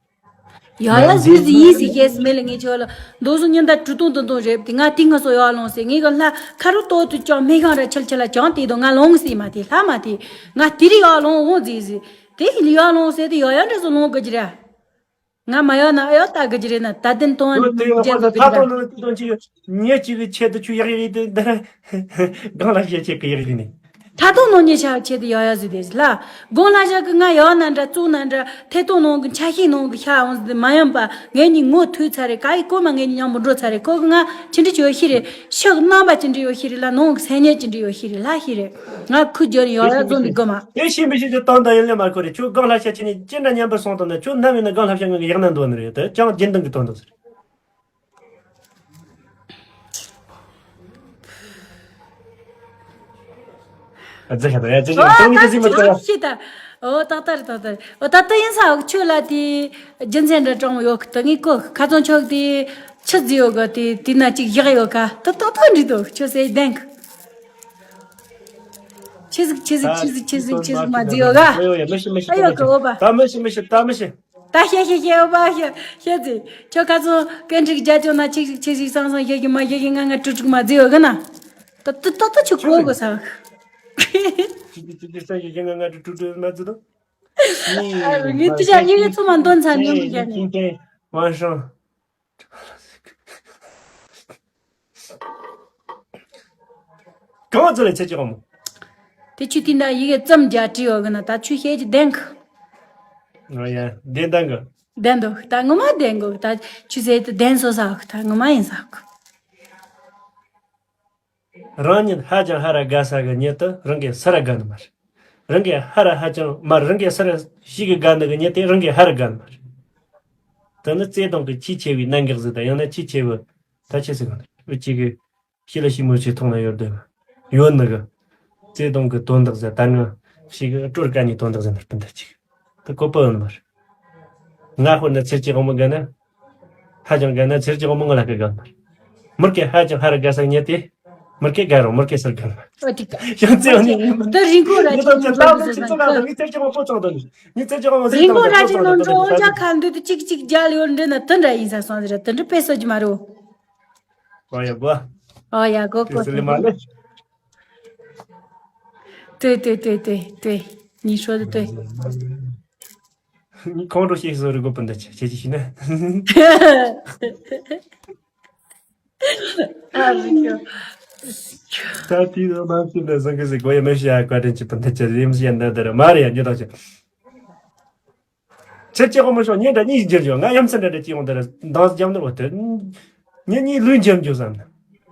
ཡ་ཡ་ཟིན་ཟིན་ཡིན་ཟིན་ཤེས་སི་མེད་ལ་ངས་ཆོ་ལ་མདོ་སོ་ཉིན་ད་གྲུ་སྟོང་དུ་སྟོང་རེབ་དེ་ང་ཏིང་ང་སོ་ཡ་ལོང་སེ་ངས་ག་ལ་ཁ་རུ་ཏོག་ཏུ་ཅང་མི་ཤང་ར་ཆལ་ཆལ་ལ་ཅང་དེ་དོ་ང་ལོང་སེ་མ་དེ་ལྷ་མ་དེ་ང་དེ་རི་ཡ་ལོང་འོང་ཟིན་ཟིན་དེ་ཡ་ལོང་སེ་དེ་ཡ་ཡ་འདྲ་སོ་ལོང་གི་ཅི་ར། ང་མ་ཡོང་ན་ཨ་ཡོ་ལྟ་གི་ཅི་རེད་ན་ད་དེན་གཏོང་ཨ་ནི་ཁོ་ཚོ་ཐ་དོ་ནོ་ནི་དེ་དོན་ཅི་ཡོད་ཉེ་གཅིག་གི་ཆེད་དུ་ཆུ་ཡག་ཡག་ཡིན་དེ་འདི་ར་གང་ལ་བཤད་ཆེད་གི་ཡག་ཡིན་ནི། ཐ་དོ་ནོ་ཉེ་ཆ་ཆེད་དུ་ཡོ་ཡ་ཟི་དེ་ལ་དགོང་ལ་ཞག་གི་ང་ཡོང་ན་འདྲ་བཙུགས་ན་འདྲ་ཐད་གཏོང་ནང་གི་ཆ་ཤས་ནང་གི་ཤ་འོང་ཟི་དེ་མ་ཡོང་པ་ངེད་གཉིས་ངོ་ཐུག་ཚར་རེད་ག་ཡི་ཀོ་མ་ངེད་གཉིས་མཉམ་པོ་འགྲོ་ཚར་རེད་ཁོ་གི་ང་ཅི་འདྲི་ཆོ་ཤི་རེད་ཤག་རྣམ་པ་ཅི་འདྲི་ཡོད་ཤི་རེད་ལ་ནང་གི་སེམས་ཉེ་ཅི་འདྲི་ཡོད་ཤི་རེད་ལ་ཤི་རེད། ང་ཁུ་རྒྱོན་ཡོ་ཡ་རྫོང་གི་དགོ་མ། དེ་ཤེས་མི་ཤེས་ཀྱི་དོན་དག་ཡིན་ལེ་མ་ཁོ་རེ་ཁྱོད་གང་ལ་ཤ་ཆེ་ནི་ཅི་འདྲ་མཉམ་པར་སོང་དང་ན་ཁྱོད་ནམ་ཡིན་ན་གང་ལ་ཤ་ངང་གི་ཡག་ན་འདོད་ནི་རེད་དེ་ཅང་རྒྱུན་ལྡན་གྱི་དོན་དག་ཟེར། ཨ་ཙི་ཤ་དང་ཡ་ཅི་ཞིག་ཏང་མི་ཅི་ཟིག་མ་ཏང་ཤི་ད། ཨོ་ཏག་ཏག་རེད་ཏག་ཏག་རེད་ཨོ་ད་ལྟ་ཡིན་ས་འོག་ཆོས་ལ་དེ་རྒྱུ་མཚན་འདྲ་དྲང་མོ་ཡོད་གི་ད་ངས་གོ་ཁ་ཚོན་ཆོག་དེ་ཆི་ཟིག་ཡོད་གི་དེ་དེ་ན་ཅིག་བཞག་ཡོད་ག་ད་ཏག་ཏག་འདྲི་དོ་ཆོས་སེ་བདེན་གི་ཆི་ཟིག་ཆི་ཟིག་ཆི་ཟིག་ཆི་ཟིག་ཆི་ཟིག་མ་ཟིག་ཡོད་ག་ཨ་ཡོད་གི་ཨོ་པ། ད་མི་ཤི་མི་ཤི་ད་མི་ཤི། ད་ཤེ་ཤེ་ཤེ་ཨོ་པ་ཤེ་ཤེ་ཟིག་ཁྱོད་ཁ་ཚོ་སྐད་འགྲིག་རྒྱ་ཅོ་ན་ཆི་ཟིག་ཆི་ཟིག་སང་སང་ཤེ་ཤེ་མ་ཤེ་ཤེ་ང་ང་ཀྲུག་ཀྲུག་མ་ཟིག་ཡོད་གི་ན། ད་ད་ད་ད་ཆི་གོ་གོ་ས། ཆི་ཟིག་ཆི་ཟིག་སང་ཤེ་ཤེ་ང་ང་ཀྲུག་ཀྲུག་མ་ཟིག་དང་། ངས་དེ་ཅག་ཉིད་ཀྱི་ཚོ་མ་འདོན་ཚར་ཉོ་མི་རྒྱ་ནས། མ་ཧྲང་། གང་ཙི་ལས་ཚེ་ཅི་གོ་མོ། དེ་ཆུ་དེ་འདྲ་ཡི་གེ་ཙམ་རྒྱ་བྲིས་ཡོད་གི་ན་ད་ཆུ་ཤེས་ཀྱི་བདེན་གི་ཨོ་ཡ་བདེན་བདེན་གི་བདེན་འདུག་ད་ངོ་མ་བདེན་གོ་ད་ཆུ་ཟེར་དེ་བདེན་སོ་ས་གི་ད་ངོ་མ་ཡིན་ས་གི་རང་ཉིད་ཧ་ཅང་ཧ་ར་དགའ་ས་གི་ཉིད་དུ་རང་གི་ས་ར་དགའ་ནི་མ་རེད། རང་གི་ཧར་ཧ་ཅང་མ་རང་གི་སར་ཞིག་གི་དགའ་ནི་གི་ཉེ་དེ་རང་གི་ཧར་དགའ་ནི་མ་རེད། དེ་ནི་བརྩེ་དུང་གི་ཆེས་ཆེ་བའི་གནད་འགག་ཟིག་དང་ཡང་ན་ཆེས་ཆེ་བའི་ད་ཆེ་ཟིག་གི་འུ་ཅག་གི་ཤི་ལ་ཤི་མོ་ཆེ་མཐོང་ན་ཡོད་དེ་ཡོད་ནི་གི་བརྩེ་དུང་གི་དོན་དག་ཟིག་ད་ང་ཞིག་གི་སྤྲོར་དཀའ་ནི་དོན་དག་ཟིག་ནི་སྤུན་ཟླ་ཅིག་དེ་བཀོད་པ་ཡོད་ནི་མ་རེད། ང་དཔེར་ན་ཚེར་གྱི་དབང་མོ་དགའ་ན། ཧ་ཅང་དགའ་ན་ཚེར་གྱི་དབང་མོ་ང་ལ་ཁ་དགའ་མ་རེད། མུར་གེ་ཧ་ཅང་ཧ་ར་དགའ་ས་ཉེ་དེ། མུར་གེ་དགའ་རུང་མུར་གེ་སར་དགའ་མ་རེད། ཨ་ཏི་ཀ་ཡང་ཚེ་འོ་ནི་ད་རིན་གོང་ར་ཅིག་ཉོ་ཚོ་ལ་ཟེར་ཚེར་གྱི་དབང་མོ་ཚོགས་དང་ནི་ཚེར་གྱི་དབང་མོ་ཚོགས་དང་ནི་ཚེར་གྱི་དབང་མོ་ཟིན་རིན་གོང་ར་ཅིག་ནང་འགྲོ་འོ་ཅག་ཁ་འདུས་དུ་ཅིག་ཅིག་རྒྱ་ལ་ཡོད་འདྲི་ན་དུ་འདྲ་ཡིན་ས་སོང་ཟེར་དུ་འདྲི་དཔེ་སོ་ཅི་མ་རུ། ཨ་ཡ་གོ། ཨ་ཡ་གོ་གོ། དེ་ལས་མ་ལས། 对对对对对，你说的对。 ཁོང་ཁྲོ་ཤེས་སོ་རི་གོ་སྤུན་ཟླ་ཆེ་ཁྱེད་ཀྱིས་ཤེས་ན། ཨ་རི་ཀོ། ད་དེའི་ནང་ནང་ཤིན་ཏུ་བཟང་གི་ཟིག་གོ་ཡ་མེ་ཤི་ཡ་བཀའ་དྲིན་གྱི་སྤུན་ཟླ་ཆེ་རིམ་བཞིན་འདི་འདིར་མ་རེད་ཡ་ཉོ་དང་ཆེ། ཁྱེད་ཀྱི་དབང་མོ་ཤོག་ཉིན་དྲ་གཉིས་འགྱུར་རྒྱུ་ང་ཡ་མཚན་འདྲ་འདྲ་ཅི་ཡོང་འདིར་འདང་རྒྱབ་འདིར་འོ་དེ། ཉིན་གཉིས་ལུས་འགྱུར་རྒྱུ་བསམ་ན།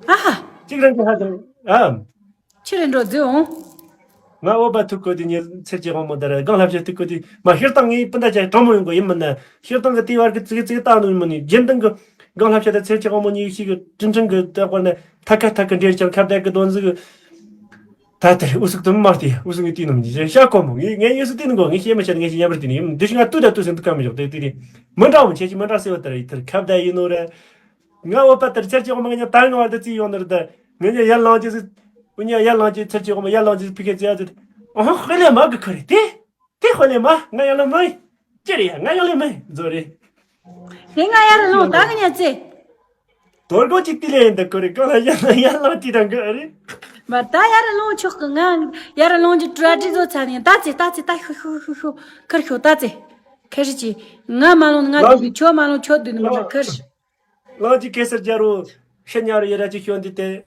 ཨ་ཧ། གཅིག་རང་གི་ཧ་ཅང་ཨ། ཕྱིར་འགྲོ་རྫི་འོང་། ང་འོ་པ་ཐུག་གོ་དུས་ངས་ཚེར་གྱི་དབང་མོ་དར་སྒང་ལྷ་བཤད་ཐུག་གོ་དུས་མ་ཤེར་སྟངས་ངའི་སྤུན་ཟླ་ཅག་དྲང་མོ་ཡོང་གོ་ཡིན་མིན་ན་ཤེར་སྟངས་ཀྱི་ལྟེ་བར་གི་ཙིག་ཙིག་བཏང་ནོ་ཡིན་མིན་ནི་རྒྱུན་ལྡན་གི་སྒང་ལྷ་བཤད་དང་ཚེར་གྱི་དབང་མོ་གཉིས་ཤིག་གི་དྲིན་དྲིན་གི་ལྟ་བར་ན་ཐ་ཁ་ཐ་ཁ་འདྲེར་ཀྱང་ཁ་བརྡ་གི་དོན་ཟིག་གི་ད་དེར་ཨུ་སུག་དུ་མ་སྟེ་ཨུ་སུག་ངའི་དུས་ནམ་གྱི་ཤ་ཁོ་མོ་ངས་ངས་ཨུ་སུག་དུས་ནི་གོ་ངས་ཤེས་མི་ཤེས་ངས་ཤེས་ཉམས་པར་དུས་ནི་ཡིན་འདི་ཤི་ང་ཏུ་ད་ཏུ་སེམས་དུ་ཁ་མི་འཇོག་དེ་དུས་ནི་མི་འདྲ་བོ་ཆེ་ཆེ་མི་འདྲ་སེ་བ་ལྟར་ཡིད་ཐར་ཁ་བརྡ་ཡིན་ནོ་ར། ང་འོ་པ་ལྟར་ཚེར་གྱི་དབང་མོ་ང་ཉ་ད་ང་བར་དུ་བརྩིས་ཡོང་ནི་རེད་ད། ངས་ཉ་ཡར་ལངས་ཀྱི་ཟིག་འུ་ཉ་ཡར་ལངས་ཀྱི་ཚེར་གྱི་དབང་མོ་ཡར་ལངས་ཀྱི་ཕི་ཁེ་ཙི་ཡ་ཟིག་ཨོ་ཧ་ཧོ་ལེ་མ་གི་ཁ་རེད་དེ། དེ་ཧོ་ལེ་མ་ང་ཡར་ལངས་མ་ཡིན། ཅི་རེད་ཡ་ང་ཡར་ལངས་མ་ཡིན་བཟོ་རེད། དེ་ང་ཡར་ལངས་ད་གི་ཉ་ཙེ། དོ་དགོང་གཅིག་དེ་ལས་ཡིན་ད་ཁོ་རེ་གང་ལ་ཡར་ལངས་ཡར་ལངས་དེ་དང་གི་རེད། མ་ད་ཡར་ལངས་ཆོག་གི་ང་ཡར་ལངས་ཀྱི་གྲ་སྒྲིག་བཟོ་ཚར་ནས་ད་ཙེ་ད་ཙེ་ད་ཤུ་ཤུ་ཤུ་ཤུ་ཁར་ཤོག་ད་ཙེ། ཁ་ཧྲི་ཅི། ང་མ་ལངས་ང་ལངས་དུས་ཁྱོད་མ་ལངས་ཁྱོད་དུས་ནི་མ་ད་ཁར། ལངས་ཀྱི་གེ་སར་རྒྱལ་རོ། ཤི་ཉ་རོ་ཡེ་ར་ཅི་ཤོད་འདི་དེ།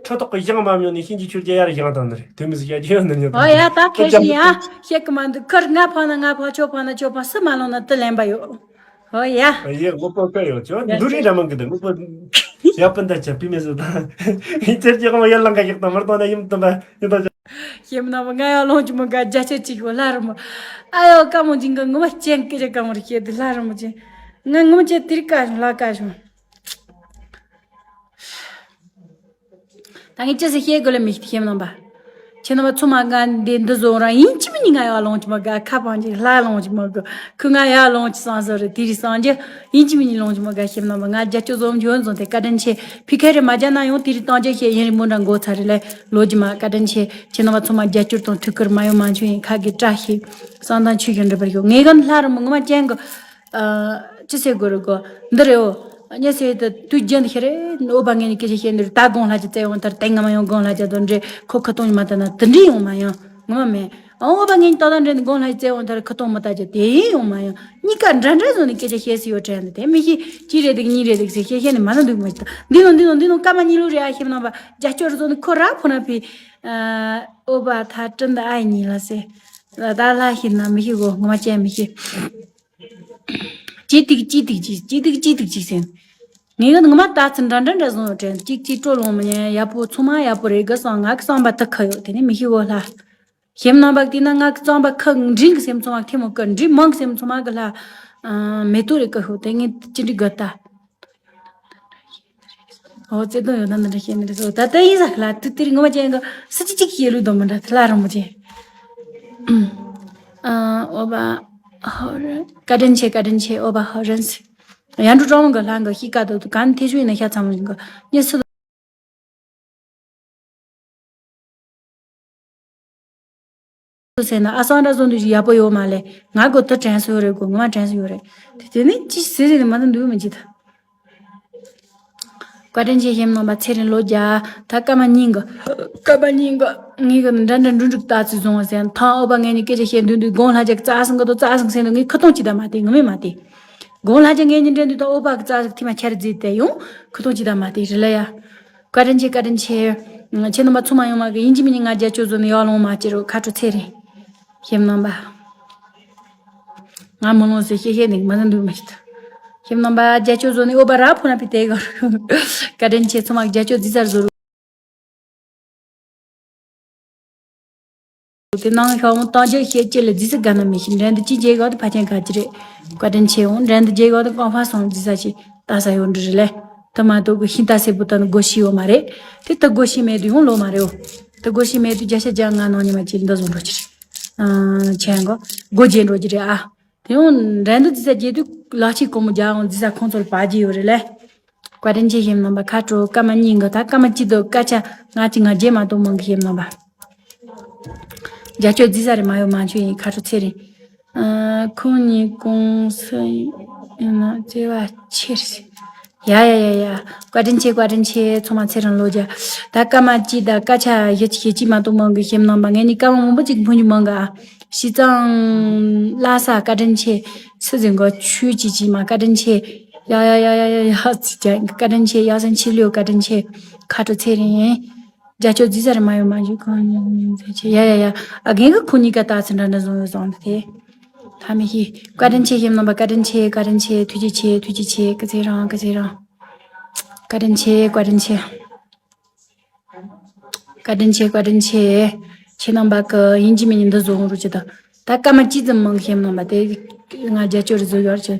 ཁྲོ་ཐོག་གི་ཞང་མ་མྱོང་ནི་ཤིན་ཅི་ཆུར་རྒྱལ་ཡར་ཞང་དང་ནི་རེད་དུ་མི་སི་ཡ་ཅི་ཡོད་ནི་ཉོ་ཨོ་ཡ་ད་ཁེ་ཤི་ཡ། ཤེ་གི་མ་འདུག་ཁར་ང་ཕ་ན་ང་ཕ་ཆོ་ཕ་ན་ཆོ་ཕ་སི་མ་ལོ་ན་ཏི་ལེན་པ་ཡོད། ཨོ་ཡ། ཡེ་ངོ་པོ་ཁ་ཡོད་ཆོ་འདུ་རིན་ར་མང་གི་འདུག་ངོ་པོ། ཡ་པན་ད་ཆ་པི་མེ་སི་ད། ཡིན་ཚེར་ཅི་གོ་མ་ཡར་ལང་ག་ཡག་ད་མར་ཏོ་ན་ཡིན་ཏོ་ན་ཡིན་ད། ཤེ་མ་ན་མ་ང་ཡ་ལོང་ཅི་མ་ག་རྒྱ་ཆེ་ཅིག་གོ་ལ་ར་མོ། ཨ་ཡོ་ཀ་མོ་ཇིང་ག་ངོ་མ་ཅན་ཀི་རེ་ཀ་མོ་རེ་ཤེ་དི་ལ་ར་མོ་ཅན། ང་ངོ་མ་ཅན་དི་རི་ཀ་ཞུང་ལ་ཀ་ཞུང་། ད་ངས་ཅི་ཟེར་བཤད་དགོས་ལ་མི་ཤེས་ཤེས་ནམ་པ། ཁྱེད་རྣམ་པ་ཚང་མ་ང་འདི་འདི་བཟོ་རང་ཡིན་གཅིག་མིན་ནི་ང་ཡར་ལོངས་ཀྱི་མ་དགའ་ཁ་པང་ཅིག་ལྷ་ལོངས་ཀྱི་མ་དགའ་ཁུ་ང་ཡར་ལོངས་ཀྱི་སང་ཟོ་རེ་དེ་རི་སང་རྒྱ་ཡིན་གཅིག་མིན་ནི་ལོངས་ཀྱི་མ་དགའ་ཤེས་ནམ་པ་ང་རྒྱ་སྐྱོ་བཟོ་འཇོན་བཟོ་དེ་བཀའ་དྲིན་ཆེ་ཕི་ཁ་རེ་མ་རྒྱ་ན་ཡང་དེ་རི་བཏང་རྒྱ་ཤེས་ཡིན་རི་མོ་འདྲ་མགོ་ཚ་རེ་ལས་ལོ་རྒྱུ་མ་བཀའ་དྲིན་ཆེ་ཁྱེད་རྣམ་པ་ཚང་མ་རྒྱ་སྐྱོར་དང་ཐུགས་ཁུར་མ་ཡོང་མ་བྱུང་ཡིན་ཁ་གི་བཀྲ་ཤིས་བསམ་དང་ཆོས་ཀྱི་འབྲེལ་བར་ཤོག་ངེས་ཀ་ལྷ་རི་མོ་ངོ་མ་ཅན་གི་ཅི་ཟེར་དགོས་རེད་གོ། འདི་རེད་འོ། ཉེ་སེ་ད་དུས་རྒྱུན་ཤེས་རེད་ཨོ་བ་ངས་ནི་སྐད་ཆ་བཤད་འདི་རེད་ད་དགོང་ལྷ་ཅིག་བཙལ་འོང་ཐར་དེ་ང་མ་ཡོང་དགོང་ལྷ་ཅག་དོན་འདྲེ་ཁོ་ཁ་ཏོང་མ་ལྟ་ན་དི་འདྲི་ཡོང་མ་ཡོང་ངོ་མ་མེད། ཨོ་བ་ངས་ནི་ད་ད་འདྲེ་ནི་དགོང་ལྷ་ཅིག་བཙལ་འོང་ཐར་ཁ་ཏོང་མ་ལྟ་ཅག་དེ་ཡིན་ཡོང་མ་ཡོང་གཉིས་ཀ་འདྲ་འདྲ་བཟོ་ནི་སྐད་ཆ་བཤད་སི་ཡོད་དྲན་འདི་དེ་མི་ཤེས་གཅིག་རེད་འདུག་གཉིས་རེད་འདུག་ཟེར་བཤད་བཤད་ནི་མ་ན་འདུག་མ་ཅི་ད་འདི་ནོ་འདི་ནོ་འདི་ནོ་ཀ་མ་གཉིས་ལུག་རེད་ཨ་ཤེས་ནོ་བ་རྒྱ་སྐྱོར་བཟོ་ནི་ཁོ་ར་ཁོ་ན་ཕི། ཨོ་བ་ཐ་ཀྲིན་ད་ཨ་ཡི་གཉིས་ལ་ཟེར། ད་ལྷ་ཤེས་ན་མི་ཤེས་གོ་ངོ་མ་ཅན་མི་ཤེས། ཅི་ཏིག་ཅི་ཏིག་ཅི་ཅི་ཏིག་ཅི་ཏིག་ཅི་ཟེར། ངས་ང་ང་མ་ལྟ་ཚུལ་འདྲ་འདྲ་འདྲ་བཟུང་ཡོད་དྲན་ཅིག་ཅིག་སྤྲོ་ལོང་མི་ཉན་ཡག་པོ་ཚང་མ་ཡག་པོ་རེད་གི་སང་ང་གི་སང་བ་ད་ཁ་ཡོད་དེ་ནི་མི་ཤི་གོ་ལྷ། ཞེམ་ནང་བག་དེ་ན་ང་གི་སང་བ་ཁ་འབྲིང་གི་སེམས་ཚང་མ་ཐེ་མོ་ཀི་འབྲིང་མང་གི་སེམས་ཚང་མ་གི་ལྷ། མེ་ཏོག་རེ་ཀི་ཤོག་དེ་ངས་ཅི་འདྲི་གི་ལྟ། ཨོ་བརྩེ་དུང་ཡོད་ན་འདི་འདྲ་བཤད་ནི་རེད་སོ་ད་ལྟ་ཡིན་ཟ་ལ་དུ་དེར་ངོ་མ་ཅན་གི་སི་ཅི་ཅིག་བཤད་ལུགས་དང་མི་འདྲ་དེ་ལ་རང་མོ་ཅན། ཨ་ཨོ་བ་ཧོ་རན་བཀའ་དྲིན་ཆེ་བཀའ་དྲིན་ཆེ་ཨོ་བ་ཧོ་རན་སི། ཡང་འགྲོ་གྲོང་གི་ལྷ་འགའ་ཤི་ཀ་དོ་དུ་གན་ཐེ་ཤུ་ཡིན་ན་ཤ་ཚ་མོ་ཡིན་གི་ཉེ་སི་ཟེར་ན་ཨ་སང་འདྲ་བཟོ་འདུག་ཅིག་ཡག་པོ་ཡོད་མ་ལས་ང་གོ་ད་དྲན་སོ་ཡོད་རེད་གོ་ངོ་མ་དྲན་སོ་ཡོད་རེད། དེ་དེ་ནི་ཅི་ཟེར་ཟེར་ནི་མ་ད་འདུག་མི་ཅི་ད། བཀའ་དྲིན་ཆེ་ཞེམ་ནང་པ་ཚེ་རིང་ལོ་བརྒྱ། ད་སྐར་མ་གཉིས་གི་སྐར་མ་གཉིས་གི་ངས་གི་འདྲ་འདྲ་འགྲུབ་འགྲུབ་ལྟ་ཚུལ་བཟུང་བ་ཟེར་ཐང་ཨོ་པ་ངས་ནི་སྐད་ཆ་བཤད་འདུག་འདུག་དགོང་ལྷ་ཅག་རྩ་སང་གི་དོ་རྩ་སང་ཟེར་འདུག་ངས་ཁ་ཏོང་ཅི་ད་མ་དེ་ངོ་མས་མ་དེ། དགོང་ལྷ་ཅག་ངས་ནི་འདྲ་འདུག་ད་ཨོ་པ་གི་རྩ་སང་ཐི་མ་ཆར་རྫི་དེ་ཡོང་ཁ་ཏོང་ཅི་ད་མ་དེ་རི་ལ་ཡ། བཀའ་དྲིན་ཆེ་བཀའ་དྲིན་ཆེ། ཁྱེད་རྣམ་པ་ཚང་མ་ཡོང་མ་གི་ཡིན་གཅིག་མིན་གཉིས་ང་རྒྱ་ཆོས་བཟོ་ནས་ཡར་ལོང་མ་ཅི་རོ་ཁ་དྲོ་ཚེ་རིང་། ཞེམ་ནང་པ། ང་མི་ལོང་ཟེར་ཤེས་ཤེས་འདུག་མ་ཟིན་འདུག་མ་ཤི་ད། ཞེམ་ནང་པ་རྒྱ་ཆོས་བཟོ་ནས་ཨོ་པ་ར་ཕོ་ན་པི་དེ་ག་རུ། བཀའ་དྲིན་ཆེ་ཚང་མ་རྒྱ་ཆོས་རྫི་ཚར་བཟོ་རུ། དེ་ནང་ཤོག་འོང་སྟོང་རྒྱག་ཤེས་ཅི་ལ་རྫི་ས་ག་ན་མི་ཤེས། འགྲན་དུ་ཅི་བྱེད་གོ་དེ་ཕ་ཆེན་ཁ་ཅི་རེད། བཀའ་དྲིན་ཆེ་འོང་འགྲན་དུ་བྱེད་གོ་དེ་ཀོང་ཧྥ་སོང་རྫི་ས་ཆི་ལྟ་ས་ཡོད་འདྲི་རེད་ལེ། དེ་མ་གཏོགས་གི་ཤིང་རྟ་སེར་པོ་དེ་ནི་སྒོ་ཤི་ཡོད་མ་རེད། དེ་ད་སྒོ་ཤི་མེད་དུ་ཡོང་ལོ་མ་རེད་འོ། དེ་སྒོ་ཤི་མེད་དུ་བརྒྱ་ཆ་བརྒྱ་ང་ནང་ཉི་མ་ཅི་འདི་བཟོ་འགྲོ་ཅི་རེད། ཨ་ཆེན་གོ་སྒོ་རྒྱན་འགྲོ་ཅི་རེད་ཨ། དེ་ཡང་འགྲན་བསྡུར་རྫི་ས་རྒྱལ་དུས་ལག་ཆས་གོང་མོ་རྒྱག་འོང་རྫི་ས་ཁོང་ཚོར་བ་རྒྱུ་ཡོད་རེད་ལེ། བཀའ་དྲིན་ཆེ་ཞེས་རྣམ་པ་ཁ་དྲོ་སྐར་མ་གཉིས་འགོ་ད་སྐར་མ་གཅིག་དུ་སྐར་ཆ་ང་གཅིག་ང་རྗེས་མ་གཏོགས་མང་གི་ཞེས་རྣམ་པ། རྒྱ་ཆོས་རྫི་ས་རེད་མ་ཡོད་མ་ཆོས་ཡིན་ཁ་དྲོ་ཚེ་རིང་། ཁོང་གཉིས་ཀུང་སི་ཡིན་ན་བརྩེ་བ་ཆེར། ཡ་ཡ་ཡ་ཡ། བཀའ་དྲིན་ཆེ་བཀའ་དྲིན་ཆེ་ཚང་མ་ཚེ་རིང་ལོ་བརྒྱ། ད་སྐར་མ་གཅིག་དང་སྐར་ཆ་བཞི་བཅུ་ཞེ་གཅིག་མ་གཏོགས་མང་གི་ཞེས་རྣམ་པ་ངས་ནི་སྐར་མ་མང་པོ་ཅིག་ཕུང་རྒྱུ་མང་ག་ཨ། ཤི་ཙང་། ལྷ་ས་བཀའ་དྲིན་ཆེ། སུ་ཟིན་གོ་ཆུ་ཅི་ཅི་མ་བཀའ་དྲིན་ཆེ། ཡ་ཡ་ཡ་ཡ་ཡ་ཡ་ཅི་ཅ་བཀའ་དྲིན་ཆེ་ཡ་སན་ཆི་ལིའུ་བཀའ་དྲིན་ཆེ། ཁ་དྲོ་ཚེ་རིང་། རྒྱ་ཆོས་རྫི་ས་རེ་མ་ཡོང་མ་བཞུགས་གང་ཉིན་ཉིན་ཚེ་ཆེ་ཡ་ཡ་ཡ། ཨ་རྒན་གི་ཁོ་གཉིས་ཀ་ལྟ་ཚུལ་འདྲ་འདྲ་བཟུང་ཡོད་བཟང་འདུག་དེ། ཐ་མི་ཤི། བཀའ་དྲིན་ཆེ་ཞེས་རྣམ་པ་བཀའ་དྲིན་ཆེ་བཀའ་དྲིན་ཆེ་ཐུགས་རྗེ་ཆེ་ཐུགས་རྗེ་ཆེ་སྐུ་ཚེ་རིང་སྐུ་ཚེ་རིང་། བཀའ་དྲིན་ཆེ་བཀའ་དྲིན་ཆེ། བཀའ་དྲིན་ཆེ་བཀའ་དྲིན་ཆེ། ཁྱེད་རྣམ་པ་གི་ཡིན་གཅིག་མིན་གཉིས་འདི་བཟོ་འོང་རུ་ཅི་དང་། ད་སྐར་མ་གཅིག་ཙམ་མང་གི་ཞེས་རྣམ་པ་དེ། ང་རྒྱ་ཆོས་རུ་བཟོ་ཡོད་ཅི།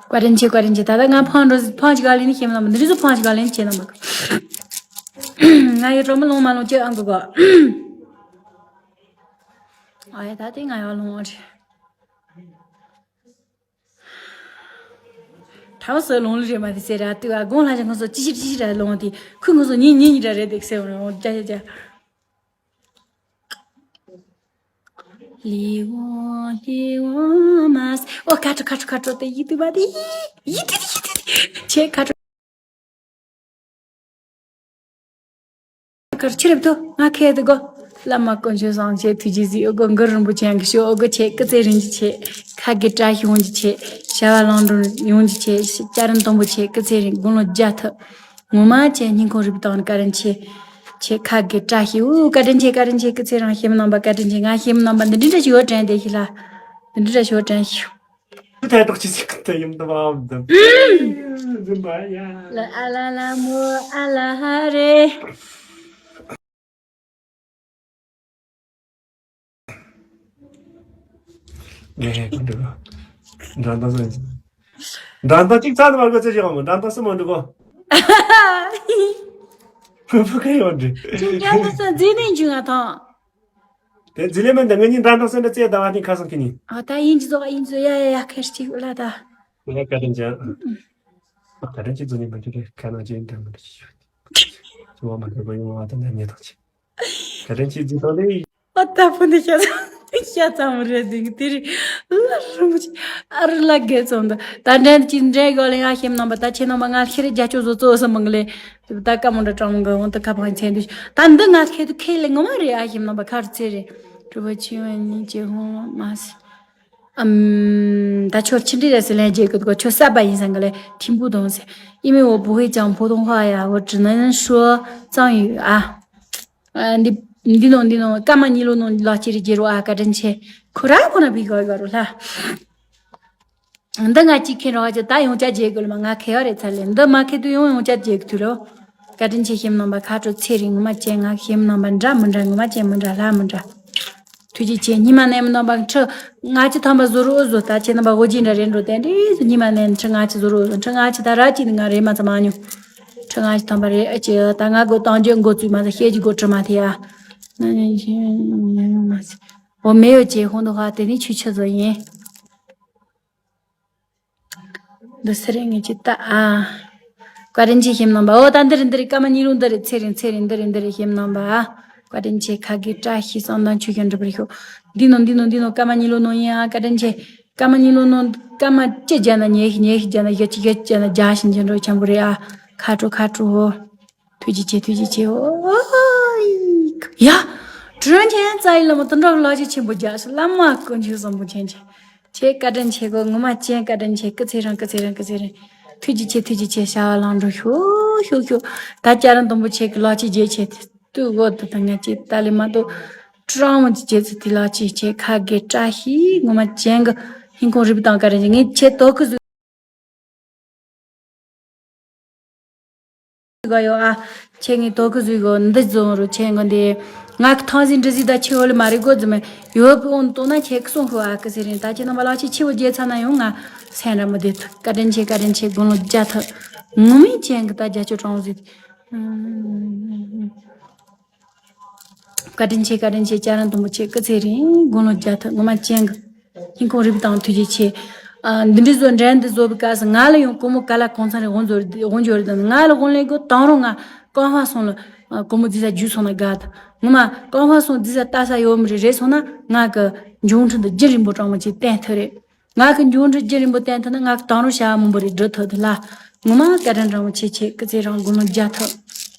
བཀའ་དྲིན་ཆེ་བཀའ་དྲིན་ཆེ། ད་ལྟ་ང་ཕང་འགྲོ་ཕང་ཅི་ག་ལེན་ནི་ཞེས་རྣམ་པ་འདི་རིགས་སུ་ཕང་ཅི་ག་ལེན་ཁྱེད་རྣམ་པ་གི། ང་ཡི་གྲོགས་མོ་ལོང་མ་ལོང་ཅི་ཨང་གི་གོ། ཨ་ཡ་ད་དེ་ང་ཡང་ལོང་བ་རེད། ཁྲ་བ་སོ་ལོང་ལི་རེད་མ་དེ་ཟེར་ར་ཏུ་ཨ་དགོང་ལྷ་ཞག་ང་ཚོ་ཅི་ཞིག་ཅི་ཞིག་ར་ལོང་དེ་ཁུ་ང་ཚོ་ཉིན་ཉིན་ཉིན་ར་རེད་དེ་ཟེར་བ་རེད་ཅ་ཅ་ཅ། ལི་འོ་ལི་འོ་མ་སི་ཨོ་ཁ་ཁྲོ་ཁ་ཁྲོ་ཁ་ཁྲོ་དེ་ཡི་དུ་མ་དེ་ཡི་དུ་དེ་ཡི་དུ་དེ་ཆེ་ཁ་ཁྲོ། གར་ཕྱིར་བུད་ང་ཁེ་དེ་གོ། བླ་མ་དཀོན་མཆོག་སངས་རྒྱས་ཐུགས་རྗེ་གཟིགས་ཨོ་གོ་གུ་རུ་རིན་པོ་ཆེ་གི་ཤོག་ཨོ་གོ་ཆེ་སྐུ་ཚེ་རིང་གི་ཆེ། ཁ་དགེ་བཀྲ་ཤིས་ཡོང་གི་ཆེ། བྱ་བ་ལམ་འགྲོ་ཡོང་གི་ཆེ། སྐྱ་རེངས་དང་པོ་ཆེ་སྐུ་ཚེ་རིང་དགུང་ལོ་བརྒྱ་ཐུབ། ངོ་མ་ཆེ་སྙིང་ཁོང་རུས་པ་དང་བཀའ་དྲིན་ཆེ། ཆེ་ཁ་དགེ་བཀྲ་ཤིས་ཨུ་བཀའ་དྲིན་ཆེ་བཀའ་དྲིན་ཆེ་སྐུ་ཚེ་རིང་ཞེ་མི་རྣམ་པ་བཀའ་དྲིན་ཆེ་ང་ཞེ་མི་རྣམ་པ་འདི་འདྲི་འདྲ་ཞིག་ཡོད་དྲན་དེ་ཞིག་ལ། འདི་འདྲི་འདྲ་ཞིག་ཡོད་དྲན་ཞིག་ཐལ་ཡིན་འདི་བ་འདི། འཛིན་པ་ཡ། ལ་ཨ་ལ་ལ་མོ་ཨ་ལ་ཧ་རེ། ངས་འགྲོ། འགྲམ་ཐག་སོང་། འགྲམ་ཐག་གཅིག་ཚར་དུ་མར་གོ་ཚེ་ཞིག་འོང་འགྲམ་ཐག་སུ་མ་འགྲོ་གོ། ཕུ་ཕུ་ཁ་ཡོང་འདྲི། ཁྱོད་འགྲམ་ཐག་སོང་འཛིན་ནས་འཇུ་ང་ཐང་། དེ་རྫི་ལེ་མོན་དང་ངེད་གཉིས་འདྲ་འདྲ་སེ་འདྲ་རྩེ་ཟླ་བ་ནི་ཁ་སང་ཁེ་ནི། ཨ་ད་ཡིན་གྱི་ཟོག་ཡིན་གྱི་ཟོག་ཡ་ཡ་ཡ་ཁེར་གཅིག་ལ་ད། ང་བཀའ་དྲིན་ཅན། བཀའ་དྲིན་ཅན་རྫུན་ནི་མ་འདྲི་རེད་ཁ་ནང་ཅན་འདྲ་མ་འདྲི་ཅི་ཞུ། ཅི་བ་མ་འདྲི་བ་ཡོང་བ་དང་ནས་ཉེ་ཐག་ཆེ། བཀའ་དྲིན་ཅན་རྫུན་དང་ལེ། ཨ་ད་ཕུ་འདི་ཤ་ཚ་ཤ་ཚ་མོ་རེད་འདི་དེ་རེད། ལ་རུ་མ་ཅི་ཨ་རུ་ལ་རྒས་ཙམ་འདི་ད་འདྲ་ཅི་འདྲ་གོ་ལེ་ང་ཤེམ་རྣམ་པ་ད་ཁྱེད་རྣམ་པ་ང་ཤེ་རེ་རྒྱ་ཅོ་བཟོ་ཙོ་ས་མང་ལེ། ད་ཀ་མོ་འདྲ་གྲང་མོ་འོང་ད་ཁ་ཕང་ཚན་འདི་ད་འདི་ང་ཁེ་དུ་ཁེ་ལེ་ངོ་མ་རེད་ཨ་ཤེམ་རྣམ་པ་ཁར་ཚེ་རེད། གྲུབ་པ་ཆེ་བ་ཉིད་ཀྱི་ཧོང་མ་སི། ཨམ། ད་ཁྱོད་ཕྱི་འབྲེལ་ར་སི་ལན་རྒྱལ་གི་འདུག་ཁྱོད་གསར་པ་ཡིན་ས་གི་ལེ་ཐིམ་བུ་དང་སི། ཨི་མི་འོ་བུ་ཧེ་ཅང་བོ་དོང་ཧ་ཡ་འོ་ཀྲི་ནན་ཧྲོ་ཙང་ཡུ་ཨ། ཨ་འདི་འདི་ནང་འདི་ནང་ཀ་མ་ཉི་ལོ་ནང་ལག་ཁྱེར་རྒྱལ་རོ་ཨ་བཀའ་དྲིན་ཆེ། ཁོ་ར་ཁོ་ན་བི་ག་ག་རོ་ལྷ། འདི་ང་གཅིག་ཁེན་རོགས་ཀྱི་ད་ཡོང་ཆ་རྒྱལ་དགོས་ལ་མ་ང་ཁེ་བ་རེད་ཚར་ལེ་འདི་མ་ཁེ་དུ་ཡོང་ཡོང་ཆ་རྒྱལ་གི་ཐུ་ལོ། བཀའ་དྲིན་ཆེ་ཤེམ་རྣམ་པ་ཁ་དྲོ་ཚེ་རིང་ངོ་མ་ཅན་ང་ཤེམ་རྣམ་པ་འདྲ་མི་འདྲ་ངོ་མ་ཅན་མི་འདྲ་ལྷ་མི་འདྲ། ཐུགས་རྗེ་ཆེ་ཉི་མ་ནས་མི་རྣམ་པ་ཁྲི་ང་ཅི་ཐམ་པ་བཟོ་རོ་བཟོ་ད་ཁྱེད་རྣམ་པ་འོ་ཅི་འདྲ་རེད་འགྲོ་དེ་འདྲི་ཉི་མ་ནས་ཁྲི་ང་ཅི་བཟོ་རོ་བཟོ་ཁྲི་ང་ཅི་ད་ར་ཅི་ནི་ང་རེད་མ་ཚ་མ་ཉུ། ཁྲི་ང་ཅི་ཐམ་པ་རེད་ཨ་ཅི་ད་ང་གོ་བཏང་རྒྱུ་འགོ་བཙུགས་མ་ཚ་ཤེས་ཀྱི་གོ་ཁྲི་མ་ཐེ་ཡ། ན་ནི་ཞེ་མ་ཚེ། འོ་མེ་ཡོད་ཅེ་ཧོང་དུ་ཧ་དེ་ནི་ཆུ་ཆུ་བཟོ་ཡིན། འདི་སི་རེད་ངེད་ཀྱི་ད་ཨ། བཀའ་དྲིན་ཆེ་ཤེམ་རྣམ་པ་འོ་ད་འདི་རེད་འདི་རེད་ཀ་མ་གཉིས་ལུང་འདི་རེད་ཚེ་རིང་ཚེ་རིང་འདི་རེད་འདི་རེད་ཤེམ་རྣམ་པ་ཨ། བཀའ་དྲིན་ཆེ་ཁ་དགེ་བཀྲ་ཤིས་བསམ་དང་ཆོས་ཀྱང་འགྲུབ་པར་ཤོག་འདི་ནོ་འདི་ནོ་འདི་ནོ་ཀ་མ་གཉིས་ལུང་ནོ་ཡིན་ཨ་བཀའ་དྲིན་ཆེ། ཀ་མ་གཉིས་ལུང་ནོ་ཀ་མ་ཅི་བརྒྱ་ན་ཉེ་ཤི་ཉེ་ཤི་བརྒྱ་ན་བརྒྱ་ཅི་བརྒྱ་ཅི་བརྒྱ་ན་བརྒྱ་ཤིན་ཅི་འགྲོ་ཆང་པོ་རེད་ཨ། ཁ་དྲོ་ཁ་དྲོ། ཐུགས་རྗེ་ཆེ་ཐུགས་རྗེ་ཆེ་ཨོ། ཡ། དྲིན་ཆེན་རྩ་ཡི་བླ་མ་དོན་གྲུབ་ལགས་ཀྱི་ཆེན་པོ་རྒྱ་སུ་བླ་མ་དཀོན་མཆོག་བཟང་པོ་མཁྱེན་ཆེ། ཆེ་བཀའ་དྲིན་ཆེ་གོ་ངོ་མ་ཅན་བཀའ་དྲིན་ཆེ་སྐུ་ཚེ་རིང་སྐུ་ཚེ་རིང་སྐུ་ཚེ་རིང་། ཐུགས་རྗེ་ཆེ་ཐུགས་རྗེ་ཆེ་བྱ་བ་ལམ་འགྲོ་ཤོག་ཤོག་ཤོག་ད་སྐྱ་རེངས་དང་པོ་ཆེ་གི་ལག་ཆས་རྒྱས་ཆེ་ཏུ་འོ་དུ་དང་ང་ཅེ་ཏ་ལི་མ་ཏོ། ཀྲང་མོ་ཅི་རྒྱས་ཚུལ་དེ་ལག་ཆས་ཆེ་ཁ་དགེ་བཀྲ་ཤིས་ངོ་མ་ཅན་གི་ཧིན་ཁོང་རིབ་དང་བཀའ་དྲིན་ཆེ་ངས་ཆེ་ཏོ་ཁུ་ཟུ། ག་ཡོད་ཨ། ཁྱེད་ངའི་དོ་ཁུ་ཟུག་གོ་འདི་བཟོ་རུ་ཁྱེད་གོ་འདི། ང་གི་ཐང་ཟིན་འདྲི་ཟིན་ད་ཆེ་བོ་ལ་མ་རེད་གོ་ཟི་མེ། ཡོད་པའི་འོན་ཏོ་ན་ཁྱེད་ཀི་སོང་ཧུ་ཨ་ཀི་ཟེར་རིན། ད་ཁྱེད་རྣམ་པ་ལག་ཆེ་ཆེ་བོ་རྒྱལ་ཚ་ན་ཡོང་ང་སེམས་ར་མི་བདེ་ཐུ། བཀའ་དྲིན་ཆེ། བཀའ་དྲིན་ཆེ། དགུང་ལོ་བརྒྱ་ཐུ། ངུ་མི་ཅན་གི་ད་རྒྱ་ཆོ་གྲོང་ཟིན། བཀའ་དྲིན་ཆེ། བཀའ་དྲིན་ཆེ། ལྕགས་རི་མཐོན་པོ་ཆེ་སྐུ་ཚེ་རིང་། དགུང་ལོ་བརྒྱ་ཐུབ། ངོ་མ་ཅན་གི་སྙིང་ཁོང་རུས་པ་དང་ཐུགས་རྗེ་ཆེ། ཨ། འདི་འདྲའི་བཟོ་འདྲ་འདི་བཟོ་བའི་སྐབས་སུ་ང་ལ་ཡང་སྒོར་མོ་ག་ལ་གང་ཚང་རེ་དབང་འབྱོར་དབང་འབྱོར་དང་ང་ལ་དབང་ལེན་དགོས་དང་རུང་ང་ཀོང་ཧྥ་སོང་ལ་སྒོར་མོ་རྫི་ས་རྒྱུག་སོང་ན་དགའ་ད། ངོ་མ་ཀོང་ཧྥ་སོང་རྫི་ས་ལྟ་ས་ཡོད་མི་རེད། རེད་སོང་ན་ང་གི་འབྱུང་འཕྲིན་འདི་རྒྱུན་རིང་པོ་གྲོང་མོ་ཆེ་བསྟན་ཐུབ་རེད། ང་གི་འབྱུང་འཕྲིན་རྒྱུན་རིང་པོ་བསྟན་ཐུབ་ན་ང་གི་དང་རུང་བྱ་བ་མང་པོ་རེ་སྒྲུབ་ཐུབ་ཐུབ་ལ། ངོ་མ་བཀའ་དྲིན་རིན་པོ་ཆེ་ཆེ། སྐུ་ཚེ་རིང་། དགུང་ལོ་བརྒྱ་ཐུབ།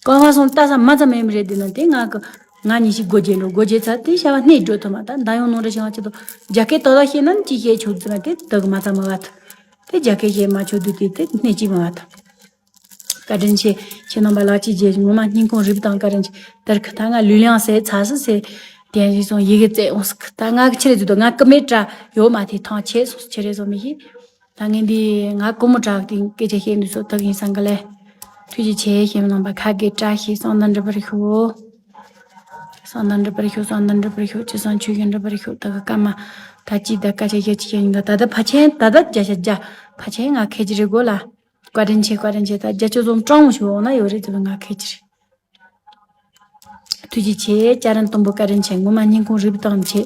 ཀོང་ཧྥ་སོང་ལྟ་ས་མ་ཙམ་མེད་མི་རེད། འདི་ན་དེ་ང་གི་ང་ཉིད་ཤིག་སྒོ་འབྱེད་འགྲོ། སྒོ་འབྱེད་ཚར་དེ་བྱ་བ་སྣེ་སྒྲུབ་ཐུབ་མ་ད་ད་ཡོང་ནོར་འདྲ་བྱུང་བ་ཆེད་དུ་རྒྱ་སྐད་ཏག་ཏག་བཤད་ན་ཅི་བཤད་ཆོག་ཟེར་ན་དེ་དག་མ་ཙམ་མ་བ་ཐུབ། དེ་རྒྱ་སྐད་བཤད་མ་ཆོག་དུས་དེ་དེ་སྣེ་གཅིག་མ་བ་ཐུབ། བཀའ་དྲིན་ཆེ། ཁྱེད་རྣམ་པ་ལག་གཅིག་རྗེས་ངོ་མ་སྙིང་ཁོང་རུས་པ་དང་བཀའ་དྲིན་ཆེ། དེར་ཁ་ད་ང་ལུས་ལེན་ཟས་ཚ་སི་ཟས་དེ་ཡང་ཞིག་སོང་ཡི་གེ་བཙལ་འོང་སི་ཁ་ད་ང་གི་ཆི་རེད་ཟེར་དུ་ང་ཀི་མེད་དྲ་ཡོད་མ་དེ་ཐང་ཆེ་སོང་ཆི་རེད་བཟོ་མི་ཤེས། ད་ངས་འདི་ང་ཀོ་མོ་དྲག་དེ་སྐད་ཆ་བཤད་འདུག་སོ་ཐག་ཡིན་སང་ག་ལེ། ཐུགས་རྗེ་ཆེ། ཁྱེད་རྣམ་པ་ཁ་དགེ་བཀྲ་ཤིས་གསང་བདག་འབྲུག་པར་ཤོག་གསང་བདག་འབྲུག་པར་ཤོག་གསང་བདག་འབྲུག་པར་ཤོག་ཅི་སང་ཆོས་ཀྱི་འབྲུག་པར་ཤོག་ད་ག་ཀ་མ་ད་ཅི་ད་སྐད་ཆ་བཤད་ཅི་བཤད་ཡིན་ག་ད་ད་ཕ་ཆེན་ད་ད་བརྒྱ་ཆ་བརྒྱ་ཕ་ཆེན་ང་ཁེ་ཅི་རེད་གོ་ལ། བཀའ་དྲིན་ཆེ། བཀའ་དྲིན་ཆེ། ད་རྒྱ་ཆོས་རྫོང་སྤྲང་མོ་ཞིག་འོང་ན་ཡོད་རེད་ཟེར་བ་ང་ཁེ་ཅི་རེད། ཐུགས་རྗེ་ཆེ། ལྕགས་རི་མཐོན་པོ་བཀའ་དྲིན་ཆེ། ངོ་མ་སྙིང་ཁོང་རུས་པ་དང་ཆེ།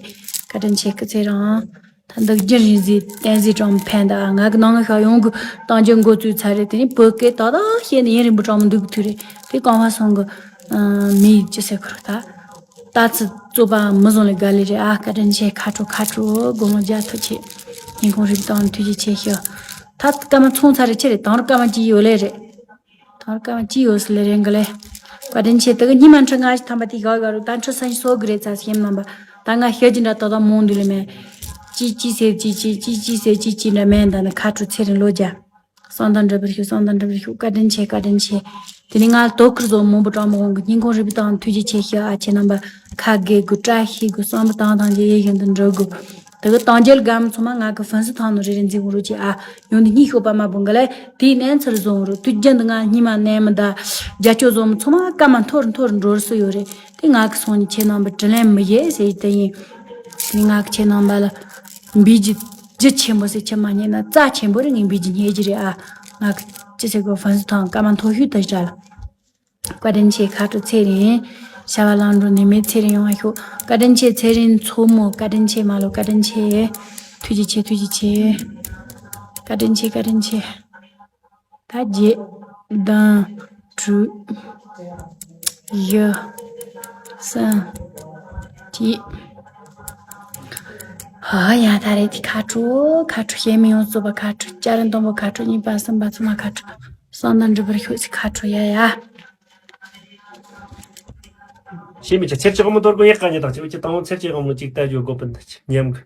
བཀའ་དྲིན་ཆེ་སྐུ་ཚེ་རིང་། ད་འདི་རྒྱུན་རིང་ཟིག་བསྟན་ཟིག་གྲོང་ཕན་ད་ང་གི་ནང་ང་ཤ་ཡོང་གི་གཏང་རྒྱུ་འགོ་བཙུགས་ཚར་རེད། དེ་ནི་བོད་སྐད་ཏག་ཏག་བཤད་ནས་ཡུན་རིང་པོ་གྲོང་མི་འདུག་གི་ཐུག་རེད། དེ་ཀོང་ཧྥ་སོང་གི་མི་ཅི་ཟེར་ཁུར་ད། ལྟ་ཚུལ་རྩོད་པ་མི་བཟང་ལས་དགའ་ལས་རེད་ཨ། བཀའ་དྲིན་ཆེ། ཁ་དྲོ་ཁ་དྲོ། དགོང་མོ་རྒྱ་ཐུ་ཆེ། སྙིང་ཁོང་རིག་དང་ཐུགས་རྗེ་ཆེ་ཞུ། ད་སྐར་མ་ཚོང་ཚར་རེ་ཆེ་རེད། དང་རུ་སྐར་མ་གཅིག་ཡོད་ལེ་རེད། དང་རུ་སྐར་མ་གཅིག་ཡོད་སི་ལེ་རེད་འགི་ལེ། བཀའ་དྲིན་ཆེ། དེ་གི་ཉི་མ་ཁྲི་ལྔ་ཞིག་ཐམ་པ་དེ་ག་ག་རུ་ད་ཁྲི་ས་ཞིག་སོ་གི་རེད་ཚ་སེམས་རྣམ་པ། ད་ང་ཤེས་ཀྱི་འདྲ་ཏག་ཏག་མོང་འདུག་ལེ་མེ། ཅི་ཅི་ཟེར་ཅི་ཅི་ཅི་ཅི་ཟེར་ཅི་ཅི་འདྲ་མེ་ད་ནི་ཁ་དྲོ་ཚེ་རིང་ལོ་བརྒྱ། གསང་བདག་འབྲུག་པར་ཤོག་གསང་བདག་འབྲུག་པར་ཤོག་བཀའ་དྲིན་ཆེ། བཀའ་དྲིན་ཆེ། དེ་ནས་ང་ལ་དོ་ཁུར་བཟོ་མང་པོ་དྲང་མོ་འོང་གི་སྙིང་ཁོང་རུས་པ་དང་ཐུགས་རྗེ་ཆེ་ཞུ་ཨ། ཁྱེད་རྣམ་པ་ཁ་དགེ་དགུ་བཀྲ་ཤིས་དགུ་བསམ་པ་དང་དང་རྗེ་ཡེ་བཞིན་དུ་འགྲོ་དགོས། དེ་གི་དང་རྒྱལ་སྒམ་ཚང་མ་ང་གི་ཧྥན་སི་ཐང་ནང་རེ་རེ་འཛིན་རོགས་ཀྱི་ཨ། ཡོང་དུ་གཉིད་ཤོག་པ་མ་བུང་གི་ལེ། དེའི་གནས་ཚུལ་བཟུང་རོགས་དུས་རྒྱུན་དུ་ང་སྙིང་མ་གནས་མི་འདའ། རྒྱ་སྐྱོ་བཟོ་མི་ཚང་མ་སྐར་མ་མཐོར་མཐོར་འགྲོ་སྲོལ་ཡོད་རེད། དེ་ང་གི་སོང་ནས་ཁྱེད་རྣམ་པ་དྲིན་ལན་མི་ཡེ་ཟེར་ཡི་དེ་ཡིན། དེ་ང་གི་ཁྱེད་རྣམ་པ་ལ་འབུལ་རྒྱུ། རྒྱུ་ཆེན་པོ་ཟེར་ཆེ་མ་རྙེད་ན་རྩ་ཆེན་པོ་རེད། ངས་འབུལ་རྒྱུ་རྙེད་ཀྱི་རེད་ཨ། ང་གི་ཅི་ཟེར་དགོས་ཧྥན་སི་ཐང་སྐར་མ་མཐོ་ཤོས་དུ་བཞག་ལ། བཀའ་དྲིན་ཆེ། ཁ་དྲོ་ཚེ་རིང་། བྱ་བ་ལམ་འགྲོ་ནད་མེད་ཚེ་རིང་ཡོང་བ་ཤོག་བཀའ་དྲིན་ཆེ། ཚེ་རིང་མཚོ་མོ་བཀའ་དྲིན་ཆེ། མ་ལོ་བཀའ་དྲིན་ཆེ། ཐུགས་རྗེ་ཆེ། ཐུགས་རྗེ་ཆེ། བཀའ་དྲིན་ཆེ། བཀའ་དྲིན་ཆེ། ད་བརྒྱད་བདུན་དྲུག་བཞི་གསུམ་གཅིག་ཧ་ཡ་ད་རེད་དེ་ཁ་དྲོ་ཁ་དྲོ་བཤད་མི་ཡོང་རྩོད་པ་ཁ་དྲོ་ལྕགས་རི་མཐོན་པོ་ཁ་དྲོ་གཉིས་པ་གསུམ་པ་ཚང་མ་ཁ་དྲོ་གསང་བདག་འབྲུག་པར་ཤོག་ཅིག་ཁ་དྲོ་ཡ་ཡ། ཤེས་མི་ཆ་ཚེར་ཅི་ག་མོ་དོར་གོ་ཡག་ག་ཉེ་དང་ཅི་བ་ཅི་དང་ཚེར་ཅི་ག་མོ་ཅིག་ལྟ་རྒྱུ་དགོས་པ་འདི་ཉམས་གི་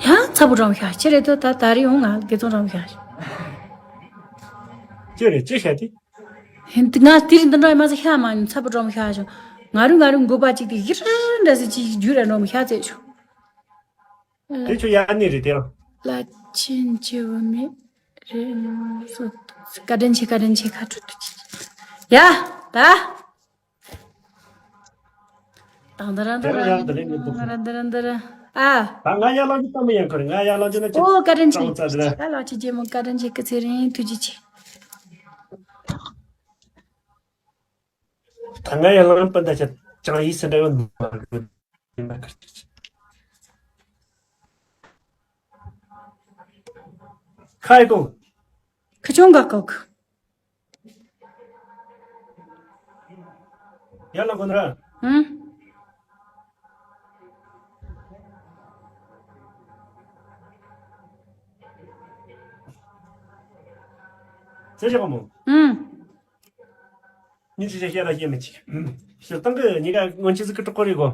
ཡ་ཚ་པོ་རང་ཤ་ཆི་རེད་དོ། ད་ད་རེ་ཡོང་ང་དགེ་ཚོང་རང་ཤ་ཅི་རེད་ཅི་ཤ་དེ། ཧིན་ང་དེ་རིང་འདི་འདྲ་མ་ཟ་ཤ་མ་ཉོ། ཚ་པོ་རང་ཤ་བྱུང་། ང་རུ་ང་རུ་འགོ་པ་ཅིག་དེ་ཡིར་འདྲ་ཟི་ཅིག་རྒྱུ་ར་འགྲོ་མི་ཤ་ཚེ་བྱུང་། དེ་ཆོ་ཡ་ནི་རེད་དེ་རང་། ལ་ཆེན་ཆེ་བ་མེད་རེད་ནོ་སོ། བཀའ་དྲིན་ཆེ། བཀའ་དྲིན་ཆེ། ཁ་ཁྲོ་ཐུག་ཅིག་ཡ་ད། དང་དང་རང་དང་རང་དང་རང་དང་རང་དང་རང་ཨ། ད་ང་ཡར་ལངས་རྒྱུ་གཏམ་མི་ཡང་ཁོ་རེད། ང་ཡར་ལངས་རྒྱུ་ན་ཅི་ཨོ་བཀའ་དྲིན་ཆེ། ད་ལགས་ཀྱི་རྒྱལ་མོ་བཀའ་དྲིན་ཆེ། སྐུ་ཚེ་རིང་། ཐུགས་རྗེ་ཆེ། ད་ང་ཡར་ལངས་པ་འདྲ་ཅང་ཡིད་སེམས་འདྲ་ཡོད་མ་རེད། ཁ་ཡི་གོ་ཁ་ཆུང་ག་གོ་གི་ཡར་ལངས་དགོས་ན་ར། ཧུམ། ཚེ་ཆེ་ག་མོ། ཧུམ། ཉིན་ཅི་ཞིག་བཤད་ལ་བཤད་མི་ཅིག་ཞིག་སྟེང་གི་ཉི་ག་སྔོན་ཆད་ཟིག་གི་གྲོགས་པོ་རེད་གོ་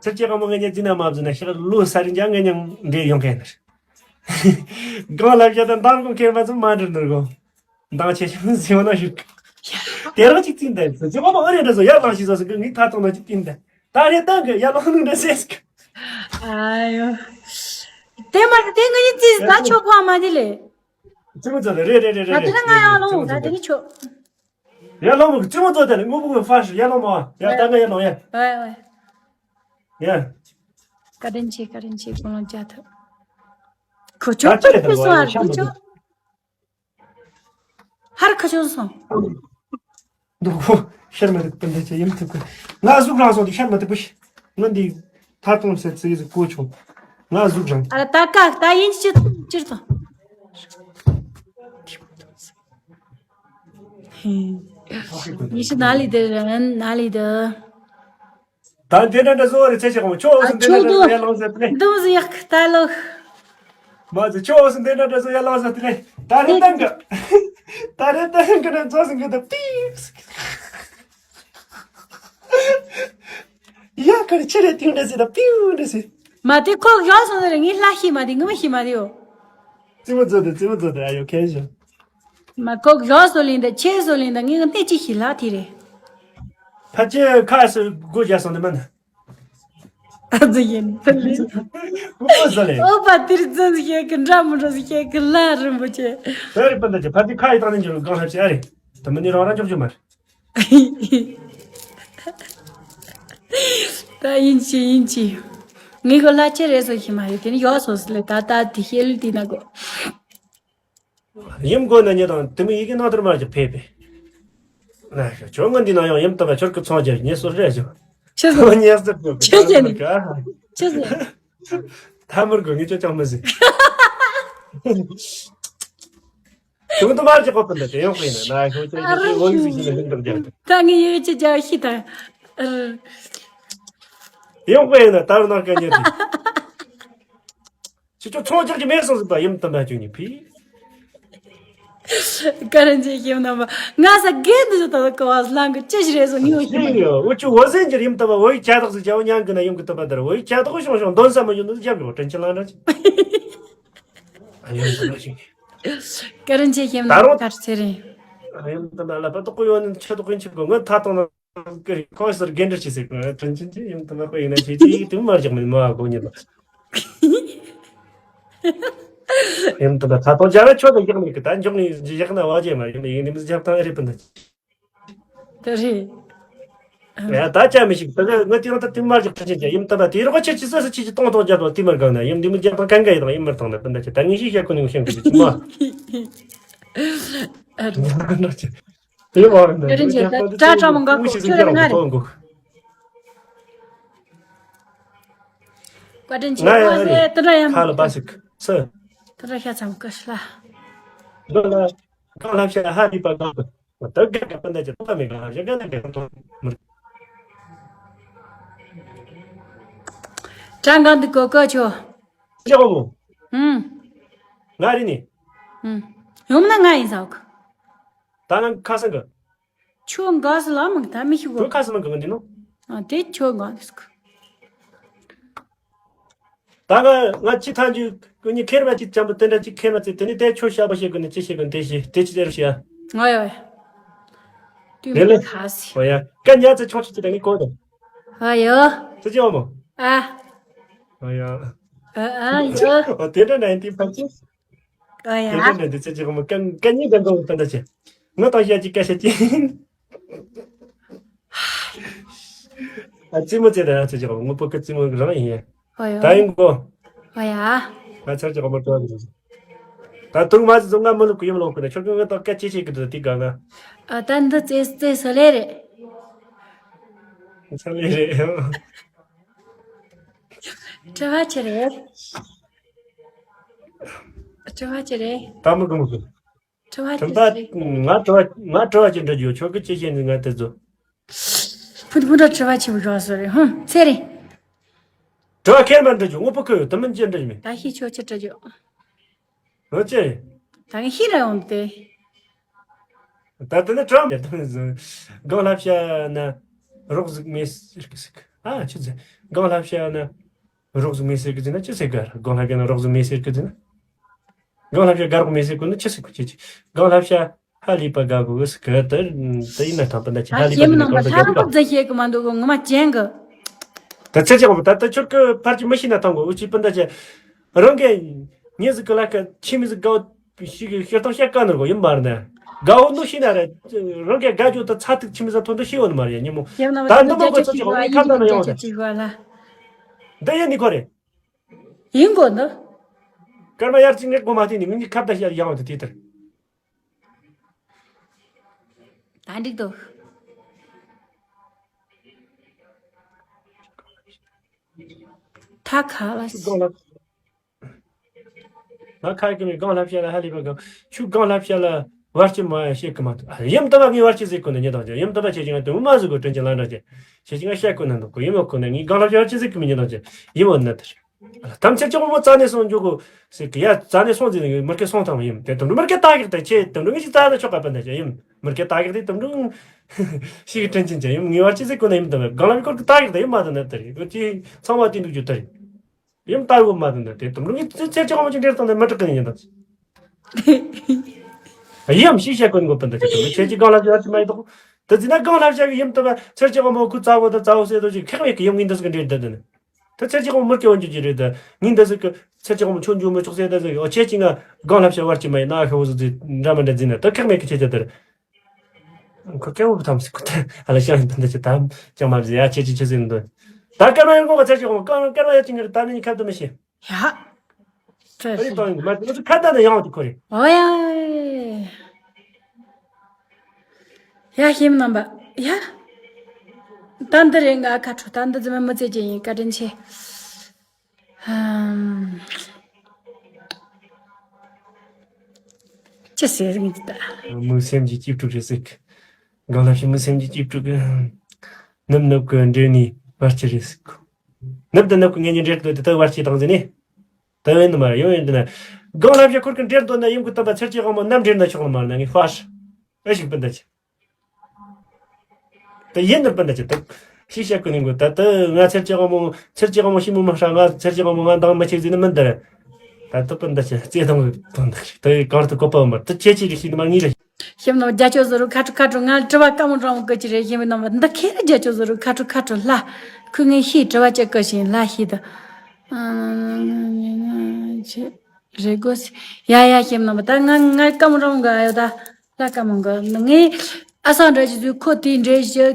ཚེ་ཆེ་ག་མོ་ངེད་ཉིད་འཛིན་ན་མ་འཛིན་ན་ཞིག་ལོ་ས་རིན་ཅང་ངེད་ཉང་འདྲེ་ཡོང་མཁན་ནི། གང་ལབ་བྱ་དང་འདང་གོང་ཁེར་མ་ཚོ་མ་འདྲིར་འདིར་གོ་འདང་ཆེ་ཞིང་ཟིན་བ་ན་ཞུགས། དེ་རང་ཅིག་བཙིན་ཏེ་ཚེ་ཆེ་ག་མོ་ཨ་རེ་འདྲ་བཟོ་ཡར་ལངས་ཤིག་བཟོ་ཟིག་གི་ངའི་ཁ་ཚང་ན་ཅིག་བཙིན་ཏེ་ད་རེ་ཏང་གི་ཡར་ལངས་ནུ་འདྲ་ཟེར་ཟིག་ཨ་ཡོ། དེ་མ་དེ་ང་ཡི་ཙི་ཟ་ཆོག་གོ་མ་དེ་ལས། ཙི་མོ་ཙི་རེད་རེད་རེད་རེད། ད་དེ་ན་ང་ཡང་ལོང་། ད་དེ་ནི་ཆོག་ཡར་ལོང་མོ་ཙི་མོ་ཙི་དེ་ལ་ངུ་བུ་གི་ཧྥ་ཧྲི་ཡར་ལོང་མོ་ཡ། ད་ང་ཡར་ལོང་ཡ། ཝེ་ཝེ། ཡ། བཀའ་དྲིན་ཆེ། བཀའ་དྲིན་ཆེ། ཀུན་སློང་བརྒྱ་ཐུབ། ཁོ་ཆོ་ད་ཅི་རེད་ད་ཁོ་སོང་ཨ། ཤ་མོ་ཁོ་ཆོ། ཧར་ཁ་ཆུང་སོང་། འདུག་གོ། ཤར་མ་ཐུབ་པ་འདི་ཅི་ཡིན་ཐུབ་གི། ང་གཟུགས་རང་སོང་དུ་ཤར་མ་ཐུབ་པ་ཞིག་ང་འདི་ཐ་ཐོང་ཟེར་ཚིག་ཟིག་གོ་བྱུང་། ང་གཟུགས་རང་། ཨ་ར་ད་ཀ་ད་ཡིན་ཅི་ཅིར་དང་། ཉི་ཤུ་ན་ལི་དེ་རན་ན་ལི་དེ། ད་འདི་འདྲ་འདྲ་བཟོ་བ་རེད་ཚེ་ཆེ་གོང་ཁྱོད་འོ་ཨ་སོང་འདི་འདྲ་འདྲ་ཁྱོད་བཟོ་ཡར་ལངས་ཟེར་ཏེ། འདུམ་ཟི་ཡག་ད་ལོ། མ་ཟི་ཁྱོད་འོ་སོང་འདི་འདྲ་འདྲ་བཟོ་ཡར་ལངས་ཟེར་ཏེ། ད་རེ་ཏང་གི་ད་རེ་ཏང་གི་ན་བཟོ་སོང་གི་ད་པིག་ཡ་ཁར་ཆེ་རེ་ཏིང་འདྲ་ཟི་ད་པིའུ་འདྲ་ཟི། མ་དེ་ཁོག་ཡོག་སོང་ཟེར་ངའི་ལྷ་ཤི་མ་དེ་ངུ་མ་ཤི་མ་དེ་ཡོ། ཙི་མོ་ཙི་དེ་ཙི་མོ་ཙི་དེ་ཨ་ཡོ་ཁེ་ཞོ། མ་ཁོག་ཡོག་སོ་ལིན་ད་ཆེ་སོ་ལིན་ད་ངའི་གནས་ཅི་ཤི་ལྷ་དེ་རེད། ཕ་ཅེ་ཁ་སི་སྒོ་རྒྱག་སོང་དེ་མིན། ཨ་ཙི་ཡིན་ཕ་ལི། ཨོ་ཟ་ལེ། ཨོ་པ་དིར་ཙི་ཟི་ཤེ་གི་འདྲ་མི་འགྲོ་ཟི་ཤེ་གི་ལ་རིན་པོ་ཆེ། ད་རེ་པ་འདི་ཅི་ཕ་དི་ཁ་ཡི་ཏང་ནི་འཇོག་གང་ལ་ཅི་ཨ་རེ། ད་མི་ནི་རང་རང་འཇོག་རྒྱུ་མ་རེད། ད་ཡིན་ཅི་ཡིན་ཅི། ངའི་གོ་ལ་ཅི་རེད་སོ་ཤི་མ་རེད་དེ་ནི་ཡོག་སོ་སི་ལེ་ད་ད་དི་ཤེ་ལི་དི་ན་གོ། ཡིམ་གོ་ན་ཉེ་དང་དེ་མི་ཡི་གེ་ནང་དུ་མར་གྱི་ཕེབས་པས། ན་ཤོ་ཁྱོད་ངོ་འདི་ན་ཡང་ཡིམ་ལྟ་བ་ཁྱོད་ཀྱི་ཚོང་རྒྱག་ཉེ་སོ་རེ་ཞོ། ཆི་ཟེར། ཚོང་ཉེ་སོ་ཁྱོད་ཆི་ཟེར་ནི། ཆི་ཟེར། ཐ་མར་གོ་ངེ་ཅོ་ཅང་མི་ཟེར། ཁྱོད་དུ་མར་གྱི་ཁོ་པན་ད་དེ་ཡོང་པས་ན་ན་ཤོ་ཁྱོད་ཀྱི་ཨོ་ཡིག་ཟིག་ཞིག་ལ་ལིང་དུ་རྒྱག་ད་ངས་ཡོད་ཆི་རྒྱག་ཤི་ད། ཡོང་པས་ན་ད་རུ་ནར་ག་ཉེ་དུ། ཁྱེད་ཚོ་ཚོང་རྒྱག་གི་མེད་སོང་ཟིག་པ་ཡིན་དམ་པ་ཁྱོད་ཉིད་ཕི། ཀ་རན་ཅི་ཡིན་ནམ་པ་ང་ས་གེ་འདི་ཚོ་ད་ཀ་བ་སླང་གི་ཅི་ཞིག་རེད་སོང་ཉིད་ཡིན་ཡོད་འུ་ཆུ་འོ་ཟན་གྱི་ཡིན་དམ་པ་འོ་ཡི་ཆ་དག་ཟིག་ཅའོ་ཉང་གི་ན་ཡོང་གི་དམ་པ་དར་འོ་ཡི་ཆ་དག་ཤོང་ཤོང་འདོན་ས་མ་ཡོང་ནི་རྒྱབ་ཡོང་དྲན་ཆེ་ལང་ར་ཅི། ཨ་ཡོང་དམ་པ་ཞིག་ཀ་རན་ཅི་ཡིན་ད་ནམ་རུང་པ་གར་ཚེ་རིང་། ཨ་ཡོང་དམ་པ་ལ་པ་ཏོག་གོ་ཡོང་ནི་ཆ་དག་ཡིན་ཆི་གོ་ངོ་ཐ་ཏོང་ན། ཁོ་སར་འགན་འཁྲི་བྱེད་ཟེར་དྲིན་ཆེན་གྱིས་ཡུམ་དུ་མ་དཔེ་ཡིན་ན་ཆེ་ཆེ་དུ་མ་བཞག་མིན་མ་གོ་ཉིད་ལ། ཡུམ་དུ་མ་ད་དུང་རྒྱ་བ་ཆོ་དང་རྒྱག་མི་གི་ད་འཇོག་ནི་བཞག་ན་བ་ཅེ་མ་ཡིན་ཡིན་ནི་མི་རྒྱབ་ཐང་རེད་པ་འདི། དེ་རེད། ཡ་ད་ཅག་མི་ཞིག་ད་ང་དེ་རང་ད་དུ་མ་བཞག་དྲིན་ཆེན་གྱིས་ཡུམ་དུ་མ་དེ་རོགས་ཆེ་ཆེ་ས་ས་ཆེ་ཆེ་གཏོང་གཏོང་རྒྱབ་དང་དེ་མར་གང་ན་ཡུམ་འདི་མི་རྒྱབ་དང་གང་ག་ཡི་དང་ཡུམ་མར་དང་ན་པ་འདི་ཆེ་ད་ངེས་ཤེས་བཤད་ཁོ་ནི་ངོ་ཤེས་གི་ཆུ་མ། དེ་ཡོང་བ་རེད། དེ་རིང་ཆེ་ད་དྲ་གྲ་མང་ག་ཁོ་ཁྱོད་རང་ང་རེད། བཀའ་དྲིན་ཆེ་ང་ཡང་ཁོ་རེད། ཟེར་དེ་འདྲ་ཡང་ཁ་ལ་པ་ཞིག་སུ། དེ་འདྲ་ཤ་ཚང་ཀི་ཤི་ལ། འདི་ལ་གང་ལབ་བཤད་ཧ་ལི་པ་གང་གི་ད་ག་ག་པ་འདྲ་ཅི་ཏོག་མེད་གང་ལབ་བཤད་ག་ན་ག་གང་ཐོང་མི། དྲ་གང་འདི་གོ་གོ་ཆོ། ཅི་གོ་མོ། ཧུམ། ང་རེད་ནི། ཧུམ། ཡོང་ན་ང་ཡིན་ཟ་གི། ད་ང་ཁ་སང་གི། ཁྱོད་འགའ་སི་ལ་མང་ད་མི་ཤི་གོ། ཁྱོད་ཁ་སང་མང་གི་ང་འདི་ནོ། ཨ་དེ་ཁྱོད་འགའ་སི་གི། ད་ང་ང་ཅི་ཐང་ཅི་ཀུ་ཉི་ཁེར་བ་ཅི་ཅམ་པོ་དེ་འདྲ་ཅི་ཁེར་བ་ཅི་དེ་ནི་དེ་ཁྱོད་ཤ་བ་ཤེས་གི་ནི་ཅི་ཤེས་གི་ནི་དེ་ཤེས་དེ་ཅི་དེ་རུ་ཤེས་ཨ། ང་ཡོད། དེ་ལས་ཁ་སི། ཨོ་ཡ་ཀ་ཉ་ཚེ་ཆོག་ཆོག་ཅི་དེ་ནི་གོ་དང་། ཨ་ཡོ། ཙི་ཅི་ཨོ་མོ། ཨ། ཨོ་ཡ། ཨ་ཨ་ཡོ། ཨོ་དེ་འདྲ་ནའི་དེ་ཕན་ཅི། ཨ་ཡ། དེ་འདྲ་འདྲ་འདི་ཚེ་ཅི་གོ་མོ་ཀ་ཀ་ཉི་ཀ་འགོ་ཏན་ཏ་ཅི། ང་དང་ཤ་ཅི་ཀ་ཤ་ཅི། ཨ་ཙི་མོ་ཙེ་ར་ཚེ་ཅི་གོ་ངོ་པོ་ཀ་ཙི་མོ་རང་ཡིན། ཨ་ཡ། ད་ཡིན་གོ། ཨ་ཡ། ང་ཚར་ཅི་གོ་མོ་ཏོ་ཡིན། ད་དུང་མ་ཟི་ང་མི་ལུག་གི་ཡོམ་ལོག་གི་ན་ཁྱོད་ཀྱི་ང་དང་ཀ་ཅི་ཅི་གི་དུ་དི་ག་ང་། ཨ་ད་འདི་ཙེ་ཙེ་ས་ལེ་རེད། ས་ལེ་རེད། དྲི་བ་ཆེ་རེད། དྲི་བ་ཆེ་རེད། ད་མི་གི་མི་གི། དྲི་བ་དྲི་ཆེ་བ་རེད། ང་དྲི་བ་ང་དྲི་བ་ཅི་འདྲི་རྒྱུ་ཁྱོད་ཀྱི་ཅི་བཤད་ནི་ང་དེ་ཚོ། ཕུ་ཕུ་འདྲ་དྲི་བ་ཆེ་བོ་རག་སོ་རེད་ཧུམ་ཚེ་རིང་། དྲི་བ་ཁེར་མ་འདྲི་རྒྱུ་དངོས་པོ་ཁོས་དུ་མིན་ཅི་འདྲི་རྒྱུ་མེད། ད་ཤི་ཁྱོད་ཅི་དྲི་རྒྱུ། ཨོ་ཅེ། ད་ངས་ཤི་ར་ཡོང་དེ། ད་དེ་ནི་ཀྲམ་ཡ་དམ་ཟིན། གང་ལབ་བྱ་ན་རོགས་ཟིག་མེད་ཟེར་གི་ཟིག་ཨ་ཆི་ཟེར། གང་ལབ་བྱ་ན་རོགས་ཟིག་མེད་ཟེར་གི་ཟིན་ན་ཆི་ཟེར་གི་ར། གང་ལབ་བྱ་ན་རོགས་ཟིག་མེད་ཟེར་གི་ཟིན་ན། གང་ལབ་བྱ་དགའ་རོགས་མེད་ཟེར་གི་ན་ཆི་ཟེར་གི་ཆི་ཆི། གང་ལབ་བྱ་ཧ་ལས་པ་དགའ་གི་ཟེར་གི་དེ་དེ་ཡིན་ན་ཐང་པ་ན་ཆི་ཧ་ལས་པ་ཡིན་ན་གང་ལ་དགའ་གི་ད། ད་ཚེ་ཆེ་གོ་ད་ད་ཁྱོད་ཀྱི་ཕར་ཅི་མི་ཤེས་ན་ཐང་གོ་འུ་ཅི་པ་ད་ཆི། རང་གི་ཉེ་ཟིག་གི་ལ་ཀ་ཆི་མི་ཟིག་གའོ། ཞིག་གི་ཤེར་ཐང་བཤད་དཀའ་ནོར་གོ་ཡིན་མ་རེད་ན། དགའ་བོ་ནུ་ཤི་ན་རེད། རང་གི་དགའ་རྒྱུ་དང་ཚ་ཐིག་ཆི་མི་ཟ་ཐོན་དུ་ཤི་ཡོད་ནི་མ་རེད་ཉིན་མོ། ཡང་ན་ད་འདི་མོ་གོ་ཚོ་ཅི་གོ་ཁ་ད་ན་ཡོང་ད། ཅི་གོ་ལ། འདི་ཡིན་ནི་གོ་རེད། ཡིན་གོ་འདི། སྐར་མ་ཡར་ཅི་ངས་གོ་མ་ཐིག་ནི་མིན་གྱི་ཁ་ད་ཤར་ཡང་དུ་དེ་ལྟར། ད་འགྲིག་འདུག་ཐ་ཁ་ལ། ང་ཁ་ཡི་གི་མི་སྒང་ལྷ་བཤད་ལ་ཧ་ལས་པ་གང་ཆུ་སྒང་ལྷ་བཤད་ལ་བར་ཆི་མ་ཡ་བཤད་གི་མ་ཐུབ། ཡིན་ཏ་བ་ངའི་བར་ཆི་ཟིག་གོ་ནས་ཉེ་དང་ཅི་ཡིན་ཏ་བ་ཁྱེད་ཀྱི་ང་དུ་མ་ཟིག་གོ་དྲན་གྱི་ལ་འདྲ་ཅི་ཁྱེད་ཀྱི་ང་བཤད་གོ་ན་འདུག་གོ་ཡིན་མ་གོ་ན་ངའི་སྒང་ལྷ་བཤད་བར་ཆི་ཟིག་གི་མི་ཉེ་དང་ཅི་ཡིན་མོ་ན་དེར། ཐམས་ཅད་ཀྱང་མོ་རྩ་ནས་སོང་འཇུག་གོ་ཟིག་གི་ཡ་རྩ་ནས་སོང་ཟིག་ནི་མི་སྐད་སོང་ཐང་ཡིན་དེ་དུམ་གྲུ་མི་སྐད་ཏག་ཡག་དེ་ཁྱེད་དུམ་གྲུ་ངའི་ཅི་རྩ་ནས་ཆོག་ག་པ་འདྲ་ཅི་ཡིན་མི་སྐད་ཏག་ཡག་དེ་དུམ་གྲུ་ཤི་གི་དྲན་ཅན་ཅི་ཡིན་ངའི་བར་ཆི་ཟིག་གོ་ན་ཡིན་ཏ་བ་སྒང་ལྷ་བའི་སྐོར་གི་ཏག་ཡག་དེ་ཡིན་མ་དང་ན་དེར་ཡོད་ཅི་ཚང་མ་དེ་འདུག་རྒྱུ་དེར། ཡུམ་ལྟ་བུ་མ་དང་འདྲ་དེ་དུམ་རུང་གི་ཚེ་ཚེ་ཆེ་བ་མོ་ཅིག་འདྲེར་བཏང་ནས་མི་དྲག་གི་ཡིན་དང་། ཡུམ་ཤི་བྱ་ཀུན་དགོས་པ་འདྲ་ཅིག་དུམ་ཚེ་ཅིག་གང་ལ་བྱ་ཅི་མ་ཡི་དོག་དེ་ཚེ་ན་གང་ལ་བྱ་གི་ཡུམ་དུ་བ་ཚེ་ཆེ་བ་མོ་ཁུ་ཙ་བོ་དང་ཙ་བོ་སེ་དོ་ཅིག་ཁེག་མེད་གི་ཡུམ་ངིན་དུ་ཟིག་འདྲེར་བསྡད་དུ་ནི། དེ་ཚེ་ཆེ་བ་མོ་མུར་གེ་བ་འཇུ་ཅི་རེད་དུ་ངིན་དུ་ཟིག་གི་ཚེ་ཆེ་བ་མོ་ཆོ་འཇུ་མི་ཆོག་སེ་དུ་ཟིག་ཨོ་ཁྱེད་ཅིག་ང་གང་ལ་བྱ་བར་ཅི་མ་ཡི་ན་ཤོ་བོ་ཟིག་འདྲ་མི་འདྲ་འཛིན་ན་དུ་ཁེག་མེད་གི་ཁྱེད་ཅག་དུ། ཁོ་སྐལ་བ་ཐམས་ཅད་ཁོ་ཐལ་ཨ་ལ་ཤང་ཡིན་ད་འདི་ཅི་དམ་ཅང་མ་བཟི་ཡ་ཁྱེད་ཀྱི་ཆུ་ཟིན་འདོད། ད་སྐར་མ་ཡང་གོང་ག་ཚར་ཞིག་གོང་སྐར་སྐར་མ་ཡ་ཅི་ངེར་ད་ནི་ཁ་དུ་མི་ཤེས། ཡ། ཨ་རི་ཏང་ཡིན་མ་དེ་ཚོ་ཁ་ད་ནི་ཡང་དེ་ཁོ་རེ། ཨོ་ཡ། ཡ་ཤེམ་རྣམ་པ། ཡ། ད་འདི་རེད་ང་ཁ་ཁྲོ་ད་འདི་ཙི་མ་མི་ཚེ་ཅན་ཡིན་བཀའ་དྲིན་ཆེ། ཧམ། ཅི་ཟེར་ངེས་ད། མི་སེམས་ཀྱི་སྐྱིད་སྡུག་རེད་ཟིག་གང་ལ་ཞིག་མི་སེམས་ཀྱི་སྐྱིད་སྡུག་གི་ནུབ་ནུབ་གི་འདྲེ་ནི་བར་ཆི་རེད་ཟིག་ནུབ་ད་ནུབ་གི་ངེད་གཉིས་འདྲེ་འདོད་དེ་ད་བར་ཆི་དང་ཟེར་ནི། ད་བས་ནི་མ་ཡོང་ཡོང་འདི་ན། གང་ལ་ཞིག་ཁུར་གི་འདྲེ་འདོད་ན་ཡིན་གི་ད་པ་ཚེར་གྱི་དབང་མོ་ནམ་འདྲེ་ན་ཆོག་ལ་མ་ན་ངས་ཧྥ་ཧྲ། ཨེ་ཞིག་པི་འདི་ཆི། ད་ཡིན་ནི་པི་འདི་ཆི་ད། ཤི་བཤད་ཀུན་ནི་གོ་ད་ད་ང་ཚེར་གྱི་དབང་མོ་ཚེར་གྱི་དབང་མོ་ཤི་མི་མ་ཧྲ་ང་ཚེར་གྱི་དབང་མོ་ང་འདང་མི་ཆེ་ཟིན་ནི་མི་འདི་རེད། ད་ད་པི་འདི་ཆི་རྩེ་དང་དང་འདི་ད་གང་དུ་གོ་པ་མ་ད་ཁྱེད་ཆེ་གི་ཤི་ནི་མ་ངི་རེད། ཤེམ་ནོ་རྒྱ་ཆོ་ཟོ་རུ་ཁ་ཁྲོ་ཁ་ཁྲོ་ང་དྲི་བ་ཀ་མོ་འདྲ་མོ་གི་ཅི་རེད་ཤེམ་ནོ་འདི་ཁེ་རེ་རྒྱ་ཆོ་ཟོ་རུ་ཁ་ཁྲོ་ཁ་ཁྲོ་ལ། ཁུ་ངའི་ཤི་དྲི་བ་ཅི་གི་ཤིན་ལ་ཤི་ད། རེ་གོ་སི། ཡ་ཡ་ཤེམ་ནོ་ད་ང་ང་ཀ་མོ་འདྲ་མོ་གི་ཨ་ཡོ་ད། ལ་ཀ་མོ་གི་ངའི་ཨ་སང་འདྲ་ཅི་ཟུ་ཁོ་དེ་འདྲེ་ཞི་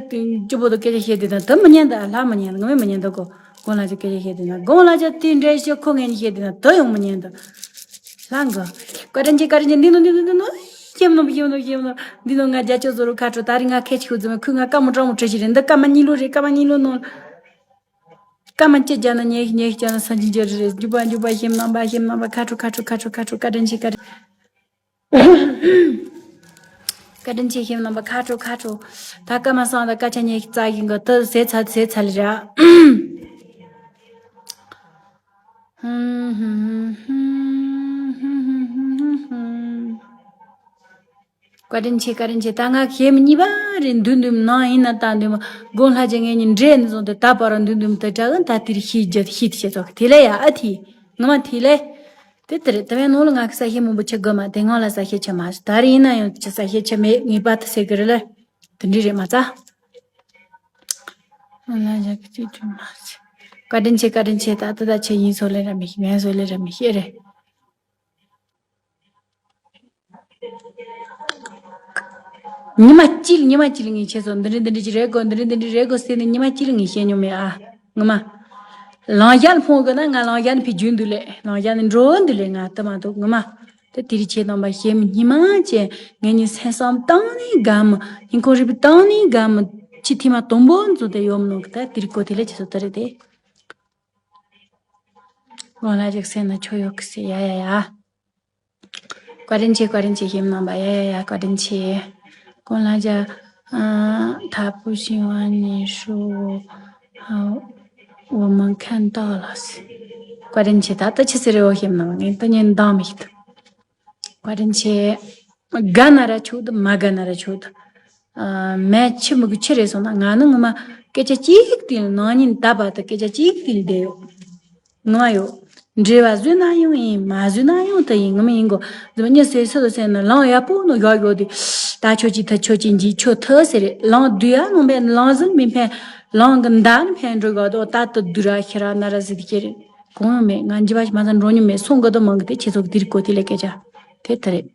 ཅི་པོ་དོ་སྐད་ཆ་བཤད་དེ་ད་དུ་མི་ཉན་ད་ལ་མི་ཉན་ང་མི་མི་ཉན་ད་གོ། གོང་ལ་ཅིག་སྐད་ཆ་བཤད་དེ་ན་གོང་ལ་ཅིག་དེ་འདྲའི་ཞིག་ཁོ་ངས་ནི་བཤད་དེ་ན་དོ་ཡོང་མི་ཉན་དོ། ལྷང་གོ། བཀའ་དྲིན་ཆེ་བཀའ་དྲིན་ཆེ་འདི་ནོ་འདི་ནོ་འདི་ནོ། ཤེམ་ནོ་ཤེམ་ནོ་ཤེམ་ནོ། འདི་ནོ་ང་རྒྱ་ཆོ་ཟོ་རུ་ཁ་ཁྲོ་ད་རིང་ང་ཁེ་ཆི་ཁུ་ཙི་མ་ཁུ་ང་ཀ་མོ་ཀྲ་མོ་ཁྲེ་ཞིག་རེད་འདི་ཀ་མ་གཉིས་ལོ་རེད་ཀ་མ་གཉིས་ལོ་ནོ། ཀ་མ་ཅི་རྒྱ་ན་ཉེ་ཉེ་རྒྱ་ན་སང་ཅི་རྒྱ་རེད་རྒྱུ་པ་རྒྱུ་པ་ཤེམ་ནམ་པ་ཤེམ་ནམ་པ་ཁ་ཁྲོ་ཁ་ཁྲོ་ཁ་ཁྲོ་ཁ་ཁྲོ་བཀའ་དྲིན་ཆེ་བཀའ་དྲིན། བཀའ་དྲིན་ཆེ་ཤེམ་རྣམ་པ་ཁ་དྲོ་ཁ་དྲོ། ད་སྐར་མ་སང་ད་སྐར་ཆ་ཉི་ཤུ་རྩ་བཞི་གི་དུ་ཟེ་ཚ་ཟེ་ཚ་ལི་ར། བཀའ་དྲིན་ཆེ་བཀའ་དྲིན་ཆེ་ད་ང་ཤེམ་གཉིས་པ་རེད་འདུན་འདུན་ནང་ཡིན་ན་ད་འདུན་མ་དགོང་ལྷ་ཅན་ངེད་གཉིས་འདྲེས་ནི་བཟུང་དུ་ད་བར་འདུན་འདུན་དུ་དྲག་ད་དེར་ཤི་རྒྱུ་ཤི་དེ་བྱེད་ཚོགས་དེ་ལས་ཡ་ཨ་ཐི་ངི་མ་དེ་ལས། དེ་དེ་རེད་དེ་བས་ནོར་ལ་ང་གི་ས་ཤེ་མང་པོ་ཆེ་དགོས་མ་དེ་སྔོན་ལ་ས་ཤེ་ཆེ་མ་ཟིག་ད་རེས་ཡིན་ན་ཡང་ཆེ་ས་ཤེ་ཆེ་མེད་ངེས་པ་དེ་ཟེར་གི་རེད་ལ། དེ་འདྲི་རེད་མ་ཚ། ང་ལ་ཞག་གི་ཅིག་ཅུང་མ་ཟིག་བཀའ་དྲིན་ཆེ་བཀའ་དྲིན་ཆེ་ད་ལྟ་ད་ཆེ་ཡིན་སོ་ལེ་ར་མི་ཤེས་ངན་སོ་ལེ་ར་མི་ཤེས་རེད། ཉི་མ་གཅིག་ཉི་མ་གཅིག་ངས་ཁྱེད་ཚོ་འདི་འདྲི་འདི་འདྲི་ཅིག་རེད་གོ་འདི་འདྲི་འདི་འདྲི་རེད་གོ་ཟེར་ནས་ཉི་མ་གཅིག་ངས་བཤད་མྱོང་མེད་ཨ། ངོ་མ། ལང་ཞན་ཕོང་གི་ན་ང་ལང་ཞན་ཕི་རྒྱུན་འདུག་ལེ་ལང་ཞན་འགྲོ་འདུག་ལེ་ང་ལྟ་མ་འདུག་ངོ་མ། དེ་དེ་རིགས་ཆེ་དང་པ་ཞེ་མི་ཉི་མ་ཅན་ངས་ཉིན་སེམས་བསམ་བཏང་ནས་དགའ་མི་ཉིན་ཁོང་རིག་པ་བཏང་ནས་དགའ་མི་ཅི་ཐི་མ་དུམ་བུ་འཛུལ་དེ་ཡོད་མི་ནོ་གི་ད་དེ་རིགས་གོ་དེ་ལེ་ཆེ་ཚོ་ད་རེད་དེ། ངོ་ལ་རིག་སེ་ན་ཆོ་ཡོད་གི་སེ་ཡ་ཡ་ཡ། བཀའ་དྲིན་ཆེ་བཀའ་དྲིན་ཆེ་ཞེ་མི་རྣམ་པ་ཡ་ཡ་ཡ་བཀའ་དྲིན་ཆེ། ཀུན་ལ་ཇ། ཐ་པུ་ཤིང་བ་ནི་ཧྲུ། འོ་མ་མཁན་ཏག་ལ་སི། བཀའ་དྲིན་ཆེ་ད་ལྟ་ཆི་ཟེར་རེ་བ་ཞེ་མི་རྣམ་པ་ངས་ད་ཉན་འདང་མི་ཤེས། བཀའ་དྲིན་ཆེ། དགའ་ན་ར་ཆོག་ཏུ་མ་དགའ་ན་ར་ཆོག་ཏུ། མེད་ཆི་མི་གི་ཆི་རེད་སོང་ན་ང་ནི་ངོ་མ་སྐད་ཆ་གཅིག་དེ་ནང་ཉིན་ད་བར་དུ་སྐད་ཆ་གཅིག་དེ་བསྡད་ཡོད། ངོ་མ་ཡོད། འབྲེལ་བ་བཟོས་ན་ཡང་ཡིན་མ་བཟོས་ན་ཡང་དེ་ཡིན་ངོ་མ་ཡིན་གོ། འཛམ་གཉིས་སེ་སོ་སོ་སེ་ན་ལང་ཡག་པོ་ནོ་ཡག་ཡོད་དེ། ད་ཆོས་ཀྱི་ཐ་ཆོས་ཀྱི་འཇིག་ཆོས་ཐ་ཟེར་རེད་ལང་བསྡུ་ཡ་ནོ་མེད་ལང་ཟིན་མི་ཕན། ལང་གི་མདའ་ནི་ཕན་འགྲོ་ག་དོ་ད་དུ་བསྡུ་ར་ཤི་ར་ན་ར་ཟི་དི་ཁྱེར་རེད། གང་ཡང་མེད་ང་འཇི་བ་ཞིག་མ་ཚང་འགྲོ་ཉུ་མེད་སོང་གི་དོ་མང་གི་དེ་ཁྱེད་ཚོ་གི་དིར་གོ་དེ་ལས་སྐད་ཆ། དེ་དེ་རེད།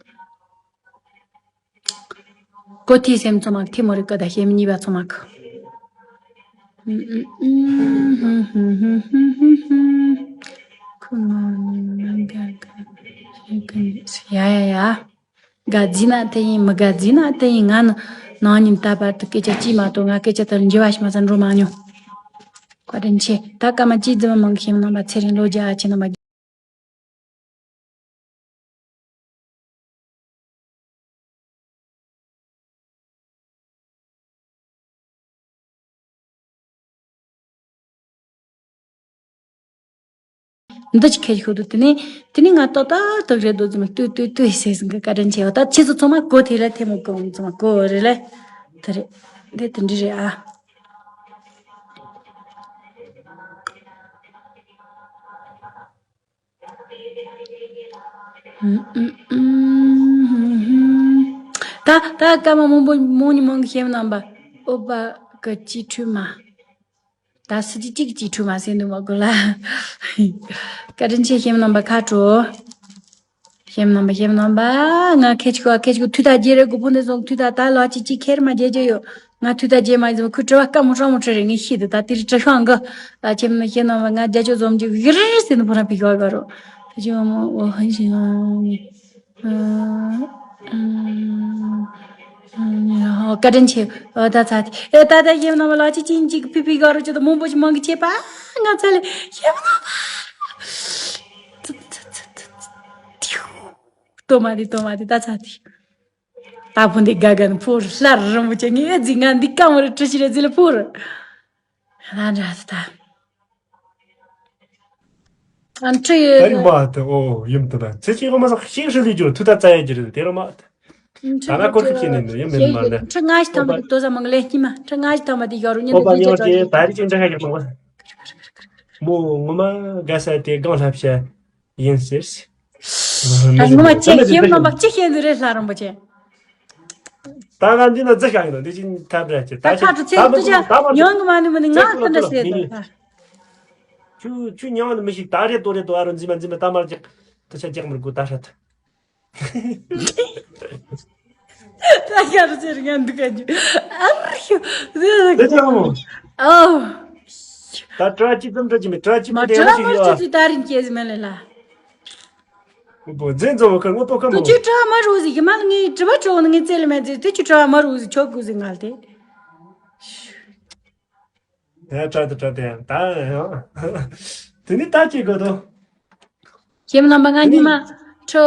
ཀོ་ཐི་སེམས་ཚོ་མ་ཐི་མོ་རི་ཀ་ད་ཤེམ་གཉིས་པ་ཚོ་མ་ཁ། ཁུ་མ་ཡ་ཡ་ཡ། དགའ་རྫི་ན་དེ་ཡིན། མི་དགའ་རྫི་ན་དེ་ཡིན། ང་ནི་ནང་ཉིན་ད་བར་དུ་སྐད་ཆ་གཅིག་མ་གཏོགས་ང་སྐད་ཆ་དེར་འགྱུར་བ་ཞིག་མ་ཟ་འགྲོ་མ་མྱོང་། བཀའ་དྲིན་ཆེ། ད་སྐར་མ་གཅིག་རྫི་མ་མང་གི་ཤེམ་རྣམ་པ་ཚེ་རིང་ལོ་བརྒྱ་ཨ་ཆེ་རྣམ་པ། འདི་ཅི་ཁེ་ཤི་ཤོད་དུ་དེ་ནས་དེ་ནས་ང་ཏག་ཏག་ཏག་རེད་འདུག་ཙམ་ལྟོས་ལྟོས་ལྟོས་ཟེར་ཟིན་གི། བཀའ་དྲིན་ཆེ་བ། ད་ཁྱེད་ཚོ་ཚང་མ་གོ་དེ་ལ་ཐེ་མོ་གོ་ཙམ་གོ་རེད་ལ། དེ་རེད། འདི་དེ་འདྲ་རེད་ཨ། ད་ད་སྐར་མ་མང་པོ་མང་ཉུང་མང་གི་ཤེམ་རྣམ་པ། ཨོ་པ་གི་ཅི་ཁྲུས་མ། ད་སི་ཏི་གཅིག་གཅིག་ཁྲུས་མ་ཟེར་འདུག་མ་གོ་ལ། བཀའ་དྲིན་ཆེ་ཤེམ་རྣམ་པ་ཁ་དྲོ། ཤེམ་རྣམ་པ་ཤེམ་རྣམ་པ། ང་ཁེ་ཆི་ཁོ་ཁེ་ཆི་ཁོ་ཐུག་ད་རྗེ་རེ་གོ་ཕུ་འདི་སོང་ཐུག་ད་ད་ལོ་ཅི་ཅི་ཁེར་མ་རྗེ་རྗེ་ཡོད། ང་ཐུག་ད་རྗེ་མ་ཡིན་ཁུ་དྲི་བ་སྐམ་མོ་ཧྲ་མོ་ཁྲི་རེ་ངས་ཤི་དུ་ད་དེ་རི་དྲི་ཤང་གི། ད་ཁྱེད་མི་ཤེས་ན་བ་ང་རྒྱ་ཆོ་འཛོམས་ཀྱི་གི་རི་ཟེར་ནི་ཕོ་ར་ཕི་ག་ག་རོ། ད་ཅི་མོ་འོ་ཧན་ཞིང་ཨ་ནི། ཨ་ཨ་ཨ་བཀའ་དྲིན་ཆེ། འོ་ད་ཚ་དེ་ཨེ་ད་ད་ཡེམ་ན་བ་ལ་ཅི་ཅིན་ཅིག་ཕི་ཕི་ག་རོ་ཅི་ད་མོན་པོ་ཞིག་མང་གི་ཆེ་པ། ང་ཚ་ལེ་ཡེམ་ན་བ། ཏོ་མ་དེ་ཏོ་མ་དེ་ད་ཚ་དེ། ད་ཕུ་འདི་དགའ་དགའ་ནི་ཕུ་ལྷ་རིན་པོ་ཆེ་ངའི་ཨེ་ཙི་ང་འདི་ཀ་མོ་རེ་ཀྲི་ཤི་རེ་ཙི་ལ་ཕུ་རེ། ང་འདྲ་ད། ཨ་ཁྲི་ད་ཡོད་ཡིན་པ་དེ་ཨོ་ཡིན་དུ་ད་ཚེ་ཆེ་ཁོ་མ་སོགས་ཤིག་ཧྲི་ལི་ཅུ་ཐུ་ད་ཙ་ཡ་ཅི་རེད་དེ་རོ་མ། ད་ང་སྐོར་ཤིག་བྱེད་ནས་འདུག་ཡིན་མིན་མ་ལས། ཁྲི་ལྔ་ཞིག་ཐམ་པ་དེ་ཏོ་ཟ་མང་ལས་སྐྱིད་མ་ཁྲི་ལྔ་ཞིག་ཐམ་པ་དེ་ཡོད་རུ་ཉིན་ཨོ་པ་དེ་ཉིན་ཉོ་ཅེ་ད་རི་ཅིང་ཅ་ཁ་ཡག་མང་བ། མོ་ངོ་མ་དགའ་ས་དེ་སྒང་ལྷ་བྱ། ཡིན་ཟེར། ཨ་ངོ་མ་ཅེ་ཤེམ་རྣམ་པ་ཅི་ཤེས་འདི་རེད་ལྷ་རིན་པོ་ཆེ། ད་ང་འདི་ན་རྫི་ཤག་ཡིན་ནོ་འདི་ཅིན་ཐབས་ར་ཅེ་ད་ད་ཁ་ཁྲུ་ཚེ་ད་མི་ཏུ་ཆ་ད་མ་ཉོང་གི་མ་ནི་མ་ནི་ང་ད་འདྲ་ཟེར་ད། ཁྱུ་ཁྱུ་ཉོང་ནི་མི་ཞིག་ད་རེད་དོ་རེད་དོ་ཨ་རོ་འཛིན་མ་འཛིན་མ་ད་མར་ཅག་ཏུ་ཆ་ཅག་མི་དགོས་ད་ཧྲ་ད། ད་ཁ་ཁྲུ་ཚེ་རི་ང་འདུག་ག་ཉོ་ཨ་ར་ཤོ་ཟེར་ད་ཅག་མོ། ཨོ། ད་ཏྲ་ཅི་ཙམ་ཏྲ་ཅི་མི་ཏྲ་ཅི་མི་ད་ཏྲ་མ་ཅི་ད་རིན་ཅེ་ཟི་མ་ལེ་ལ། བོ་འཛིན་རྫོང་བ་ཁར་དངོས་པོ་ཁ་མོ། ཁྱོད་གྲྭ་མ་རུ་ཟིག་གི་མ་ལ་ངའི་དྲི་བ་དྲི་བ་ནི་ངའི་རྩེ་ལ་མེད་ཟིག་དེ་ཁྱོད་གྲྭ་མ་རུ་ཟིག་ཆོག་གུ་ཟིག་ང་ལ་དེ། ཡ་དྲ་དེ་དྲ་དེ་ཡང་ད་ཡང་། དེ་ནི་ད་ཅི་དགོས་དོ། ཁྱེད་རྣམ་པ་ང་གཉིས་མ་ཁྲི་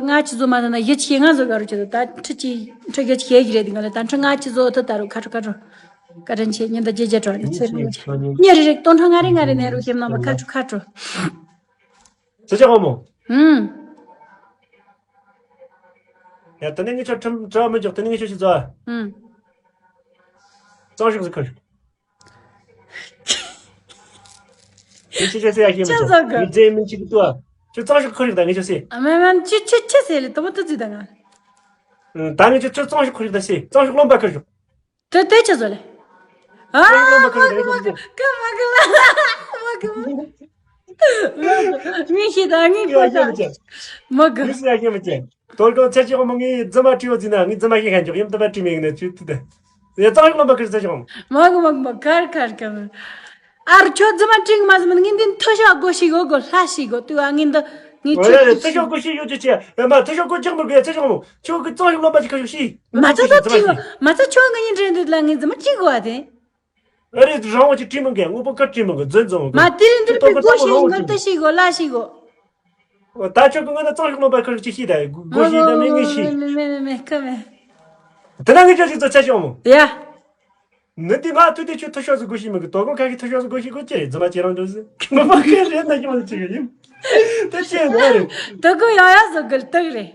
ལྔ་ཅི་བཟོ་མ་ཐུབ་ན་བཞི་ཅི་ལྔ་བཟོ་ག་རུ་ཅི་དོ་ད་ཁྲི་ཅི་ཁྲི་བཞི་ཅི་ཞེ་གི་རེད་དེ་ང་ལ་ད་ཁྲི་ལྔ་ཅི་བཟོ་ཐུབ་ད་རུ་ཁ་ཁྲོ་ཁ་ཁྲོ། བཀའ་དྲིན་ཆེ་ཉིན་ད་རྗེས་རྗེས་དྲ་ནི་ཚེ་རིང་ལ་ཆེ་ཉེ་རེ་རེ་སྟོང་ཕྲག་ལྔ་རེ་ལྔ་རེ་ནས་རུ་ཁྱེད་རྣམ་པ་ཁ་ཁྲོ་ཁ་ཁྲོ། ཚེ་ཆེ་ཧོ་མོ། ཨུམ། ཡ་ད་ནི་ངས་ཁྱོད་ཁྲིམས་གྲྭ་མི་འཇོག་ད་ནི་ངས་ཁྱོད་ཞིག་བཟོ། ཨུམ། གཙང་ཤོག་ཟིག་ཁུར། ངས་ཁྱོད་ཆེ་སེ་ཡ་ཤེས་མི་ཆོག་ཅི་བཟོ་གི་ངས་རྫས་མིན་ཅིག་ཏུ་ཨ། ཁྱོད་གཙང་ཤོག་ཁུར་ཡོད་ད་ངས་ཁྱོད་སེ། ཨ་མེ་མེ་ཅི་ཅི་ཅི་ཟེར་ལེ་དུ་མོ་དུ་ཙི་ད་ང་། ད་ངས་ཁྱོད་ཁྱོད་གཙང་ཤོག་ཁུར་ཡོད་ད་སེ་གཙང་ཤོག་རློན་པ་ཁུར་ཤོག་དེ་དེ་ཅི་བཟོ་ལེ། ཨ་ཨ་མ་གི་མ་གི་མ་གི་ཀ་མ་གི་ལ་མ་གི་མ་གི་མི་ཤི་ད་ངི་པ་ད་མ་གི་མི་ཤི་ཡ་ཤི་མི་ཅན། དོལ་གོ་ཚེ་ཅི་ཧོ་མོ་ངི་རྫི་མ་ཁྲི་བ་ཟིན་ན་ངི་རྫི་མ་ཤི་ཁན་ཅོག་ཡིན་ད་པ་ཁྲི་མེད་ནི་ཆུ་ཏི་ད། ཡ་གཙང་ཤོག་རློན་པ་ཁུར་ཚེ་ཅི་ཧོ་མོ། མ་གི་མ་གི་མ་གི་ཁར་ཁར་ཁར། ཨ་རུ་ཁྱོད་རྫི་མ་ཁྲི་མ་ཟིན་ངི་འདི་མཐོ་ཤོག་སྒོ་ཤི་གོ་གོ་ལྷ་ཤི་གོ་ཏུ་ཨ་ངི་འདི་ངི་ཆུ་ཏི་ཤི་གོ། མཐོ་ཤོག་སྒོ་ཤི་ཡོད་ཅི་ཅི་ཡ་མ་མཐོ་ཤོག་སྒོ་ཅག་མི་དགོས་ཡ་ཚེ་ཅི་ཧོ་མོ་ཁྱོད་གི་གཙང་ཤོག་རློན་པ་ཅི་ཁ་ཤོག་ཤི། མ་ཚ་ཚ་ཅི་གོ་མ་ཚ་ཁྱོད་ངི་ཉིན་རེ་འདི་ལ་ངི་རྫི་མ་ཅི་གོ་ཨ་དེ། ཨ་རེ་རང་བ་ཅིག་བྲིས་མི་འགལ་དངོས་པོ་ཁ་བྲིས་མི་འགལ་རྫུན་བཙོང་གི་མ་དེ་རིང་འདིར་པའི་སྒོ་ཤིག་ངར་ལྟ་ཤིག་གོ་ལ་ཤིག་གོ། ད་ཆོག་གི་ང་ན་གཙང་ཤོག་རློན་པ་ཁ་ཅིག་ཤི་ད་སྒོ་ཤི་ད་མི་ངེས་ཤི། མེ་མེ་མེ་ཁ་མེ། དེ་ན་ངས་ཅོ་ཞིག་ཚོ་ཆ་ཤོག་མོ། ཡ། ནི་དེ་ང་ཐུ་དེ་ཆུ་ཐུ་ཤོག་སུ་སྒོ་ཤི་མི་གི་དོ་དགོང་ཁ་གི་ཐུ་ཤོག་སུ་སྒོ་ཤི་གོ་ཅི་རེད་རྫུན་མ་ཅི་རང་འགྲོ་ཟི་ངོ་མ་ཁེ་རེད་ན་ཅི་མ་ཅི་གི་ཡིན། ད་ཅི་ཡོད་རེད། དོ་དགོང་ཡང་ཡང་བཟོ་གི་ལྟག་རེད།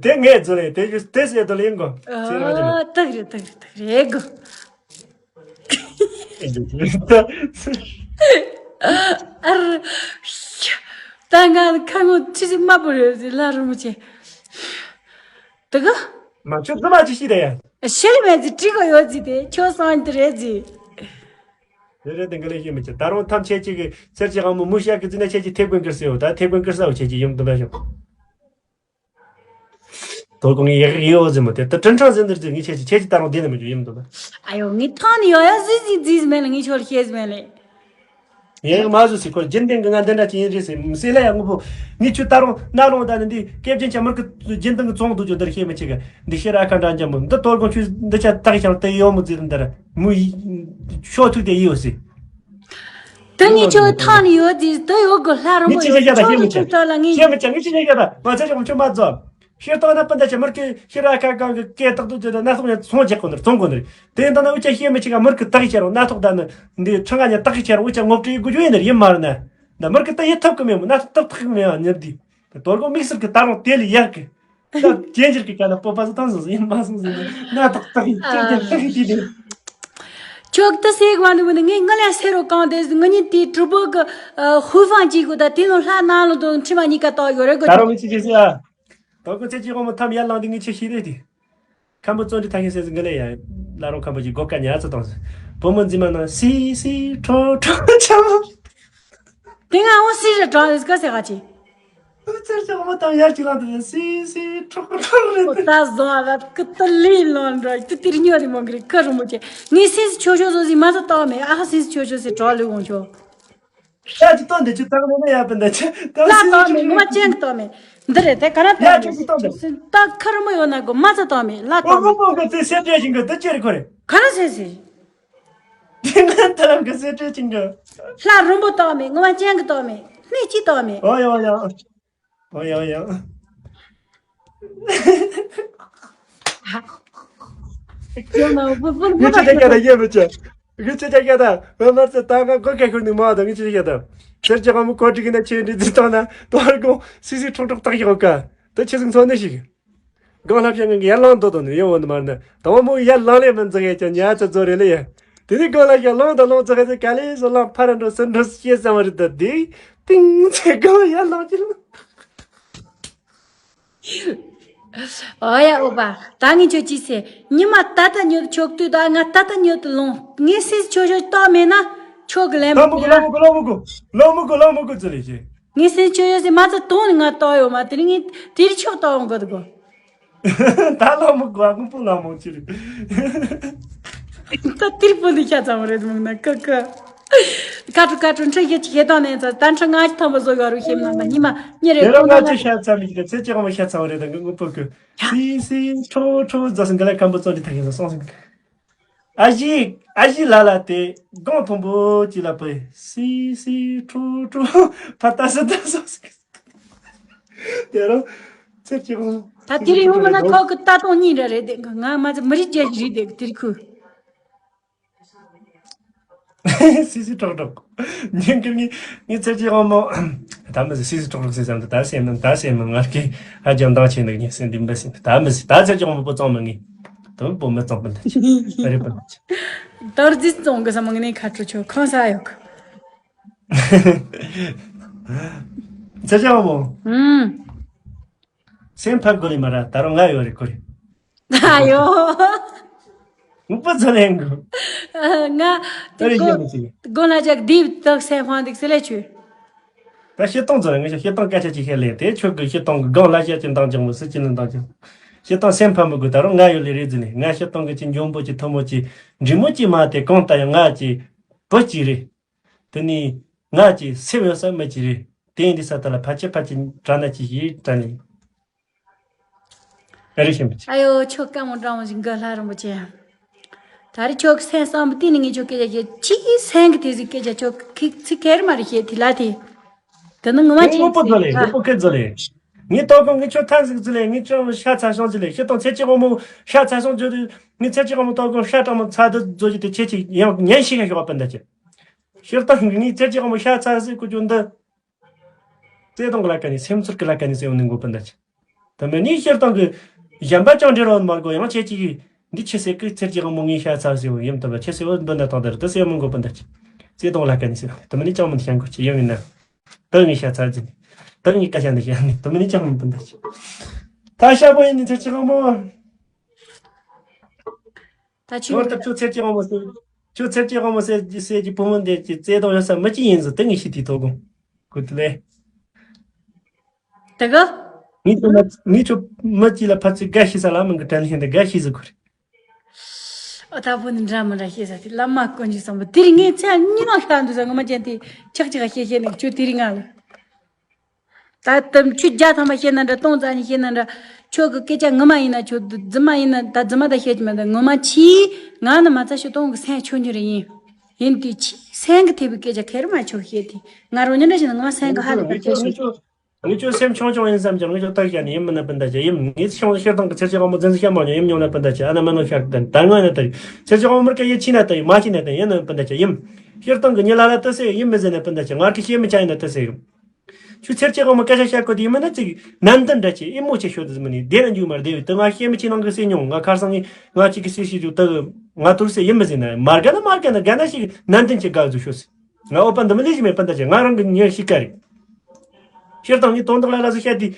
དེ་ངས་བཟོ་རེད་དེ་དེ་ཟེར་དོ་ལེན་གོ་ཨ། ལྟག་རེད་ལྟག་རེད་ལྟག་རེད་གོ། ཨར། ད་ང་ཁ་ངོ་ཆི་ཆི་དམར་པོ་རེད་ཟེར་ལྷ་རིན་པོ་ཆེ། དེ་ག་མ་ཁྱོད་རྫུན་མ་ཅི་ཤི་རེད་ཡ། ཤེལ་མེད་ཟེར་བྲིས་གོ་ཡོད་ཟེར་དེ་ཁྱོད་སང་དེ་རེད་ཟེར། རེད་རེད་དེ་འགའ་ལས་ཤེས་མི་ཆེ་ད་རུང་ཐམས་ཅད་ཅིག་གི་སེར་ཅིག་ཨང་མོ་མུ་ཤ་གི་ཙི་ན་ཆེ་ཅིག་ཐེབས་ཀུན་ཀིར་སེ་ཡོད་ད་ཐེབས་ཀུན་ཀིར་ས་འོ་ཆེ་ཅིག་ཡོང་དུ་མ་ཤོག་དོ་དགོང་ངས་ཡག་ཡོད་ཟེར་མོ་དེ་ད་དྲིན་ཆང་ཟེར་འདིར་ཟེར་ངས་ཁྱེད་ཀྱི་ཁྱེད་ཀྱི་ད་རུང་བདེ་ནི་མི་འཇུ་ཡིན་མི་འདུག་ད། ཨ་ཡོ་ངས་ཐང་ནས་ཡོད་ཡ་ཟིག་ཟིག་ཟིག་མེད་ལ་ངས་ཁྱོད་ལ་ཤེས་ཟིག་མེད་ལ། ཡང་མ་བཟོ་སྲིད་ཁོ་རྒྱུན་ལྡན་གྱི་ང་འདི་འདྲ་ཅིག་ཡིན་རེད་ཟེར་མི་སྲིད་ལ་ཡ་དངོས་པོ། ངས་ཁྱོད་ད་རུང་ན་རུང་ད་ནི་འདི་སྐད་ཅན་ཆ་མར་གི་རྒྱུན་ལྡན་གྱི་བཙོང་འདུག་ཅོ་འདིར་ཤེས་མི་ཆེ་གི་འདི་ཤེས་ར་ཁ་འདྲ་འཇམ་པོ་འདི་དོ་དགོང་ཁྱོད་འདི་ཆ་བཏགས་ཤང་དེ་ཡོད་མི་ཟེར་འདིར་མུ་ཤོག་ཐུག་དེ་ཡིན་ཡོད་སྲིད། དེ་ངས་ཁྱོད་ཐང་ནས་ཡོད་དེ་དེ་ཡོད་གི་ལྷ་རིང་མོ་ངས་ཅི་ཡོད་བཤད་ཀྱ་ད་ཁྱོད་ཤེས་མི་ཀྱི་ཆེ་ཐོག་ལ་ངས། ཤེས་མི་ཆེ་ངས་ཅི་བཤད་ཀྱ་ད་ང་ཚོ་ཅོག་ཁྱོད་མ་རྫོགས། ཤེས་རྟོགས་ན་སྤུན་ཟླ་ཆེ་མར་གི་ཤེས་ར་ཁ་གང་གི་སྐད་ཏག་ཏུ་ཅོ་ད་སྣ་ཐོག་ནས་ཚོང་རྒྱག་གོ་ནི་རེད་བཙོང་གོ་ནི་རེད། དེ་ཡིན་ད་ན་འུ་ཅག་ཤེས་མི་ཆེ་ག་མར་གི་ཏག་གི་ཆེ་རུང་སྣ་ཐོག་ད་ནི་འདི་ཁྲང་ག་ཉ་ཏག་གི་ཆེ་རུང་འུ་ཅག་ངོ་སྤྲོད་དགོས་རྒྱུ་ཡིན་ནི་རེད་ཡིན་མ་རེད་ན། ད་མར་གི་ད་ཡི་ཐབས་གི་མེད་མོ་སྣ་ཐོག་ཏག་ཏག་གི་མེད་ཨ་ཉེར་འདི། དོ་དགོང་དམིགས་བསལ་གི་ད་རུང་དེ་ལས་ཡར་གི། ད་རྒྱན་འགྱུར་གི་ག་ན་སྤོབས་པ་ཟིག་ཐང་ཟིག་ཟིག་ཡིན་མ་སོང་ཟིག་ན་ཏག་ཏག་ཡིན་ཅིག་ཀྱང་ཏག་ཡིན་དེ་དེ། ཁྱོད་ད་ཟེར་གི་མ་འདུག་མི་འདུག་ངས་ངི་ལ་ཟེར་རོ་གང་དེ་ངི་ཉིད་དེ་གྲུ་པོ་གི་ཧུ་ཧྥང་གཅིག་གོ་ད་དེ་ནང་ལྷ་ནང་ལ་དང་ཁྲི་མ་གཉིས་ཀ་བཏགས་ཡོད་རེད་གོ། ད་རུང་མི་ཅི་ཅི་ཟེར་ཨ། དོ་དགོང་ཚེ་གཅིག་དབང་མོ་ཐམ་ཡར་ལངས་དེ་ངི་ཆེ་ཤི་རེད་དེ། ཁམ་བུ་བཙོན་འདྲི་ཐ་ཤིང་ཟེར་ཟིན་གི་ལེ་ཡ། ལ་རོང་ཁམ་བུ་གྱི་སྒོ་ཀ་ཉ་ཚ་དང་ཟེར། བུ་མོ་འཛིན་མ་ན་སི་སི་ཁྲོ་ཁྲོ་ཆ། དེ་ང་འོ་སི་རེ་དྲང་ཡོད་སྐ་ཟེར་ག་ཅི། ཚེར་ཆ་མོ་དང་ཡར་གཅིག་ལ་འདུག་སི་སི་ཁྲོ་ཁྲོ་རེད། ད་བཟོ་ཨ་ལ་ཀི་ཏི་ལི་ལོན་ར་ཏི་ཏིར་ཉོ་རི་མོ་གི་རི་ཁ་རུ་མོ་ཅེ། ངས་སི་སི་ཆོ་ཆོ་བཟོ་ཟིན་མ་ཚོ་ལྟ་མེད་ཨ་ཧ་སི་སི་ཆོ་ཆོ་ཟེར་གྲོགས་ལུས་འོང་ཆོ། ཡ་ཅིག་ཏོ་འདི་ཅིག་ཏག་ནི་ནི་ཡ་པི་འདི་ཅི་ཏག་ལ་སི་ཏོ་ཅིག་མི་ངོ་ཅན་གི་ཏོ་མི། འདི་རེད་དེ་ག་ར་ཏོ་ཡ་མི་ཅིག་ཅིག་ཏོ་འདི། ཏོ་ཁ་རུ་མོ་ཡོད་ན་གོ་མ་ཚ་ཏོ་མི་ལ་ཏོ་མི། ཨོ་ཧོ་ཧོ་གི་ཏི་སེ་ཏྲེ་ཅིང་གི་ཏི་ཅེ་རི་ཁོ་རེ། ག་ར་སེ་སེ། དེ་ང་ཏ་རམ་གི་སེ་ཏྲེ་ཅིང་གི། ལྷ་རུང་པོ་ཏོ་མི་ངོ་མ་ཅན་གི་ཏོ་མི། སྣེ་ཅི་ཏོ་མི། ཨོ་ཡ་ཨོ་ཡ། ཨོ་ཡ་ཨོ་ཡ། ཡོད་ན་བུ་བུ་ངི་ཆེ་ཆ་ཀྱ་ད་ཡེ་མི་ཆེ། ངི་ཆེ་ཆ་ཀྱ་ད་བུ་མར་ཚེ་ད་ང་གོ་ཀ་ཁུར་ནི་མ་ད་ངི་ཆེ་ཆ་ཀྱ་ད། སེར་ཅི་ག་མོ་གོ་ཏྲི་གི་ན་ཆེ་འདྲི་ཛི་ཏོ་ན་དོ་ཧར་གོ་སི་སི་ཁྲོག་ཁྲོག་ཏག་ཡོ་ཀ། ད་ཆེ་ཟིང་ཚོ་ནི་ཞིག་གང་ལྷབ་ཤ་ངང་གི་ཡར་ལངས་དོ་དོ་ནི་ཡོང་བ་ནི་མར་ན་དང་བ་མོ་ཡར་ལངས་ལེ་མི་འཛི་གེ་ཀྱང་ཉ་ཚ་ཛོ་རེ་ལེ་ཡ། དེ་ནི་གང་ལ་ཡར་ལངས་དང་ལངས་ཙ་གེ་ཚེ་ག་ལེ་སོ་ལངས་ཕ་ར་འགྲོ་སི་འགྲོ་སི་ཤེས་ཙམ་རི་ད་དེ་ཏིང་ཚེ་གང་ཡར་ལངས་ཀྱི་ལ། ཨོ་ཡ་ཨོ་པ། ད་ངས་ཁྱོད་ཅི་ཟེར། ཉི་མ་ད་ལྟ་ཉོ་ཆོག་དུས་ད་ང་ད་ལྟ་ཉོ་དུ་ལོང་། ངས་སེ་ཆོ་ཆོ་ཏོ་མེད་ན་ཆོག་གི་ལན་ལོ་མོ་གོ་ལོ་མོ་གོ་ལོ་མོ་གོ་ལོ་མོ་གོ་ལོ་མོ་གོ་ཙི་ལེ་ཅེ། ངས་སེ་ཆོ་ཆོ་ཟེར་མ་ཚ་དོང་ནི་ང་ཏོ་ཡོད་མ་དེ་རིང་ངས་དེ་རི་ཆོག་ཏོ་ཡོང་གི་འདུག་གོ། ད་ལོ་མོ་གོ་ཨ་ཀུ་པོ་ལོ་མོ་ཅི་རེད། ད་དིར་པོ་འདི་ཤ་ཚ་བ་རེད་མོང་ན་ཀ་ཀ། ཁ་ཁྲོ་ཁ་ཁྲོ་འཕྲིན་ཡེ་ཆི་ཡེ་དང་ནས་ཚ་ད་འཕྲིན་ང་ཅི་ཐོམ་པ་བཟོ་ཡོད་རུ་ཤེས་མ་ན་ཉི་མ་ཉི་རེ་དེ་རོ་ཁོ་ན་ང་ཅི་ཤ་ཚ་མི་གི་ཚེ་ཅི་གོ་མ་ཤ་ཚ་བ་རེད་ད་ཀུ་པོ་ཀུ། སི་སི་ཁྲོ་ཁྲོ་ཛ་སི་འག་ལ་ཁམ་པོ་ཙོ་འདི་ཐ་གི་ཟ་སོང་སི། ཨ་ཞི་ཨ་ཞི་ལ་ལ་དེ་སྒང་མཐོན་པོ་ཅི་ལ་པེ་སི་སི་ཁྲོ་ཁྲོ་ཕ་ཏ་སི་ཏ་སོ་སི། དེ་རོ་ཚེ་ཅི་གོ་ད་དེ་རིང་ཡོང་མ་ན་ཁོ་གི་ལྟ་སྟངས་གཉིས་རེ་རེད་དེ་ང་མ་ཚ་མི་རིགས་རྒྱལ་རིགས་དེ་དེ་རིགས་ཁུ། སི་སི་ཁྲོག་ཁྲོག་ཉིན་གི་ངི་ངི་ཚེ་ཅི་དབང་མོ། ད་མི་སི་སི་ཁྲོག་ཁྲོག་སི་ཙམ་དུ་ད་སེམས་ནང་ད་སེམས་ནང་ང་སྐད་ཧ་ཅང་འདང་ཆེ་འདུག་ཉིན་སེམས་འདི་འབད་སེམས་ད་མི་སི་ད་ཚེ་ཅི་དབང་མོ་པོ་གཙང་མ་ངི། དུ་པོ་མི་གཙང་པོ་འདི་ཆེ་རེད་པ་འདི་ཆེ། དོར་རྫིས་གཙང་གི་ས་མང་ནས་ཁ་ཁྲོ་ཆོ་ཁང་ས་ཡོག་ཚེ་ཅི་དབང་མོ། ཨུམ། སེམས་ཕམ་དགོས་ལེ་མ་ར་ད་རུང་ང་ཡོད་རེད་ཁོ་རེད། ད་ཡོ། ངུ་པ་ཚ་ལེན་གོ། ང་ད་རེ་ཡོད་མི་ཅི། དགོན་ལ་ཅག་དེབ་དག་སེམས་ཕམ་འདུག་སེ་ལེ་ཆུ། ད་ཤི་སྟོང་ཚོ་ང་ཤི་སྟོང་སྐད་ཆ་ཅིག་བཤད་ལེ་དེ་ཁྱོད་གི་ཤི་སྟོང་གི་སྒང་ལ་བཤད་ཀྱི་འདང་ཅང་མོ་སི་ཅི་ནི་འདང་ཅང་། ཤི་སྟོང་སེམས་ཕམ་མི་དགོས་ད་རུང་ང་ཡོད་ལེ་རེད་ཟིན་ནི་ང་ཤི་སྟོང་གི་ཅི་འཇོན་པོ་ཅི་མཐོ་མོ་ཅི་འབྲི་མོ་ཅི་མ་དེ་གང་ལྟ་ཡང་ང་ཅི་བུ་ཅི་རེད། དེ་ནི་ང་ཅི་སེམས་ཡོད་ས་མི་ཅི་རེད། དེ་ཡིན་དུས་ས་ད་ལ་ཕ་ཆེ་ཕ་ཆེ་དྲ་ན་ཅི་ཞིག་དྲ་ནི། ཨ་རི་ཤེས་མི་ཆེ། ཨ་ཡོ་ཁྱོད་སྐད་མོ་འདྲ་མོ་ཞིག་འགའ་ལྷ་རིན་པོ་ཆེ། ད་རེས་ཁྱོད་ཀྱི་སེམས་བསམ་པ་གཏིང་ནས་ངས་ཁྱོད་སྐད་ཆ་བཤད་ཅི་སེང་གི་དེ་ཟིག་སྐད་ཆ་ཁྱོད་ཁི་ཚིག་ཁེར་མ་རེད་བཤད་དེ་ལ་དེ། དེ་ནི་ངོ་མ་ཁྱོད་ཅིག་ངོ་པོ་ཟོ་ལེ་ངོ་པོ་ཁེ་ཟོ་ལེ། ངས་ཏོག་གོང་ངས་ཁྱོད་ཐང་ཟིག་ཟི་ལེ་ངས་ཁྱོད་ཤ་ཚ་སོང་ཟི་ལེ་ཤི་ཏོང་ཚེ་ཅི་དབང་མོ་ཤ་ཚ་སོང་ཟོ་དུས་ངས་ཚེ་ཅི་དབང་མོ་ཏོག་གོང་ཤ་གྲང་མོ་ཚ་དུ་ཟོ་ཅི་དེ་ཁྱེད་ཅིག་ཡང་ཉན་ཤེས་ཁ་ཤོག་པ་འདི་ཆེ། ཤི་ཏོང་ངས་ཚེ་ཅི་དབང་མོ་ཤ་ཚ་ཟི་ཀུ་ཅུ་འདི། བརྩེ་དུང་གི་ལ་ཀ་ནས་སེམས་ཚོར་གི་ལ་ཀ་ནས་སེམས་ནི་འགོ་པོ་འདི་ཆེ། དེ་མིན་ནི་ཤེར་སྟོང་གི་གཞན་པ་ཅང་འབྲེལ་བ་མ་དགོས་ཡང་ཆེ་གཅིག་གིས་འདི་ཆེ་སེ་ཀི་ཚེར་གྱི་དབང་མོ་ངའི་ཤ་ཚ་ཟེར་བ་ཡིན་དུ་ལ་ཆེ་སེ་བ་འདི་འདྲ་དང་དེར་དུ་སེམས་མི་འགོ་པོ་འདི་ཆེ། བརྩེ་དུང་གི་ལ་ཀ་ནས་སེམས་དེ་མིན་ནི་ཅང་མི་འདི་ཤང་གོ་ཆེ་ཡང་ཡིན་ན། དེ་ངའི་ཤ་ཚ་ཟེར་ནི། དེ་ངའི་ཀ་ཤ་འདི་ཤ་ནི་དེ་མིན་ནི་ཅང་མི་འདི་ཆེ། ད་ཤ་པོ་ཡིན་ནི་ཚེར་གྱི་དབང་མོ། ད་ཁྱོད་ཁྱོད་ལྟར་ཁྱོད་ཚེར་གྱི་དབང་མོ་ཟེར། ཁྱོད་ཚེར་གྱི་དབང་མོ་ཟེར་གྱི་ཟེར་གྱི་བུ་མོ་འདི་གྱི་བརྩེ་དུང་ཡོད་ས་མི་གཅིག་ཡིན་ཟེར་དེ་ངས་ཤི་དེའི་ཐོག་གོ། གོ་དེ་ལས། དེ་ག་ངས་ཁྱོད་མ་ངས་ཁྱོད་མི་གཅིག་ལ་ཕར་ཚུར་དགའ་ཤེས་ས་ལ་མིན་གི་དྲན་ཤེས་འདི་དགའ་ཤེས་ཟིག་གོ་རེད། ཨ་ད་བུ་ནི་འདྲ་མི་འདྲ་ཤེས་ས་དེ་བླ་མ་དཀོན་མཆོག་གསུམ་པོ་དེ་རིང་ངས་ཚེ་གཉིས་མ་ཤར་འདུག་ས་ངོ་མ་ཅན་དེ་ཆག་ཆག་ཤེས་ཤེས་ནི་ཁྱོད་དེ་རིང་ང་ལ། ད་དམ་ཆོས་བརྒྱ་ཐམ་པ་བཤད་ན་འདྲ་སྟོང་རྩ་གཉིས་བཤད་ན་འདྲ། ཁྱོད་ཀྱི་སྐད་ཆ་ངོ་མ་ཡིན་ན་ཁྱོད་རྫུན་མ་ཡིན་ན་ད་རྫུན་མ་ད་བཤད་ཀྱི་མེད་ད་ངོ་མ་ཆི། ང་ནི་མ་རྩ་ཞུ་སྟོང་གི་སེམས་ཆུང་ཆུང་རེད་ཡིན། ཡིན་དུས་ཆི་སེམས་ཀྱི་ཐེབས་པའི་སྐད་ཆ་ཁེར་མ་ཆོག་བཤད་དེ་ང་རང་ཉིད་འདྲ་བྱས་ན་ངོ་མ་སེམས་ཀྱི་ཧ་ལས་པ་སྐད་ཆ་ཞིག་ངས་ཁྱོད་སེམས་ཆུང་ཆུང་ཡིན་བསམ་ཀྱང་ངས་ཁྱོད་ལྟར་བཤད་ནས་ཡིན་མིན་ན་སྤུན་ཟླ་ཆེ་ཡིན། ངས་ཤོང་ཤེར་སྟོང་གི་ཚེ་ཆེ་གང་མོ་འཛིན་ཟིན་བཤད་མ་མྱོང་ཡིན་མྱོང་ན་སྤུན་ཟླ་ཆེ་ཨ་ན་མ་ནོ་ཤར་དང་ད་ང་ན་ད་ཚེ་ཆེ་གང་མོ་མིར་ཀ་ཡིད་ཆེས་ན་ད་ཡིན་མ་ཆེས་ན་ད་ཡིན་ན་སྤུན་ཟླ་ཆེ་ཡིན། ཤེར་སྟོང་གི་ཉི་ལ་ལ་ཏི་སེ་ཡིན་མི་ཟེར་ན་སྤུན་ཟླ་ཆེ་ངར་གི་ཤེས་མི་ཆ་ཡིན་ན་ཏི་སེ་ཡིན། ཁྱོད་ཚེར་ཆེ་གང་མོ་སྐད་ཆ་བཤད་དགོས་དེ་ཡིན་མིན་ན་ཅིག་ནན་ཏན་འདྲ་ཆེ་ཨེ་མོ་ཆེ་ཤོད་དུ་མི་ནི་དེ་ན་འཇུག་མར་བདེ་བའི་དུ་ང་ཤེས་མི་ཆེ་ནང་གི་སེ་མྱོང་ང་ཁར་སང་ངས་ང་ཅིག་གི་སེ་ཤེས་དུ་ད་ང་ཏུར་སེ་ཡིན་མི་ཟེར་ན་མར་ག་ན་མར་ག་ན་ག་ན་ཞིག་ནན་ཏན་ཆེ་དགའ་བཟོ་ཤོད་སེ། ང་ཨོ་པ་འདི་མི་ལས་ཞིག་མེད་པ་འདི་ཆེ་ང་རང་གི་ཉེར་ཞིག་ག་རེད། ཤེར་དང་ངའི་དོན་དག་ལ་ལ་སུ་བཤད་དེ།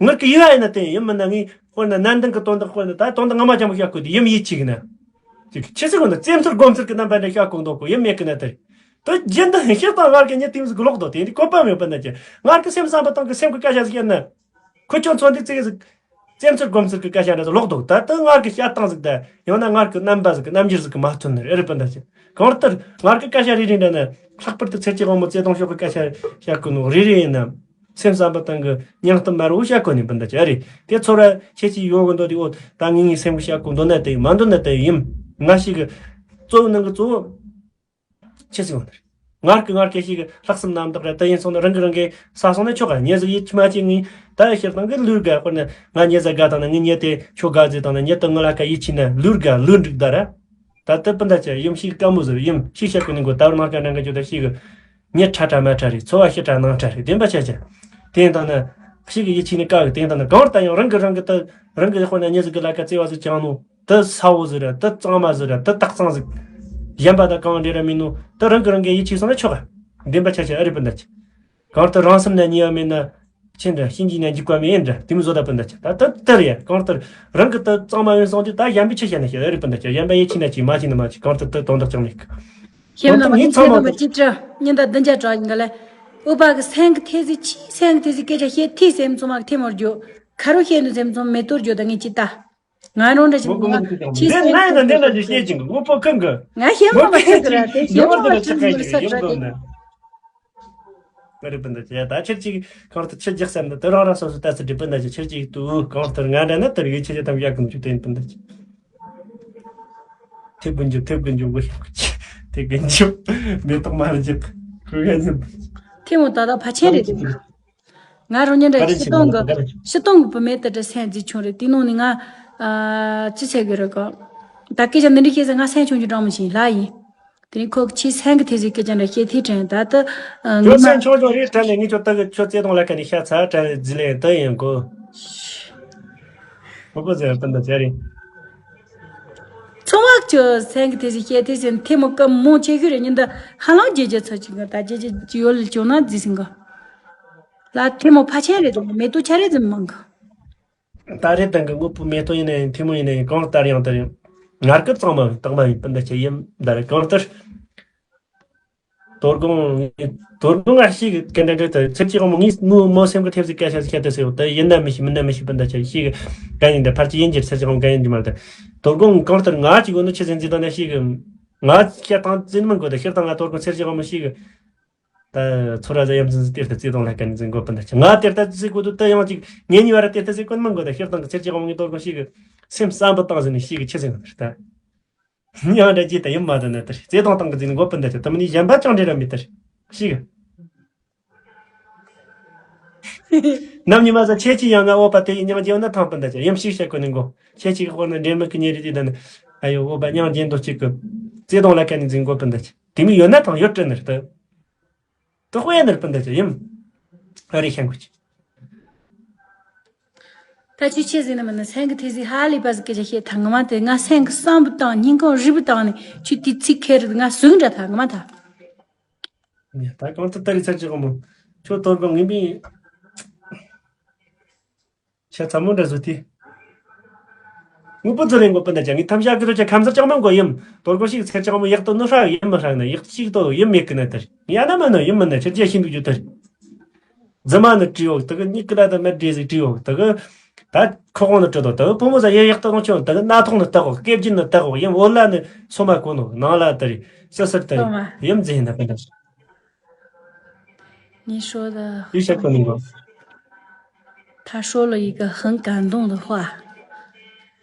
ངར་གི་ཡུལ་ཡིན་ན་དེ་ཡིན་མིན་ན་ངའི་དཔེར་ན་ནན་ཏན་གི་དོན་དག་དཔེར་ན་ད་དོན་དག་ངོ་མ་ཅན་པོ་བཤད་དགོས་དེ་ཡིན་ཡིད་ཆེས་གི་ན། ཅིག་ཆི་ཟིག་གོ་ན་བཙན་ཚུལ་སྒོམ་ཚུལ་གི་རྣམ་པ་འདྲ་བཤད་དགོས་འདོད་གོ་ཡིན་མེད་གི་ན་དེ། དེ་རྒྱུན་དུ་ཤེར་དང་ངར་གི་ཉེ་དེ་ཟིག་ལོག་དོ་དེ་འདི་བཀོད་པ་མེད་པ་འདི་ཆེ་ངར་གི་སེམས་བསམ་པ་དང་གི་སེམས་གི་སྐད་ཆ་ཟིག་བཤད་ན། ཁོ་ཁྱོད་ཚོ་འདི་ཙིག་ཟིག་བཙན་ཚུལ་སྒོམ་ཚུལ་གྱི་སྐད་ཆ་འདྲ་ལོག་འདུག་ད་ལྟ་ངར་གྱི་བཤད་སྟངས་ཟིག་དང་ཡང་ན་ངར་གྱི་རྣམ་པ་ཟིག་གི་རྣམ་འགྱུར་ཟིག་གི་མ་ཐོན་ནི་རེད་རེད་པ་འདྲ་ཅིག་གང་ལྟར་ངར་གྱི་སྐད་ཆ་རེ་རེ་འདྲ་ནི་ལྷག་པར་དུ་ཚེ་སྐྱེ་དབང་མོ་བརྩེ་དུང་ཤོག་གི་སྐད་ཆ་བཤད་གོ་ནོ་རེ་རེ་ཡིན་ན་སེམས་བསམ་པ་དང་གི་སྙིང་གཏམ་དམར་བོ་བཤད་གོ་ནི་པ་འདྲ་ཅིག་ཨ་རེད། དེ་ཚོ་ར་ཁྱེད་ཀྱི་ཡོང་གི་འདུག་དེ་འོ་ད་ངེད་གཉིས་སེམས་གི་བཤད་གོ་འདུག་ན་དེ་མ་འདུག་ན་དེ་ཡིན་ང་ཞིག་གི་གཙོ་བོ་ནང་གི་གཙོ་བོ། ཆི་ཟིག་ཡོང་ནི་རེད། ངར་གི་ངར་སྐད་ཞིག་གི་ལྷག་བསམ་རྣམ་དག་རེད་ད་ཡིན་སོང་ན་རང་གི་རང་གི་ས་སོང་ན་ཆོག་ག་ཉེ་ཟིག་ཡིད་ཆེས་མ་བྱེད་ངས་ད་ཡ་ཤེར་དང་གི་ལུས་དགའ་དཔེར་ན་ང་ཉེ་ཟ་དགའ་དང་ན་ངས་ཉེ་དེ་ཆོ་དགའ་ཟེར་དང་ན་ཉེ་དུ་ངི་ལ་ཀ་ཡིད་ཆེས་ན་ལུས་དགའ་ལུས་འགྲིག་ད་ར། ད་ལྟ་སྤུན་ཟླ་ཆ་ཡིན་ཤིག་དཀའ་མོ་ཟེར་ཡིན་ཤིག་བཤད་གི་ནི་མགོ་ད་བར་མ་དཀའ་ན་འགའ་ཅོ་ད་ཤིག་གི་ཉེ་ཁྲ་ཁྲ་མ་ཁྲ་རེད་ཚོ་བ་ཤི་ཁྲ་ནང་ཁྲ་རེད་བདེན་པ་ཆ་ཆ། དེ་ཡིན་དང་ན་ཤིག་གི་ཡིད་ཆེས་ནི་དཀའ་གི་དེ་ཡིན་དང་ན་གང་ལྟར་ཡང་རང་གི་རང་གི་ད་རང་གི་དཔེར་ན་ཉེ་ཟིག་གི་ལ་ཀ་བརྩེ་བ་ཟིག་བཅངས་ནོ། དེ་ས་བོ་ཟིག་རེད། དེ་གཙང་མ་ཟིག་རེད། དེ་སྟག་ཚང་ཟིག་གཞན་པ་དང་གང་འདྲ་ར་མིན་ནོ། དེ་རང་གི་རང་གི་ཡིད་ཆེས་སོང་ན་ཆོག་ག་བདེན་པ་ཆ་ཆ་ཨ་རི་སྤུན་ཟླ་ཆ། གང་ལྟར་རང་སེམས་ན་ཉེས་པ་མེད་ན། ཆེ་འདྲ་ཤིན་གྱིས་ན་འཇིགས་པ་མེད་འདྲ་དེ་མི་བཟོ་ད་སྤུན་ཟླ་ཆ། ད་དེ་དེ་རེད་ཡ། གང་ལྟར་རང་གི་དེ་གཙང་མ་ཡོན་སོང་དུས་ད་གཞན་པའི་ཆ་བཤད་ན་ཤེས་ཨ་རི་སྤུན་ཟླ་ཆ། གཞན་པ་ཡིད་ཆེས་ན་ཆེས་མ་ཆེས་ན་མ་ཆེས་གང་ལྟར་དེ་དོན་དག་ཅང་མེད་གི་གཞན་པ་ད་ངས་ངས་ཚང་ཚེ་མ་དུ་མ་ཅི་དྲ་ཉིན་ད་བདུན་བརྒྱ་གྲངས་ཡིན་ག་ལ། ཨུ་པ་གི་སེང་གི་ཐེ་ཟི་ཆི་སེང་གི་ཐེ་ཟི་སྐད་ཆ་བཤད་ཐི་སེམས་ཚོ་མ་གི་ཐེ་མོར་རྒྱུ། ཁ་རུ་བཤད་ནུ་སེམས་ཚོ་མེ་ཏོར་རྒྱུ་ད་ངས་ཅི་ལྟ། ང་རང་འདྲ་ཞིག་ངོ་ངོ་ཆི་སེང་གི་ཐེ་ཟི་སྐད་ཆ་བཤད་ཀྱི་ངོ་པོ་ཁང་གི་ང་ཤེས་མ་པ་ཆི་གི་ར་དེ་ཤེས་མ་པ་ཆི་གི་ར་དེ་ཤེས་མ་པ་ཆི་གི་ར། ཨ་རི་སྤུན་ཟླ་ཆ་ཡ་ད་ཁྱེད་ཅིག་གང་ལྟར་ཆི་རྒྱག་བསམ་ན་དེ་རང་རང་སོ་སོ་ལྟ་ཚུལ་འདྲི་སྤུན་ཟླ་ཆ་ཁྱེད་ཅིག་ཏུ་གང་ལྟར་ང་འདྲ་ན་དེར་ཡོད་ཁྱེད་ཅག་དམ་བཞག་གི་མི་ཆུ་དེ་ཡིན་སྤུན་ཟླ་ཆ། ཐེབས་ཀུན་འཇུག་ཐེབས་ཀུན་འཇུག་གི་ཐེབས་ཀུན་འཇུག་མེ་ཏོག་མ་རྒྱག་ཁོ་ག་ཉིན་ཐེ་མོ་ད་ད་ཕ་ཆེན་རེད། ང་རང་ཉིན་རེ་ཕ་རེད་ཕྱི་ཆེན་གཏོང་གི་ཕ་རེད། ཕྱི་གཏོང་གི་བུ་མེད་དེ་འདྲ་སེམས་རྩིས་ཆུང་རེད་དེ་ནང་ནས་ང་ཅི་བྱེད་གི་རེད་གོ་ད་སྐད་ཆ་འདི་འདྲ་བཤད་ས་ང་སེམས་ཆུང་ཆུང་འདྲ་མོ་ཞིག་ལ་ཡིན། དེ་ནས་ཁོ་ཆེས་སེང་གི་ཐེ་ཟི་སྐད་ཆ་འདྲ་བཤད་ཐེ་དྲན་ད་ལྟ་ཁྱོད་ངི་མ་སེམས་ཆུང་ཆུང་རེད་དྲན་ནས་ངས་ཁྱོད་ལྟ་གི་ཁྱོད་བརྩེ་དུང་ལ་ཁ་ནས་ཤ་ཚ་དྲན་རེད་རྫི་ལེན་ད་ཡིན་གོ་ཁོ་ཁོ་ཟེར་སྤུན་ཟླ་ཆ་རེད། ཚོང་བག་ཆོ་སེང་གི་ཐེ་ཟི་བཤད་ཐེ་ཟི་ཐེ་མོ་སྐམ་མོ་ཆེ་ཤོས་རེད་ཉིན་ད་ཧ་ལང་རྒྱལ་རྒྱལ་ཚ་ཅིག་གི་ད་རྒྱལ་རྒྱལ་ཅི་ཡོད་ལ་བྱུང་ན་རྫི་སེང་གི་ལ་ཐེ་མོ་ཕ་ཆེན་རེད་དང་མེ་ཏོག་ཆ་རེད་རྫི་མང་གི་ད་རེད་དང་གི་དངོས་པོ་མེ་ཏོག་ཡིན་ན་ཡང་ཐེ་མོ་ཡིན་ན་ཡང་གང་ལྟར་ཡང་ལྟར་ཡང་ངར་སྐད་གཙང་མ་ཡིན་སྟག་མ་ཡིན་སྤུན་ཟླ་ཆ་ཡིན་ད་རེད་གང་ལྟར། དོ་དགོང་དོ་དགོང་ང་ཞིག་གི་སྐད་འདྲ་འདྲ་དེ་ཚེ་གཅིག་གང་མོ་ངས་མོ་མོ་སེམས་ཀྱི་ཐེབས་སི་སྐད་ཆ་ཟིག་བཤད་དེ་ཟེར་བ་དེ་ཡིན་ན་མི་ཤེས་མིན་ན་མི་ཤེས་པ་འདྲ་ཆ་ཞིག་གི་ག་ཡིན་འདྲ་ཕར་ཅི་ཡིན་གྱི་ཚེ་གཅིག་གང་ག་ཡིན་གྱི་མ་རེད། དོ་དགོང་གང་ལྟར་ང་ཅིག་ཡོད་ནོ་ཆི་ཟིན་ཅི་དང་ན་ཞིག་གི་ང་བཤད་སྟངས་ཟིན་མི་དགོས་ད་ཤེར་དང་ང་དོ་དགོང་ཚེ་གཅིག་གང་མོ་ཞིག་གི་ད་ཚོ་ར་ཟ་ཡམ་ཟིན་ཟིན་དེར་ད་བརྩེ་དུང་ལ་ག་ནས་ཟིན་དགོས་པ་འདྲ་ཆ་ང་དེར་ད་ཟིན་དགོས་དུ་ད་ཡང་ཅིག་ངེད་གཉིས་བར་དེར་ད་ཟིན་དགོས་མི་དགོས་ད་ཤེར་དང་གི་ཚེ་གཅིག་གང་མོ་ངས་དོ་དགོང་ཞིག་གི་སེམས་བསམ་པ་བཏང་ཟིན་ནས་ཞིག་གི་ཆི་ཟིན་ད། ཡང་འདྲ་ཅི་ད་ཡིན་མ་ད་ན་དར་བརྩེ་དུང་བཏང་གི་འཛིན་མགོ་སྤུན་ཟླ་ཆ་དུ་མི་ནི་གཞན་པ་ཅང་འདྲེ་ར་མི་དར་ཞིག་ནམ་ཉི་མ་ཟ་ཁྱེད་ཀྱི་ཡང་ང་འོ་པ་དེ་ཡི་མྱང་རྒྱལ་ན་ཐང་སྤུན་ཟླ་ཆ་ཡིན་ཞིག་བཤད་གོ་ནི་མགོ་ཁྱེད་ཀྱི་དཔེར་ན་འདྲེ་མི་ཀི་ཉེ་རི་དེ་ད་ནི་ཨ་ཡོ་འོ་པ་མྱང་རྒྱལ་འདོད་ཅིག་གི་བརྩེ་དུང་ལ་ཁ་ནི་འཛིན་མགོ་སྤུན་ཟླ་ཆ་དེ་མི་ཡོད་ན་ཐང་ཡོད་དྲན་ནི་རེད་ད། དུ་དཔེ་ནི་སྤུན་ཟླ་ཆ་ཡིན། ཨ་རི་ཤང་གུ་ཆི། ད་ཆུ་ཆེ་ཟིན་ན་མིན་ན་སེང་གི་ཐེ་ཟི་ཧ་ལི་པ་ཟི་སྐད་ཆ་བཤད་ཐང་ང་མ་དེ་ང་སེང་གི་བསམ་བུ་བཏང་སྙིང་ཁོང་རི་བུ་བཏང་ནས་ཆུ་དེ་ཚིག་ཁེར་ང་ཟུག་འདྲ་ཐང་ང་མ་ཐང་། ཡ་ད་གང་ཐུབ་ད་རི་ཚར་ཅི་གོ་མོ། ཁྱོད་དོར་གོ་ངིན་པིན། ཆ་ཚ་མོ་འདྲ་བཟོ་དེ། ངུ་པོ་ཚོ་ལེན་གོ་སྤུན་ཟླ་ཆ་ངི་ཐམ་ཤ་གི་ཚོ་ཆ་ཁམ་ས་ཅང་མང་གོ་ཡིན། དོར་གོ་ཞིག་ཚེར་ཅང་མོ་ཡག་ཏོ་ནུ་ཧྲ་ཡིན་མི་ཧྲ་ན་ཡག་ཅིག་ཏོ་ཡིན་མེད་གི་ན་དར། ཡ་ན་མ་ནོ་ཡིན་མི་ན་ཆ་རྒྱ་ཤིན་དུ་རྒྱུ་དར། རྫུན་མ་ནི་བྲིས་འོག་དེ་གི་མྱིག་གི་ལ་དང་མི་བྲིས་ཟིག་བྲིས་འོག་དེ་གི་ད་ཁོག་དབང་ནི་བྲིས་འདུག་དེ་གི་བུ་མོ་ཟ་ཡེ་ཡག་ཏུ་དང་ཆུང་དེ་གི་སྣ་ཐོག་ནི་བཏགས་འོག་སྐེ་རྒྱན་ནི་བཏགས་འོག་ཡིན་འོ་ལ་ནི་སོ་མ་གོ་ནོ་ནང་ལ་དེ་རེད་སི་སིར་དེ་རེད་སོ་མ། ཡིན་རྫུན་ཡིན་ན་པན་ད། 你说的 ཡིག་ཤ་ཁོ་ནི་གོ 他说了一个很感动的话。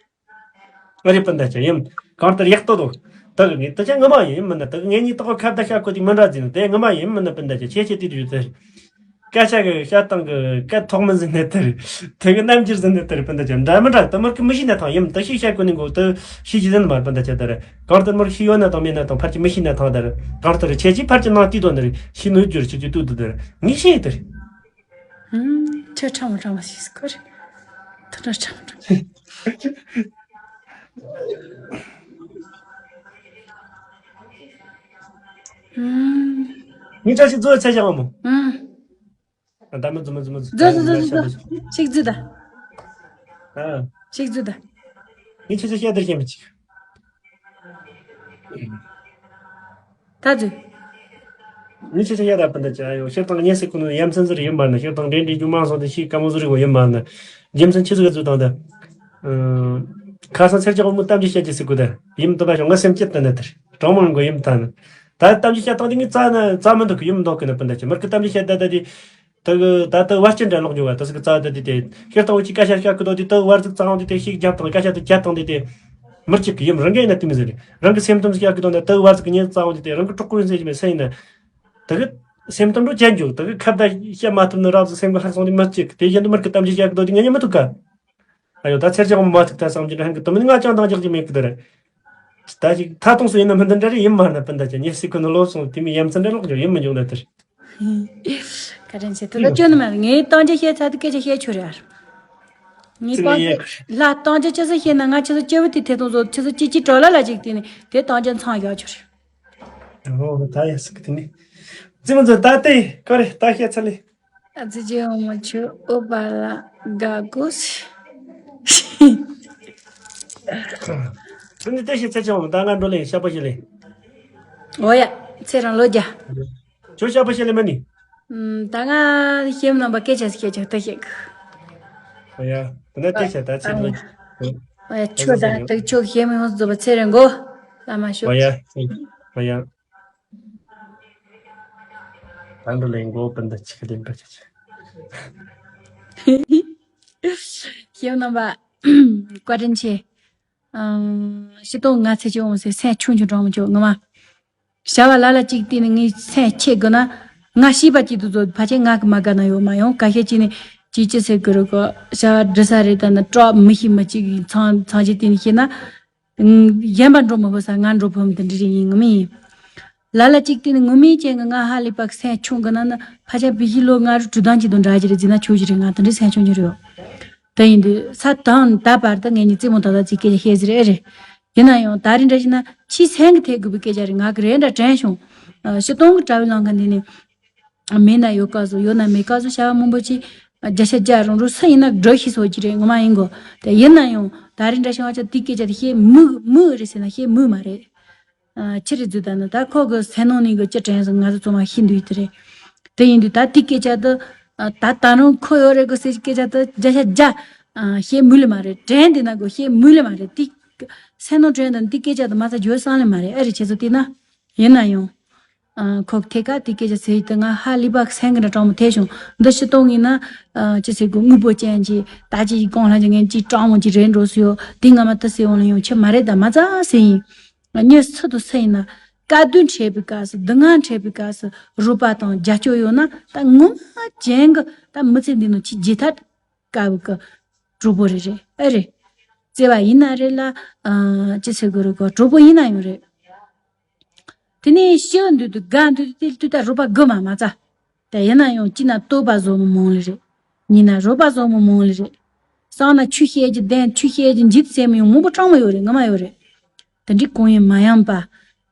ང་རེ་སྤུན་ཟླ་ཅན་ཡིན། གང་ལྟར་ཡག་ཏོ་དོ། དག་ངས་དུ་ཅན་ངི་མ་ཡིན་མིན་ན་དག་ངས་ཉིད་དག་ཁ་བརྡ་བྱ་ཁོ་དེ་མི་འདྲ་ཟིན་དེ་ངི་མ་ཡིན་མིན་ན་སྤུན་ཟླ་ཅན་ཆེ་ཆེ་དུས་དུས་ཟེར། སྐད་ཆ་གི་བཤད་སྟངས་གི་སྐད་ཐོག་མི་ཟིན་ནས་དེར། དེ་གི་རྣམ་འགྱུར་ཟིན་ནས་དེར་སྤུན་ཟླ་ཅན་འདྲ་མི་འདྲ་དུ་མར་གི་མི་ཤེས་ན་ཐང་ཡིན་དུ་ཤེས་བྱ་ཁོ་ནི་མགོ་དུ་ཤེས་ཀྱི་ཟིན་མར་སྤུན་ཟླ་ཅན་དེར། གང་ལྟར་མར་ཤེས་ཡོད་ན་དང་མེད་ན་དང་ཕར་གྱི་མི་ཤེས་ན་ཐང་དེར། གང་ལྟར་ཆེ་ཆེ་ཕར་གྱི་ནང་དུས་དོན་དེར་ཤེས་ནུས་འགྱུར་ཆེ་ཆེ་དུས་དུ་དེར་ངས་ཤེས་དེར། ཐོས་ཁྲ་མོ་ཁྲ་མོ་ཞིག་སྐོར། ཐོས་ཁྲ་ཁྲ་མོ་ཁྲ་མོ། ངས་བཀྲ་ཤིས་རྫོགས་ཚེ་བཞག་མོ། ད་མི་རྫུ་མི་རྫུ་མི་རྫུ། རྫུ་རྫུ་རྫུ་རྫུ། ཞིག་རྫུ་ད། ཨ། ཞིག་རྫུ་ད། ངས་ཁྱེད་ཚོ་བཤད་དེར་ཤེས་མི་ཅིག་ད་རྫུ། ངས་ཁྱེད་ཚོ་བཤད་ད་པན་ད་ཅི་ཨ་ཡོ་ཤེར་དང་ཉེ་སི་ཀུ་ནུ་ཡམ་སན་ཟུར་ཡིན་པ་ན་ཤེར་དང་འདྲེན་འདྲེན་རྒྱུ་མང་སོང་དེ་ཤི་ཀ་མོ་ཟུར་གོ་ཡིན་པ་ན། རྒྱུ་མཚན་ཆི་ཟིག་ག་རྫུ་དང་ད། ཁ་སང་ཚེར་ཅག་མོ་གཏམ་གྱི་བཤད་ཀྱི་སི་ཀུ་ད། ཡིན་དུ་པ་ཤོང་ང་སེམས་ཅི་ད་ན་དེར། གྲོང་མོ་གོ་ཡིན་ད་ན། ད་གཏམ་གྱི་བཤད་སྟངས་དེ་ངས་རྩ་ན་རྩ་མི་འདུག་གི་ཡིན་མི་འདུག་གི་ན་པན་ད་ཅི་མར་གི་གཏམ་གྱི་བཤད་ད་ད་དེ། དེ་གི་ད་ལྟ་བར་ཅན་འདྲ་ལོག་འཇུག་བ་དེ་སི་གི་རྩ་དེ་དེ་དེ་ཤེར་དང་འུ་ཅི་ཀ་ཤ་ཤ་གི་དོ་དེ་དེ་བར་ཟིག་རྩ་འོང་དེ་དེ་ཤིག་རྒྱབ་དང་ཀ་ཤ་དེ་རྒྱབ་དང་དེ་དེ་མི་གཅིག་གི་ཡིན་རང་གི་ཡིན་ན་དེ་མི་ཟེར་རང་གི་སེམས་དུམ་ཤ་གི་དོ་ན་དེ་བར་ཟིག་གི་ཉེ་རྩ་འོང་དེ་དེ་རང་གི་གྲོགས་པོ་ཡིན་ཟེར་གྱི་མེད་སེ་ཡིན་ན། དེ་གི་སེམས་དུམ་འགྲོ་ཅན་འཇུག་དེ་གི་ཁ་བརྡ་བཤད་མ་ཐུབ་ན་རབ་ཟིག་སེམས་གི་ལྷག་སོང་དེ་མི་གཅིག་དེ་བཞིན་དུ་མར་གི་གཏམ་གྱི་ཤ་གི་དོ་དེ་ངས་ཉན་མི་ཐུབ་ག་ཨ་ཡོ་ད་ཚེར་ཅག་མ་ཐུག་ད་བསམ་གྱི་རང་གི་དུམ་ནི་ང་ཅང་དང་རྒྱག་གི་མེད་གི་དེ་རེད། ད་ཅིག་ཐ་དོང་སུ་ཡིན་ན་མི་འདི་འདྲ་རེ་ཡིན་མ་ན་པན་ད་ཅི་ཉེ་སི་ཀུ་ནི་ལོ་སོང་དེ་མི་ཡ་མཚན་འདྲ་ལོག་འཇོག་ཡིན་མི་འཇོག་ན་དེར། བཀའ་དྲིན་ཆེ་དུ་ལ་སྐྱོན་ནི་མ་རེད། ངས་སྟངས་རྒྱ་བཤད་ཚར་དུ་སྐད་ཆ་བཤད་ཆོག་རེད་ཨ། ངས་ཙི་ལ་ཡེ་པ་ལ་སྟངས་རྒྱ་ཅི་ཟིག་བཤད་ན་ང་ཆི་ཟིག་སྐྱེ་བོ་དེ་ཐེ་ཐོང་བཟོ་ཆི་ཟིག་ཅི་ཅི་གྲོ་ལ་ལ་ཅིག་དེ་ནི་དེ་སྟངས་རྒྱ་མཚང་བཞག་ཆོག་རེད། ཨོ་ད་ཡ་སི་ཀི་དེ་ནི་ཙི་མ་ཛོ་ད་ཏེ་ཀ་རེ་ད་བཤད་ཚར་ལེ། ཨ་ཙི་ཅི་འོ་མ་ཆུ་ཨོ་པ་ལ་དགའ་གོ་སི། ཚུན་ནི་ཏེ་ཤི་ཚེ་ཆུང་ད་ང་འགྲོ་ལེ་ཤ་པ་ཤི་ལེ། ཨོ་ཡ། ཚེ་རང་ལོ་རྒྱ། ཁྱོད་ཤ་པ་ཤི་ལེ་མ་ནི། ད་ང་ཤེམ་རྣམ་པ་སྐད་ཆ་སྐད་ཆ་ད་ཤེག་ཨོ་ཡ། ད་ནི་ཏེ་ཤ་ད་ཚེ་ལོ། ཨོ་ཡ་ཆོ་ད་ད་ཆོ་ཤེམ་ཡོང་ཟོ་བ་ཚེ་རང་གོ། ལ་མ་ཤོ། ཨོ་ཡ། ཨོ་ཡ། ད་འགྲོ་ལེ་མགོ་པན་ད་ཆི་ཁ་ལེན་པ་ཆ་ཆ། ཤེམ་རྣམ་པ། བཀའ་དྲིན་ཆེ། ཨང་། ཤི་ཏོང་ང་ཚེ་ཆེ་འོང་སེ་སེ་ཆུང་ཆུང་གྲོང་མི་ཆོག་ངི་མ། བྱ་བ་ལ་ལ་གཅིག་བལྟས་ནས་ངའི་སེམས་ཆེ་དགོས་ན། ང་ཤེས་པ་གཅིག་ཏུ་བཟོ་ཕལ་ཆེར་ང་གི་མ་དགའ་ན་ཡོད་མ་ཡོང་ཁ་ཤས་ཀྱིས་ནི་ཅིག་ཅི་ཟེར་དགོས་རེད་གོ་བྱ་བ་འབྲི་ས་རེད་ད་ནི་སྐྲག་མི་ཤེས་མི་གཅིག་གི་མཚང་མཚང་གཅིག་བལྟས་ནས་ཤེས་ན། གཞན་པ་འགྲོ་མི་ཕོད་ས་ང་འགྲོ་ཕོད་མི་དེ་འདྲ་རེད་ཡིན་ངི་མི་ཡིན། ལ་ལ་གཅིག་བལྟས་ནས་ངོ་མའི་རྐྱེན་གྱིས་ང་ཧ་ལས་པ་སེམས་ཆུང་གི་ན་ནི་ཕལ་ཆེར་བི་ཞི་ལོ་ང་རུ་གྲུ་དང་གཅིག་ཏུ་འདྲ་གི་རེད་ཟེར་ན་ཆོག་གི་རེད་ང་དེ་འདྲའི་སེམས་ཆུང་གི་རེད། དེ་ཡིན་དུས་ས་དང་ད་བར་དུ་ངེད་གཉིས་རྩེད་མོ་ད་ད་ཅིག་སྐད་ཆ་བཤད་ཟེར་ཨེ་རེད། ཡིན་ན་ཡང་ད་རེས་འདྲ་ཞིག་ན་ཕྱིའི་སེམས་ཀྱི་ཐད་དགོས་པའི་སྐད་ཆ་རེད་ང་གི་རེད་འདྲ་དྲན་བྱུང་། ཕྱི་སྟོང་གི་དྲ་བའི་ལམ་ཁ་འདི་ནས། མེད་ན་ཡོད་སྐབས་སུ་ཡོད་ན་མེད་སྐབས་སུ་བྱ་བ་མང་པོ་ཅིག་བརྒྱ་ཆ་བརྒྱ་རང་རང་སུ་ཡིན་ན་སྒྲོ་ཤི་སོགས་ཀྱི་རེད་ངོ་མ་ཡིན་གོ། དེ་ཡིན་ན་ཡང་ད་རེས་འདྲ་ཞིག་ང་ཅག་དེའི་སྐད་ཆ་དེ་བཤད་མུག་མུག་རེད་ཟེར་ན་བཤད་མུག་མ་རེད། ཨ། ཕྱི་རེ་རྫུ་ད་ནི་ད་ཁོ་གི་སེམས་ནང་ནས་གི་ཅི་དྲན་སོང་ང་ཚོ་ཚང་མ་ཤེས་འདུག་དེ་རེད། དེ་ཡིན་དུས་ད་དེའི་སྐད་ཆ་དེ་ཨ། ད་ད་རུང་ཁོ་ཡོད་རེད་གི་ཟེར་སྐད་ཆ་དེ་བརྒྱ་ཆ་བརྒྱ་ཨ། བཤད་མུས་ལས་མ་རེད་དྲན་དེ་ན་གི་བཤད་མུས་ལས་མ་རེད་དེ། སེམས་ནང་དྲན་དང་དེའི་སྐད་ཆ་དེ་མ་ཚ་འགྱོད་བསམ་ལས་མ་རེད་ཨ་རེ་ཁྱེད་ཚོ་བལྟས་ན། ཡིན་ན་ཡང་། ཨ། ཁོ་གི་ཐད་ཀ་དེའི་སྐད་ཆ་ཟེར་ཡི་དེ་ང་ཧ་ལས་པ་སེམས་གི་འདྲ་སྤྲང་མོ་ཐེ་བྱུང་འདི་ཕྱི་གཏོང་ངེས་ན། ཨ། ཅི་ཟེར་དགོས་དངོས་པོ་ཅན་གྱི་ད་ཅི་ཡི་གོང་ལ་ཅི་ངན་ཅི་སྤྲང་མོ་ཅི་རེད་འགྲོ་སུ་ཡོད་དེ་ང་མ་དེ་ཟེར་འོང་ལ་ཡོང་ཆེ་མ་རེད་ད་མ་ཚ་ཟེར་ཡིན། ངས་སུ་དུ་སུ་ཡིན་ན་དཀའ་སྡུག་འཕྲད་པའི་སྐབས་སུ་སྡུག་བསྔལ་འཕྲད་པའི་སྐབས་སུ་རོགས་པ་དང་རྒྱབ་སྐྱོར་ཡོད་ན་ད་ངོ་མ་ཅན་གི་ད་མི་ཚེ་འདི་ནང་ཆེས་བརྗེད་ཐབས་དཀའ་བའི་གི་གྲོགས་པོ་རེ་རེད་ཨེ་རེད། བརྩེ་བ་ཡིན་ན་རེད་ལ་ཨ་ཅི་ཟེར་དགོས་རེད་གོ་གྲོགས་པོ་ཡིན་ན་ཡང་རེད། དེ་ནས་ཤི་འདུག་དུས་དགའ་འདུག་དུས་དེ་དུས་ད་རོགས་པ་དགོས་མ་མ་ཚ། དེ་ཡིན་ན་ཡང་ཅི་ན་བསྟོད་པ་བཟོ་མི་མང་ལེ་རེད། ཉིན་ན་རོགས་པ་བཟོ་མི་མང་ལེ་རེད། སང་ན་ཆུ་བཤད་ཀྱི་གདན་ཆུ་བཤད་ཀྱི་འཇིབ་ཟེར་མི་ཡང་མང་པོ་གྲང་མོ་ཡོད་རེད་ངོ་མ་ཡོད་རེད། དེ་འདྲའི་གང་ཡིན་མ་ཡང་པ།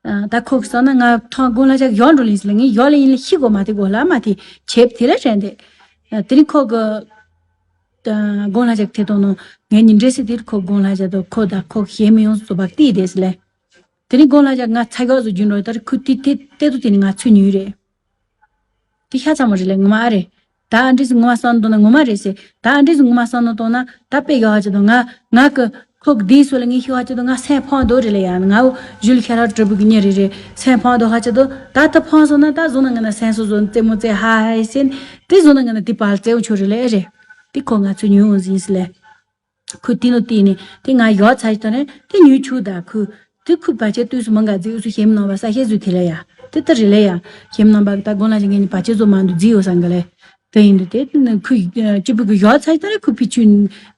ད་ཁོ་གི་སང་ན་ང་ཐང་དགོང་ལ་ཅག་ཡོང་འགྲོ་ལིན་ཟེར་ལ་ངས་ཡོང་ལ་ཡིན་ལ་ཤི་དགོས་མ་དེ་དགོས་ལ་མ་དེ་བྱེད་དེ་ལ་དྲན་དེ། དེ་རིང་ཁོ་གི་དགོང་ལ་ཅག་དེ་དང་ནང་ངས་ཉིན་འདྲེ་སི་དེར་ཁོ་དགོང་ལ་ཅག་དང་ཁོ་དང་ཁོ་གཞན་མི་ཡོང་སུ་བག་ཏི་དེ་ཟེར་ལ། དེ་རིང་དགོང་ལ་ཅག་ང་ཚ་ག་བཟོ་རྒྱུ་འགྲོ་ད་རེ་ཁུ་ཏི་ཏི་ཏེ་ཏུ་དེ་ནི་ང་ཚུ་ཉུལ་རེད། དེ་ཤ་ཚ་མོ་རེད་ལ་ངོ་མ་ཨ་རེད། ད་ཨ་འདྲས་སུ་ངོ་མ་བསམ་འདུག་ན་ངོ་མ་རེད་ཟེར། ད་ཨ་འདྲས་སུ་ངོ་མ་བསམ་ན་དོན་ན་ད་དཔེ་ཡག་ཧ་ཅི་དང་ང་ང་གི་ཁོག་དེའི་སོ་ལ་ངས་ཤི་ཧ་ཅི་དང་ང་སེམས་ཕམ་འདུག་རེད་ལ་ཡ། ང་བོ་ཞུལ་ཁྱེད་རང་གྲུབ་པའི་གི་ཉེ་རེད་རེད། སེམས་ཕམ་འདུག་ཧ་ཅི་དང་ད་ད་ཕམ་སོང་ན་ད་བཟོ་ན་ང་ན་སེམས་སོ་བཟོ་རྩེད་མོ་རྩེ་ཧ་ཧ་ཡི་ཟེར། དེ་བཟོ་ན་ང་ན་དེ་བར་རྩེ་བོ་ཆོ་རེད་ལ་ཨེ་རེད། དེ་ཁོ་ང་ཚོ་ཉུང་ཟིན་ཟིན་ལས། ཁོས་དེ་ནོ་དེ་ནི་དེ་ང་ཡག་ཚ་ཞིག་དང་ནི་དེ་ཉུང་ཆུ་ད་ཁོས་དེ་ཁོས་བར་ཆད་དུས་སུ་མང་ག་རྫི་འུ་སུ་ཞེམ་ནང་བ་ས་ཤེས་ཟུ་དེ་ལ་ཡ། དེ་ལྟ་རེ་ལ་ཡ། ཞེམ་ནང་བ་ད་དགོན་ལ་ཞིག་ངས་ནི་བར་ཆད་ཟོ་མ་འདུག་རྫི་ཡོད་སང་ག་ལས། དེ་ཡིན་དུས་དེ་ནི་ཁོས་སྐྱིད་པོ་གི་ཡག་ཚ་ཞིག་དང་ནི་ཁོས་ཕི་ཆུ་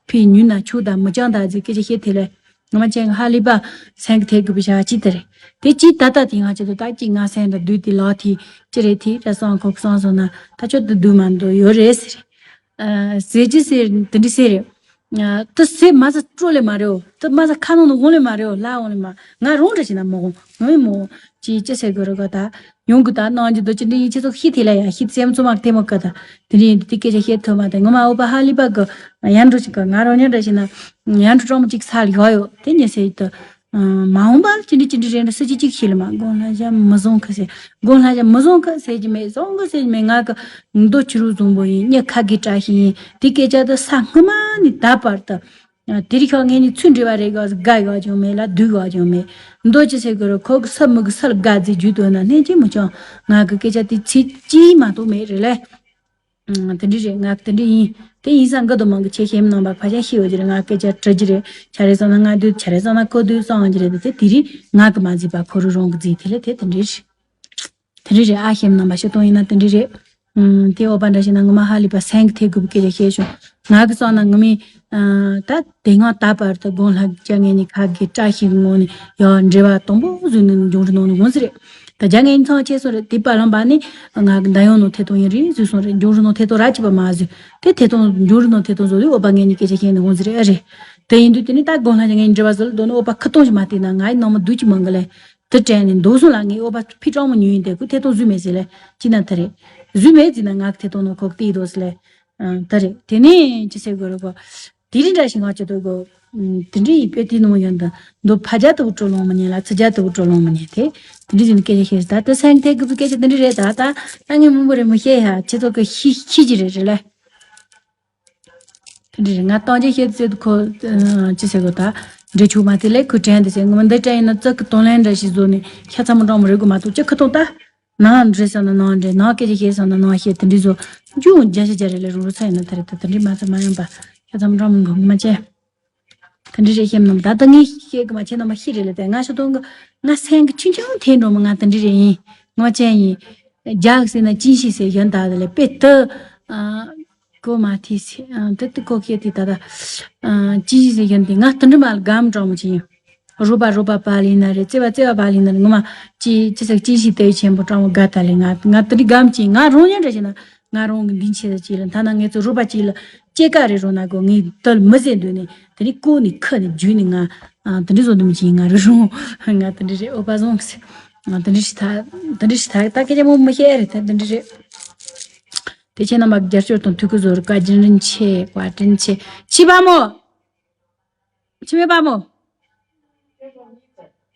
ཕི་ཉུང་ན་ཆུ་ད་མི་ཅང་ད་རྫི་སྐད་ཆ་བཤད་དེ་ལས། ང་མ་ཅན་ཧ་ལི་པ་སེང་གི་ཐེ་གི་བི་ཤ་ཅི་དེ་རེད། དེ་ཅི་ད་ད་དེ་ང་ཅི་དུ་ད་ཅི་ང་སེང་ད་དུས་དེ་ལག་ཐི་ཅི་རེད་ཐི་ར་སང་ཁོག་སང་སོང་ན་ད་ཆོད་དུ་དུ་མ་འདུག་ཡོད་རེད་ཟེར། ཟེར་གྱི་ཟེར་དེ་འདྲི་ཟེར། ཏི་ཟེར་མ་ཟ་སྤྲོ་ལེ་མ་རེའོ། ཏི་མ་ཟ་ཁ་ནང་ནས་འོང་ལེ་མ་རེའོ། ལ་འོང་ལེ་མ། ང་རང་འདྲ་ཞིག་ན་མ་འོང་ངོ་མ་འོང་། ཅི་ཅི་ཟེར་དགོས་རེད་ག་ད། ཡོང་གི་ད་གནང་རྒྱུ་འདུག་ཅི་འདྲི་ཡིན་ཁྱེད་ཚོ་ཤི་དེ་ལ་ཡ་ཤི་སེམས་ཚོ་མ་ཐེ་མོ་ཀ་ད། དེ་འདྲི་ཡིན་དུས་དེ་སྐད་ཆ་བཤད་ཐུབ་མ་དེ་ངོ་མ་ཨོ་པ་ཧ་ལི་པ་གི་ཡར་འགྲོ་ཞིག་ག་ང་རང་ཉན་འདྲ་ཞིག་ན་ཡར་འགྲོ་གྲོགས་མོ་ཅིག་ས་ལ་ཡོད་ཡོད་དེ་ཉེ་ཟེར་དུ། མ་འོངས་པ་ལ་ཅི་འདྲི་ཅི་འདྲི་རེད་འདྲ་སྲིད་ཅི་ཅིག་ཤི་ལ་མ་དགོན་ལྷ་ཞབས་མི་བཟང་ཁ་ཟེར། དགོན་ལྷ་ཞབས་མི་བཟང་ཁ་ཟེར་གྱི་མེད་བཟང་ཁ་ཟེར་གྱི་མེད། ང་གི་མདོ་ཆུ་རུ་བཟང་པོ་ཡིན་སྙི་ཁ་གི་བཀྲ་ཤིས་ཡིན་དེ་སྐད་ཆ་དུ་ས་སྔ་མ་ནས་ད་བར་དུ། དེ་རིང་ཁྱོད་ངེད་གཉིས་ཚུར་འབྲེལ་བ་རེད་ག་དགའ་ཡོད་ཀྱང་མེད་ལ་སྡུག་ཡོད་ཀྱང་མེད། མདོ་ཅི་ཟེར་དགོས་རེད་ཁོ་གི་ས་མི་གི་ས་ལ་དགའ་རྫི་རྒྱུ་དོན་ན་སྣེ་གཅིག་མི་བྱུང་། ང་གི་སྐད་ཆ་དེ་ཚིག་གཅིག་མ་གཏོགས་མེད་རེད་ལས། དེ་འདྲ་རེད་ང་དེ་འདྲ་ཡིན། དེ་ཡིན་ས་འགའ་དུ་མང་གི་ཆེ་ཤེས་མི་རྣམ་པ་ཕ་ཆ་ཤི་ཡོད་ཀྱི་རེད། ང་སྐད་ཆ་དྲི་རྒྱུ་རེད། ཆ་རེ་སོང་ན་ང་དུས་ཆ་རེ་སོང་ན་ཁོ་དུས་སོང་གི་རེད། དེ་དེ་རིང་ང་གི་མ་རྫི་པ་ཁོ་རུ་རང་གི་རྫི་དེ་ལས་དེ་དེ་འདྲ་རེད། དེ་འདྲ་རེད་ཨ་ཤེས་མི་རྣམ་པ་ཤི་སྟོང་ཡིན་ན་དེ་འདྲ་རེད། ཨུམ། དེ་ཨོ་པ་འདྲ་ཞིག་ན་ངོ་མ་ཧ་ལི་པ་སེང་གི་ཐེ་དགུ་པའི་སྐད་ཆ་བཤད་བྱུང་། ང་གི་སོང་ན་ངོ་མི། ད་དེ་སྔ་ད་བར་དུ་དགོན་ལྷ་རྒྱ་ངན་ནི་ཁ་གི་བཀྲ་ཤིས་ངོ་ནི་ཡ་འབྲེལ་བ་དང་པོ་བཟོས་ནི་འབྱུང་འགྲོ་ནང་ནི་འོང་ཟི་རེད། ད་རྒྱ་ངན་ཚང་ཆེ་སོང་རེད། དེ་པ་ལམ་པ་ནི་ང་གི་འདའ་ཡོང་ནོ་ཐེ་ཐོང་ཡིན་རེད་བཟོས་སོང་རེད། འབྱུང་རུ་ནོ་ཐེ་ཐོང་ར་ཅི་པ་མ་བཟོས། དེ་ཐེ་ཐོང་འབྱུང་རུ་ནོ་ཐེ་ཐོང་བཟོ་དུས་ཨོ་པ་ངན་ནི་སྐད་ཆ་བཤད་ནི་འོང་ཟི་རེད་ཨ་རེད། དེ་ཡིན་དུས་དེ་ནི་ད་དགོན་ལྷ་རྒྱ་ངན་འབྲེལ་བ་བཟོ་ལ་འདོད་ནི་ཨོ་པ་ཁ་ཐོང་ཞིག་མ་བལྟས་ན་ང་ཡི་ནང་མི་སྡུག་ཅི་མང་གི་ལས། དེ་དྲན་ནས་འདུག་སོང་ལ་ངས་ཨོ་པ་ཕི་ཀྲང་མོ་ཉུལ་ཡིན་དེ་ཁུ་ཐེ་ཐོང་བཟོས་མེད་ཟེར་ལས་ཅི་ན་ད་རེད། བཟོས་མེད་ཟེར་ན་ང་གི་ཐེ་ཐོང་ནོ་ཁོག་ཏི་དོ་ཟེར་ལས། ད་རེད་དེ་ནས་ཅི་ཟེར་དགོས་རེད་གོ། དེ་རིང་འདྲ་ཞིག་ང་ཅི་ཐོག་གོ། དེ་འདྲ་ཡིན་པས་དེ་ནོ་ཡོན་ཏན་འདུག་ཕ་རྒྱ་དུ་བུ་སྤྲོ་ལོང་མི་ཉན་ལ་ཚི་རྒྱ་དུ་བུ་སྤྲོ་ལོང་མི་ཉན་དེ། དེ་འདྲ་ཡིན་སྐད་ཆ་བཤད་ད་དེ་སེང་ཐེ་གི་བུ་སྐད་ཆ་དེ་འདྲ་རེད་ད་ད་ད་ངས་མང་པོ་རེད་མི་བཤད་ཡ་ཁྱེད་ཚོ་གི་ཤི་ཤི་གི་རེད་རེད་ལ། དེ་འདྲ་རེད་ང་གཏམ་རྒྱུད་བཤད་ཚེ་ཁོ། ཅི་ཟེར་གོ་ད། འདྲེ་ཆུ་མ་དེ་ལས་ཁོ་དྲན་དེ་ཟེར་ངོ་མ་འདི་དྲན་ཡིན་ན་ཙག་གི་གཏོང་ལེན་འདྲ་ཞིག་བཟོ་ནས་ཤ་ཚ་མོ་འགྲོ་མོ་རེད་གོ་མ་གཏོགས་ཅི་ཁ་གཏོང་ད། ནང་འདྲེ་ས་ན་ནང་འདྲེ་ནང་སྐད་ཆ་བཤད་ས་ན་ནང་བཤད་དེ་འདྲ་བཟོ། རྒྱུ་འོང་རྒྱ་ཤ་རྒྱ་རེད་ལས་རུང་རུ་ཚ་ཡིན་ན་ད་རེད་ད་དེ་འདྲ་མ་ཚ་མ་ཡོང་པ། ཤ་ཚ་མོ་འགྲོ་མོ་འགོ་མ་བྱས། དེ་འདྲ་རེད་ཤེམ་ནམ་ད་ལྟ་ངས་བཤད་གི་མ་བྱས་ན་མ་ཤི་རེད་ལ་དེ་ང་ཤ་གཏོང་གི། ང་སེང་གི་ཆུང་ཆུང་དེ་འགྲོ་མོ་ང་དེ་འདྲ་རེད་ཡིན། ང་ཅན་ཡིན། རྒྱག་ཟེར་ན་ཅི་ཤི་ཟེར་ཡོན་ད་དེ་ལས་དཔེ་ཏི། གོ་མ་ཐི་སི། ཨ། ཏི་ཏི་གོ་ཁེ་ཏི་ད་ད། ཨ། ཅི་ཞིག་ཟེར་ཡོན་ཏི་ང་ཏི་འདྲི་མ་ལ་གམ་གྲོང་མོ་ཅི་ཡིན། རོ་པ་རོ་པ་པ་ལི་ན་རེ་ཙེ་བ་ཙེ་བ་པ་ལི་ན་རེ་ངོ་མ་ཅི་ཅི་ཟེར་ཅི་ཞིག་ཏེ་ཆེན་པོ་གྲོང་མོ་ག་ད་ལི་ང་ང་ཏི་འདྲི་གམ་ཅི་ང་རོང་ཡན་འདྲ་ཞིག་ན་ང་རོང་གི་འདིན་ཆེ་ས་ཅི་ལ་ཐ་ན་ངེ་ཚོ་རོ་པ་ཅི་ལ་ཅེ་ཀ་རེ་རོ་ན་གོ་ངའི་ཏི་མི་ཟེར་འདོད་ནི་དེ་ནི་ཀོ་ནི་ཁ་ནི་རྒྱུ་ནི་ང་ཏི་འདྲི་བཟོ་འདུམ་ཅི་ང་རི་རོང་ང་ཏི་འདྲི་རེ་ཨོ་པ་བཟང་གི་ང་ཏི་འདྲི་ཞིག་ད་ཏི་འདྲི་ཞིག་ད་ད་ཁེ་ཅེ་མོ་མི་ཤེས་རེ་ད་ཏི་འདྲི་རེ། དེ་ཁྱེད་རྣམ་པ་རྒྱབ་སྐྱོར་དང་ཐུགས་ཁུར་གཟོར་བཀའ་དྲིན་ཆེ། བཀའ་དྲིན་ཆེ། ཕྱི་པ་མོ། ཕྱི་མེད་པ་མོ།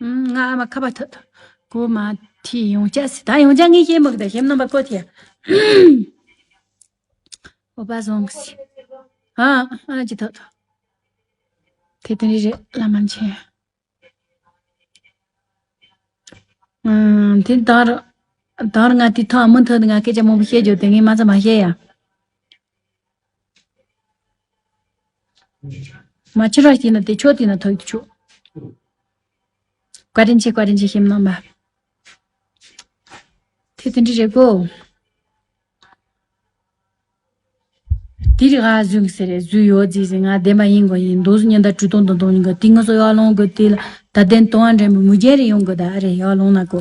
ཨུམ། ང་ཨ་མ་ཁ་པ་ཐོད་ཐོད། གོ་མ་ཐི་ཡོང་ཅག་སི་ད་ཡོང་ཅག་ངས་ཤེས་མི་གི་ད་ཤེམ་རྣམ་པ་ཀོ་ཐི་ཡ། ཨོ་པ་བཟང་གི་སི། ཨ་ཨ་ཅི་ཐོད་ཐོད། དེ་དེ་རི་རེད་བླ་མ་མཆེ། ཨུམ། དེ་དར། དར་ང་དེ་ཐང་མུ་མཐུད་ང་སྐད་ཆ་མང་པོ་བཤད་རྒྱུ་དེ་ངས་མ་ཚ་མ་བཤད་ཡ། མ་ཕྱི་ར་ཤི་ན་དེ་ཆོ་དེ་ན་ཐོག་ཆོ། བཀའ་དྲིན་ཆེ་བཀའ་དྲིན་ཆེ་ཤེམ་རྣམ་པ། དེ་དེ་འདྲི་རེད་གོ། དེ་རིགས་ཨ་བཟོས་ཟེར་རེད་བཟོས་ཡོད་ཟེར་ཟེར་ང་བདེན་པ་ཡིན་དགོས་ཡིན་མདོ་སུ་ཉེན་བརྡ་གྲོས་གཏོང་དང་གཏོང་ཡིན་གོ་དེ་ང་ཚོ་ཡར་ལོང་གོ་དེ་ལ་ད་བདེན་གཏོང་བ་འདྲེན་པའི་མུ་རྒྱན་རེ་ཡོང་གོ་ད་ཨ་རེ་ཡར་ལོང་ན་གོ།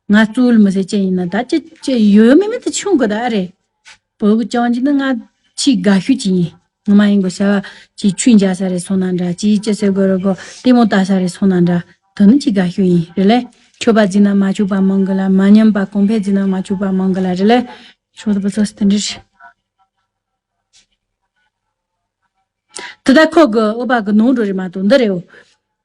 ང་གཙོ་བོ་མི་ཟེར་ཅན་ཡིན་ན་ད་ཅི་ཅི་ཡོད་ཡོད་མེད་མེད་དུ་ཆུང་གོ་ད་ཨ་རེ། བོད་ཀྱི་ཅང་ཅི་ནི་ང་ཆེས་དགའ་ཤོས་ཅི་ཡིན། ང་མ་ཡིན་གོ་བྱ་བ་ཅི་ཆུ་འཇའ་ས་རེ་སོང་ན་འདྲ་ཅི་ཅི་ཟེར་གོ་རོ་གོ་ལྟད་མོ་ལྟ་ས་རེ་སོང་ན་འདྲ་དོ་ནི་ཅི་དགའ་ཤོས་ཡིན་རེ་ལེ། ཆོས་པ་འཛིན་ན་མ་ཆོག་པ་མང་གི་ལ་མ་ཉམས་པ་གོང་འཕེལ་འཛིན་ན་མ་ཆོག་པ་མང་གི་ལ་རེ་ལེ། ཆོག་ཏུ་བུ་ཚོ་སི་དེ་འདྲི་ཞིག་ད་ལྟ་ཁོ་གི་ཨོ་པ་གི་ནོར་འགྲོ་རེད་མ་གཏོགས་འདི་རེད་འོ།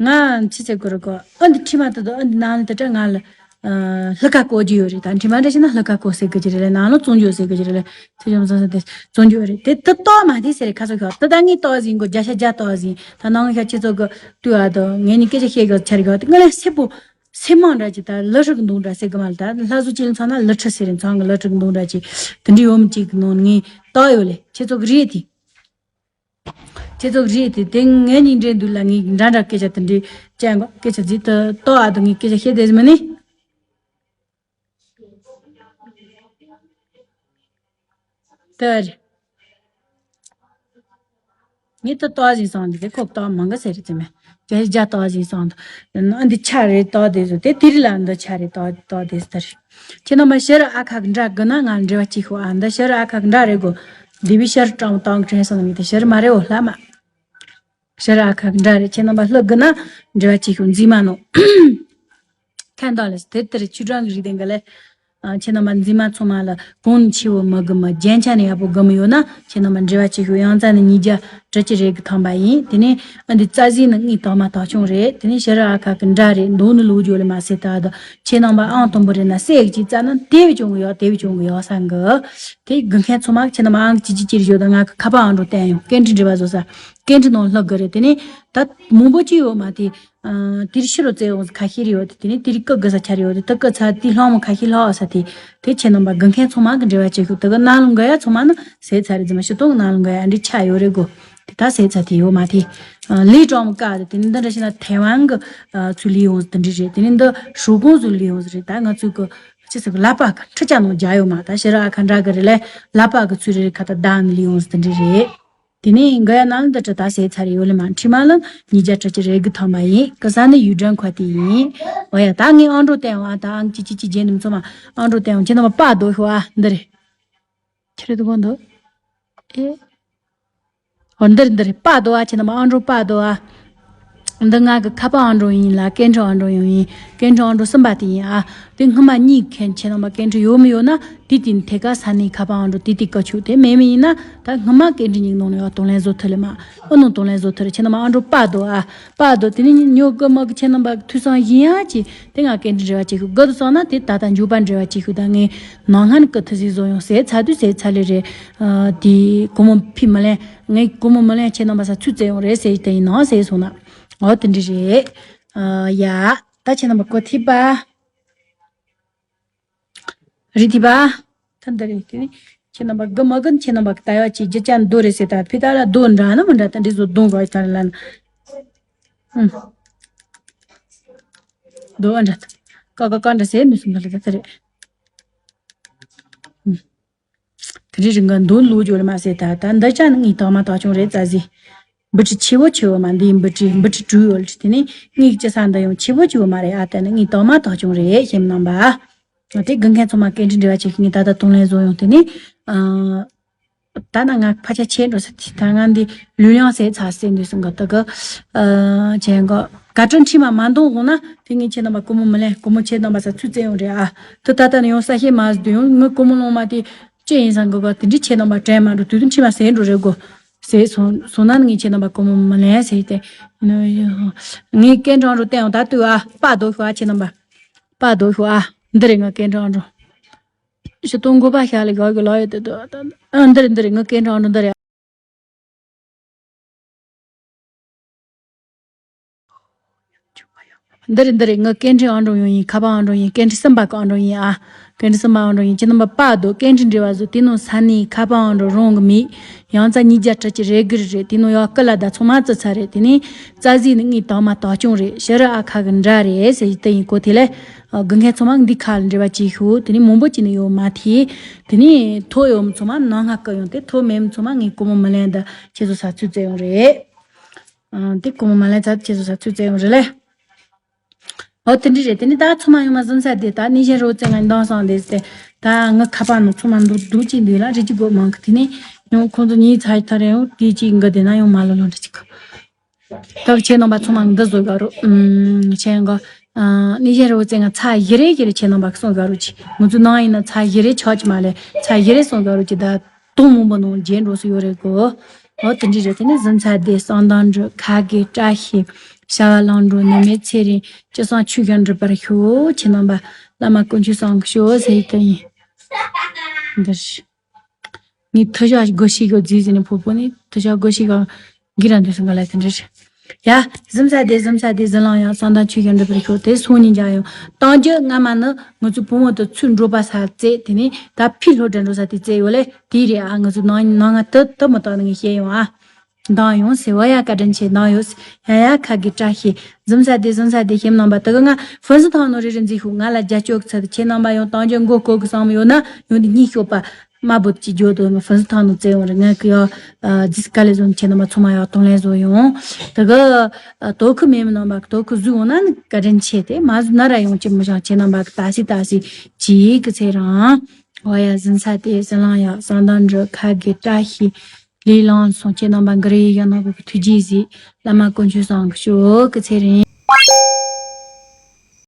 ང་ཅི་ཟེར་དགོས་རེད་གོ་ཨ་འདི་ཁྲི་མ་ད་དུ་ཨ་འདི་ནང་ལ་དེ་འདྲ་ང་ལ་ ཨ་ལྷི་ཁ་བཀོད་རྒྱུ་ཡོད་རེད། ད་འཕྲིན་མ་འདྲ་བྱས་ན་ལྷི་ཁ་བཀོད་ཟེར་གི་ཅི་རེད་ལ། ནང་ལོགས་བཙོང་རྒྱུ་ཟེར་གི་ཅི་རེད་ལ། ཚེ་ཆུང་བཟང་ས་དེ་བཙོང་རྒྱུ་ཡོད་རེད། དེ་དེ་ཏོག་མ་དེ་ཟེར་རེད། ཁ་སོ་ཤོག་དེ་ད་ངས་ཏོག་ཟིན་གོ། བརྒྱ་ཆ་བརྒྱ་ཏོག་ཟིན། ད་ནང་ཤ་ཁྱེད་ཚོ་གི་ལྟོས་ཨ། ད་ངས་ནི་སྐད་ཆ་བཤད་གི་ཆ་རེད་གི། དེ་ང་ལ་སེ་པོ་སེ་མང་འདྲ་ཅིག་ད་ལི་ཁྲི་གི་མདོག་འདྲ་ཟེར་གི་མ་རེད། ད་ལྷ་བཟོ་ཅིག་ལ་མཚོན་ན་ལི་ཁྲི་ཟེར་རེད། མཚོན་གི་ལི་ཁྲི་གི་མདོག་འདྲ་ཅིག་དེ་འདྲ་ཡོད་མི་ཅིག་གི་ནང་ངས་ཏོག་ཡོད་ལེ། ཁྱེད་ཚོ་གི་རེད་དེ། ཁྱེད་ཚོ་རེད་དེ། དེ་ངའི་སྙིང་འདྲེན་འདུག་ལ། ངས་འདྲ་འདྲ་སྐད་ཆ་དེ་འདྲའི་བཅད་འགོ། སྐད་ཆ་ཟིག་ཏུ་ཏོག་ཨ། དུ་ངས་སྐད་ཆ་བཤད་དེ་ཟིན་མ་ནི། དེ་རེད། ངས་ཏོག་ཏོག་ཟིག་སོང་འདུག་དེ། ཁོག་ཏོག་མང་གི་ཟེར་རེད་ཟེར་མ། རྒྱ་རྒྱ་ཏོག་ཟིག་སོང་འདུག་ཨ་འདི་ཆ་རེད་ཏོག་དེ་ཟོ། དེ་དེ་རིགས་ལ་འདི་ཆ་རེད་ཏོག་ཏོག་དེ་ཟེར། ཁྱེད་རྣམ་པ་ཕྱི་རུ་ཨ་ཁ་གི་འདྲ་དགོས་ན་ང་འབྲེལ་བ་གཅིག་ཤོག་ཨ། འདི་ཕྱི་རུ་ཨ་ཁ་གི་འདྲ་རེད་གོ། འདི་བི་ཕྱི་རུ་སྤྲང་བཏང་དྲན་སོང་ནི་དེ་ཕྱི་རུ་མ་རེད་འོ་ལྷ་མ། ཕྱི་རུ་ཨ་ཁ་གི་འདྲ་རེད། ཁྱེད་རྣམ་པ་ལྷུ་དགོས་ན་འབྲེལ་བ་གཅིག་ཤོག་འཛིན་མ་ནོ། ཁ་འདོག་ལས་དེ་ལྟར་ཆུ་སྦྲང་གི་རིགས་ལྡན་ག་ལས། ཨ་ཁྱེད་རྣམ་པ་འཛིན་མ་ཚང་མ་ལ་གོང་ནས་ཆེ་བོ་མི་དགོས་མི། རྒྱན་ཆ་ནས་ཡག་པོ་དགོས་མི་ཡོད་ན་ཁྱེད་རྣམ་པ་འབྲེལ་བ་གཅིག་ཤོག་ཡང་རྩ་ནས་ཉིས་བརྒྱ་དྲུག་ཅུ་རེ་དགུ་ཐམ་པ་ཡིན། དེ་ནས་ཨ་འདི་རྩ་ཟིན་ནི་ངའི་དག་མ་དག་ཆུང་རེད། དེ་ནས་ཕྱི་རུ་ཨ་ཁ་གི་འདྲ་རེད། མདོག་ནི་ལོ་རྒྱུས་ལ་མ་ཟེར་ད་དུ་ཁྱེད་རྣམ་པ་ཨང་དང་པོ་རེད་ན་གསེར་གྱི་རྩ་ན་དེ་བས་ཅུང་གི་ཡོད། དེ་བས་ཅུང་གི་ཡོད་བསམ་གི། དེ་དགོས་མཁན་ཚང་མ་ཁྱེད་རྣམ་པ་ཨང་གཅིག་གཅིག་གཅིག་རེ་ཞོག་ད་ང་གི་ཁ་པར་ཨང་གྲངས་བསྟན་ཡོང་། སྐད་འཕྲིན་འབྲེལ་བ་བཟོ་ས་སྐད་འཕྲིན་ནང་ལྷག་གི་རེད། དེ་ནས་ད་མང་པོ་ཅིག་ཡོད་མ་དེ། ཨ་དེར་ཕྱི་རུ་བཙལ་འོང་ཁ་ཤས་རེ་ཡོད་དེ། དེ་ནས་དེར་བཀག་དགོས་ས་ཆ་རེ་ཡོད་དེ། ད་བཀག་ཚར་དེ་ལྷག་མོ་ཁ་ཤས་ལྷག་ས་དེ། དེ་ཁྱེད་རྣམ་པ་དགོས་མཁན་ཚང་མ་གི་འབྲེལ་བ་བྱེད་ཤོག་དེ་གི་ནང་ལོགས་འགའ་ཡ་ཚང་མ་ནི་ཟད་ཚར་རེད། རྫུན་མ་ཕྱི་གཏོང་གི་ནང་ལོགས་འགའ་ཡ་འདི་ཆ་ཡོད་རེད་གོ། དེ་ད་ཟད་ཚར་དེ་ཡོད་མ་དེ། ཨ་ལས་གྲོགས་མོ་བཀག་དེ། དེ་ནས་འདི་འདྲ་བྱས་ན་ཐའེ་ཝན་གི་ཨ་ཚུར་ལས་འོང་ས་དེ་འདྲ་རེད། དེ་ནས་འདི་ཧྲུའུ་ཀོང་ཚུར་ལས་འོང་ས་རེད། ད་ང་ཚོའི་གི་ཅི་ཟེར་གི་ལག་པ་གི་ཁྲི་ཆ་ནང་རྒྱ་ཡོད་མ། ད་ཕྱི་རུ་ཨ་ཁ་འདྲ་གི་རེད་ལས་ལག་པ་གི་ཚུར་རེ་ཁ་ད་བདག་ནི་ལས་འོང་ས་དེ་འདྲ་རེད། དེ་ནས་འགའ་ཡ་ནང་འདི་ཁྲི་ད་ཟད་ཚར་ཡོད་ལེ་མ། འཕྲིན་མ་ལ་ཉིས་བརྒྱ་དྲུག་ཅུ་རེ་དགུ་ཐམ་པ་ཡིན། སྐུ་ས་ནི་ཡུལ་སྒྲོན་ཁ་དེ་ཡིན། འོ་ཡ་ད་ངས་ཨང་གྲངས་བསྟན་འོང་། ཨ་ད་ཨང་གཅིག་གཅིག་གཅིག་རྗེས་འདེམས་ཚང་མ་ཨང་གྲངས་བསྟན་འོང་། ཁྱེད་རྣམ་པ་པ་དོ་ཤོག་ཨ་འདི་རེད། ཁྱེད་རེད་དུ་གོ་འདུག་ཨེ། འོ་འདི་རེད་འདི་རེད། པ་དོ་ཨ། ཁྱེད་རྣམ་པ་ཨང་གྲངས་པ་དོ་ཨ། འདི་ང་གི་ཁ་པར་ཨང་གྲངས་ཡིན་ལ་སྐད་འཕྲིན་ཨང་གྲངས་ཡང་ཡིན། སྐད་འཕྲིན་ཨང་གྲངས་གསུམ་པ་དེ་ཡིན་ཨ། དེ་སྔོན་མ་གཉིས་མཁན་ཁྱེད་རྣམ་པ་སྐད་འཕྲིན་ཡོད་མི་ཡོད་ན་དེ་དེ་ཐད་ཀ་ས་གནས་ཁ་པར་ཨང་གྲངས་དེ་དེ་བཀའ་ཆོས་དེ་མེད་མི་ཡིན་ན་ད་སྔོན་མ་སྐད་འཕྲིན་ཉིག་ནང་ནས་ཡང་དང་ལེན་བཟོ་ཐུབ་ལེ་མ། ཨ་ནང་དང་ལེན་བཟོ་ཐུབ་རེད། ཁྱེད་རྣམ་པ་ཨང་གྲངས་པ་དོ་ཨ། པ་དོ་དེ་ནས་ཉོ་གི་མ་གི་ཁྱེད་རྣམ་པ་ཐུགས་སང་ཡིན་ཡ་ཅི་དེ་ང་སྐད་འཕྲིན་རེ་བ་ཅིག་ཤུགས་དགའ་དུ་སང་ན་དེ་ད་ལྟ་འཇུག་པ་འབྲེལ་བ་ཅིག་ཤུགས་ད་ངས་ནང་སྔན་གི་ཐུགས་སྲས་བཟོ་ཡོང་ཟེར་ཚ་དུས་ཟེར་ཚ་ལེ་རེད། དེ་སྒོར་མོ་ཕུད་མི་ལེན། ངས་སྒོར་མོ་མི་ལེན། ཁྱེད་རྣམ་པ་ས་ཚུར་བཙལ་ཡོང་རེད་ཟེར་དེ་ཡིན་ནང་ཟེར་སོང་ན། འོ་དེ་འདྲ་རེད། ཡ་ད་ཁྱེད་རྣམ་པ་གོ་ཐིག་པ། རི་ཐི་པ། ད་འདི་རེད། དེ་ནི་ཁྱེད་རྣམ་པ་གི་མ་གི་ཁྱེད་རྣམ་པ་གི་ལྟ་བ་ཅིག་རྒྱུ་ཅན་རྡོ་རེད་ཟེར། ད་ཕི་ད་ལ་རྡོ་འདྲ་ན་མི་འདྲ། ད་འདི་ཚོ་རྡོ་འགའ་ཡི་ད་ལ་ན་ཨུམ། རྡོ་འདྲ་ད་ཀ་ཀ་ཀ་འདྲ་ཟེར་འདི་སུ་འདི་ལ་ད་ད་རེད། ཨུམ། དེ་རིང་རིང་ག་འདོན་ལོ་ཇོ་ལ་མ་ཟེར། ད་ད་འདི་ཅག་ནི་ངའི་དག་མ་དག་ཆུང་རེད་ཙ་ཟི། འབུ་ཁྲི་ཆེ་བོ་ཆེ་བོ་མ་འདི་འབུ་ཁྲི་འབུ་ཁྲི་དྲུག་ཡོད་ལ་དེ་ནི་ངའི་ཅི་ས་འདི་ཡང་ཆེ་བོ་ཆེ་བོ་མ་རེད་ཨ། ད་ནི་ངའི་དག་མ་དག་ཆུང་རེད་ཞེས་གནང་པ། དེ་དགུན་ཁན་ཚང་མ་སྐད་འཕྲིན་འབྲེལ་བ་བྱེད་ཀྱི་ངས་ད་ལྟ་དང་ལེན་བཟོ་ཡོང་དེ་ནི། ད་ན་ང་ཕ་ཆ་ཆེ་འགྲོ་ས་དེ་ད་ང་འདི་ལུས་ཡང་ཟས་ཚ་ཟས་འདུས་སུ་འགོ་ད་ག་ཆེ་འགོ་ག་ཏྲ་འཁྲིས་མ་མ་འདོང་འོང་ན་དེ་ངས་ཁྱེད་རྣམ་པ་སྒོར་མོ་མི་ལེན། སྒོར་མོ་ཁྱེད་རྣམ་པ་ས་ཚུད་བཙལ་ཡོང་རེད་ཨ། དེ་ད་ལྟ་ནས་ཡང་ས་ཤེད་མ་ཟ་དུས་ཡང་ངའི་སྒོར་མོ་ལོང་མ་དེ་ཅི་ཡིན་ས་འགོ་ག་དེ་འདྲི་ཁྱེད་རྣམ་པ་དྲན་མ་འགྲོ་དུས་དུ་འཁྲིས་མ་ཟས་འགྲོ་རེད་གོ་ཟས་སོང་སོང་ན་ངས་ཁྱེད་རྣམ་པ་སྒོར་མོ་མི་ལེན་ཟེར་ཏེ། ངས་སྐད་འགྲང་རུ་བསྟན་འོང་ད་དུས་ཨ་པ་རྡོ་ཤོག་ཨ་ཁྱེད་རྣམ་པ། པ་རྡོ་ཤོག་ཨ། འདི་རེད་ང་སྐད་འགྲང་རུ། ཞུ་གཏོང་དགོས་པ་ཤ་ལ་ག་གི་ལ་ཡོད་དེ་དོ། ཨ་འདི་རེད་འདི་རེད་ངའི་སྐད་འགྲང་རུ་འདི་རེད། འདི་རེད་འདི་རེད་ངའི་སྐད་འཕྲིན་ཨང་གྲངས་ཡང་ཡིན། ཁ་པར་ཨང་གྲངས་ཡིན། སྐད་འཕྲིན་གསུམ་པ་གི་ཨང་གྲངས་ཡིན་ཨ། སྐད་འཕྲིན་གསུམ་པ་ཨང་གྲངས་ཡིན། ཁྱེད་རྣམ་པ་པ་རྡོ་སྐད་འཕྲིན་འབྲེལ་བ་བཟོ། དེ་ནང་ས་གནས་ཁ་པར་ཨང་གྲངས་རང་གི་མེད། ཡང་རྩ་ཉིས་བརྒྱ་དྲུག་ཅུ་རེ་དགུ་རེ་རེད། དེ་ནང་ཡང་སྐུ་ལ་ད་ཚང་མ་བརྩི་ཚར་རེད། དེ་ནས་རྩ་ཟིན་ནི་ངའི་དག་མ་དག་ཆུང་རེད། ཕྱི་རུ་ཨ་ཁ་གི་འདྲ་རེད་ཟེར་གྱི་དེ་ཡིན་གོ་དེ་ལས། དགུན་ཁའི་ཚང་མ་འདི་ཁ་ལ་འབྲེལ་བ་བྱེད་ཤོག་དེ་ནས་མང་པོ་བྱས་ནས་ཡོད་མ་ཐེ། དེ་ནས་ཐོ་ཡོད་མི་ཚང་མ་ནང་ང་བཀོད་ཡོང་དེ་ཐོ་མེད་མི་ཚང་མ་ངས་སྒོར་མོ་མི་ལེན་ད་ཁྱེད་ཚོ་ས་ཚུད་བཙལ་ཡོང་རེད། ཨ་དེ་སྒོར་མོ་མ་ལེན་ཚ་ཁྱེད་ཚོ་ས་ཚུད་བཙལ་ཡོང་རེད་ལེ། ཨོ་དེ་འདྲ་རེད། དེ་ནས་ད་ཚང་མ་ཡོང་མ་ཟིན་ཚ་དེ་ད་ནི་གཞན་རོ་བཙལ་ང་འདང་སང་དེ་ཟེར། ད་ངའི་ཁ་པར་ནང་ཚང་མ་འདུག་འདུག་ཅིག་འདུག་ལ་རེ་ཅིག་དགོས་མང་གི་དེ་ནས་ཡང་ཁོང་ཚོ་ཉིད་ཚ་ཡི་ཐ་རེ་ཡང་དེ་ཅིག་འགའ་དེ་ན་ཡང་མ་ལོ་ལོ་འདྲ་ཅིག་ད་ཁྱེད་རྣམ་པ་ཚང་མ་འདི་བཟོ་དགའ་རོགས། ཨུམ། ཁྱེད་འགོ། ཨ་ནི་གཞན་རོ་བཙལ་ང་ཚ་ཡི་རེ་ཡི་རེ་ཁྱེད་རྣམ་པ་སོང་དགའ་རོགས་ཅིག་ང་ཚོ་ནང་ཡིན་ན་ཚ་ཡི་རེ་ཆགས་ཀྱི་མ་ལེ། ཚ་ཡི་རེ་སོང་དགའ་རོགས་ཅིག་ད་དུང་མང་པོ་ནང་རྒྱན་འགྲོ་སུ་ཡོད་རེད་གོ་ཨོ་དེ་འདྲ་རེད། དེ་ནས་ཟིན་ཚ་དེ་གསང་དང་འབྲུ་ཁ་གི་བཀྲ་ཤིས། བྱ་བ་ལང་འགྲོ་ནད་མེད་ཚེ་རིང་། ཅི་བསམ་ཆོས་བཞིན་འགྲུབ་པར་ཤོག་ཁྱེད་རྣམ་པ་བླ་མ་དཀོན་མཆོག་གསུམ་གྱིས་ཤོག་ཟེར་ཡི་གི་ཡིན། འདིར། ངས་ཐུགས་ཞབས་སྒོ་ཕྱེ་གི་རྫིས་ཟིན་ནས་ཕོ་ཕོ་ནས་ཐུགས་ཞབས་སྒོ་ཕྱེ་གི་འགྱིར་ར་འདུག་སོང་ག་ལ་དེ་འདྲ་རེད། ཡ། གཟིམ་ས་དེ་གཟིམ་ས་དེ་གཟིམ་ལང་ཡག་གསང་གཏམ་ཆོས་བཞིན་འགྲུབ་པར་ཤོག་དེ་སོང་ཉིན་འཇག་ཡོང་། གཏམ་རྒྱུད་སྔ་མ་ནི་ང་ཚོ་བུ་མོ་དེ་ཚུར་འགྲོ་པ་ས་བཙལ། དེ་ནས་ད་ཕྱིར་སློབ་གྲྭ་འགྲོ་ས་དེ་བཙལ་ཡོད་ལེ། དེ་རེད་ཨ། ང་ཚོ་ནང་ནང་ང་དུ་དུ་མི་བཏང་ནི་ངས་བཤད་ཡོང་ཨ། འདང་ཡོང་ཟེར་བ་ཡ། བཀའ་དྲིན་ཆེ། འདང་ཡོད་ཟེར་ཡ། ཡ་ཁ་གི་བཀྲ་ཤིས། གཟིམ་ས་དེ་གཟིམ་ས་དེ་ཁྱེད་རྣམ་པ་དེ་གི་ང་ཧྥུན་སི་ཐང་ནོ་རེ་རེ་འཛིན་ཤོག་ང་ལ་རྒྱབ་སྐྱོར་གི་ཚུལ་དུ་ཁྱེད་རྣམ་པ་ཡང་གཏམ་རྒྱུད་མགོ་སྐོར་གི་བསམ་ཡོད་ན་ཡང་དེ་གཉིད་ཤོག་པ། དམའ་བོ་གཅིག་འཇོག་དོ། ང་ཧྥུན་སི་ཐང་ནོ་བཙལ་ཡོང་རེད། ང་གི་ཡ་ཨ་ཇིས་ག་ལེ་བཟོ་ཁྱེད་རྣམ་པ་ཚང་མ་ཡ་གཏོང་ལེན་བཟོ་ཡོང་། དེ་གི་ཨ་དོ་ཁུ་མེད་མི་རྣམ་པ་དོ་ཁུ་བཟོས་ཡོང་ན་ནི་བཀའ་དྲིན་ཆེ། དེ་མ་བཟོས་ན་ར་ཡོང་ཅི་མི་ཤང་ཁྱེད་རྣམ་པ་གི་ད་སི་ད་སི་ཅིག་གི་ཚེ་རང་། འོ་ཡ། གཟིམ་ས་དེ་གཟིམ་ལང་ཡག་གསང་གཏམ་འདྲི་ཁ་གི་བཀྲ་ཤིས། ལས་བླངས་སོང་ཁྱེད་རྣམ་པ་གི་རེ་ཡག་ནང་བུ་གི་ཐུགས་རྗེས་གཟིགས། བླ་མ་དཀོན་མཆོག་གསུམ་གྱིས་ཤོག་གི་ཚེ་རིང་།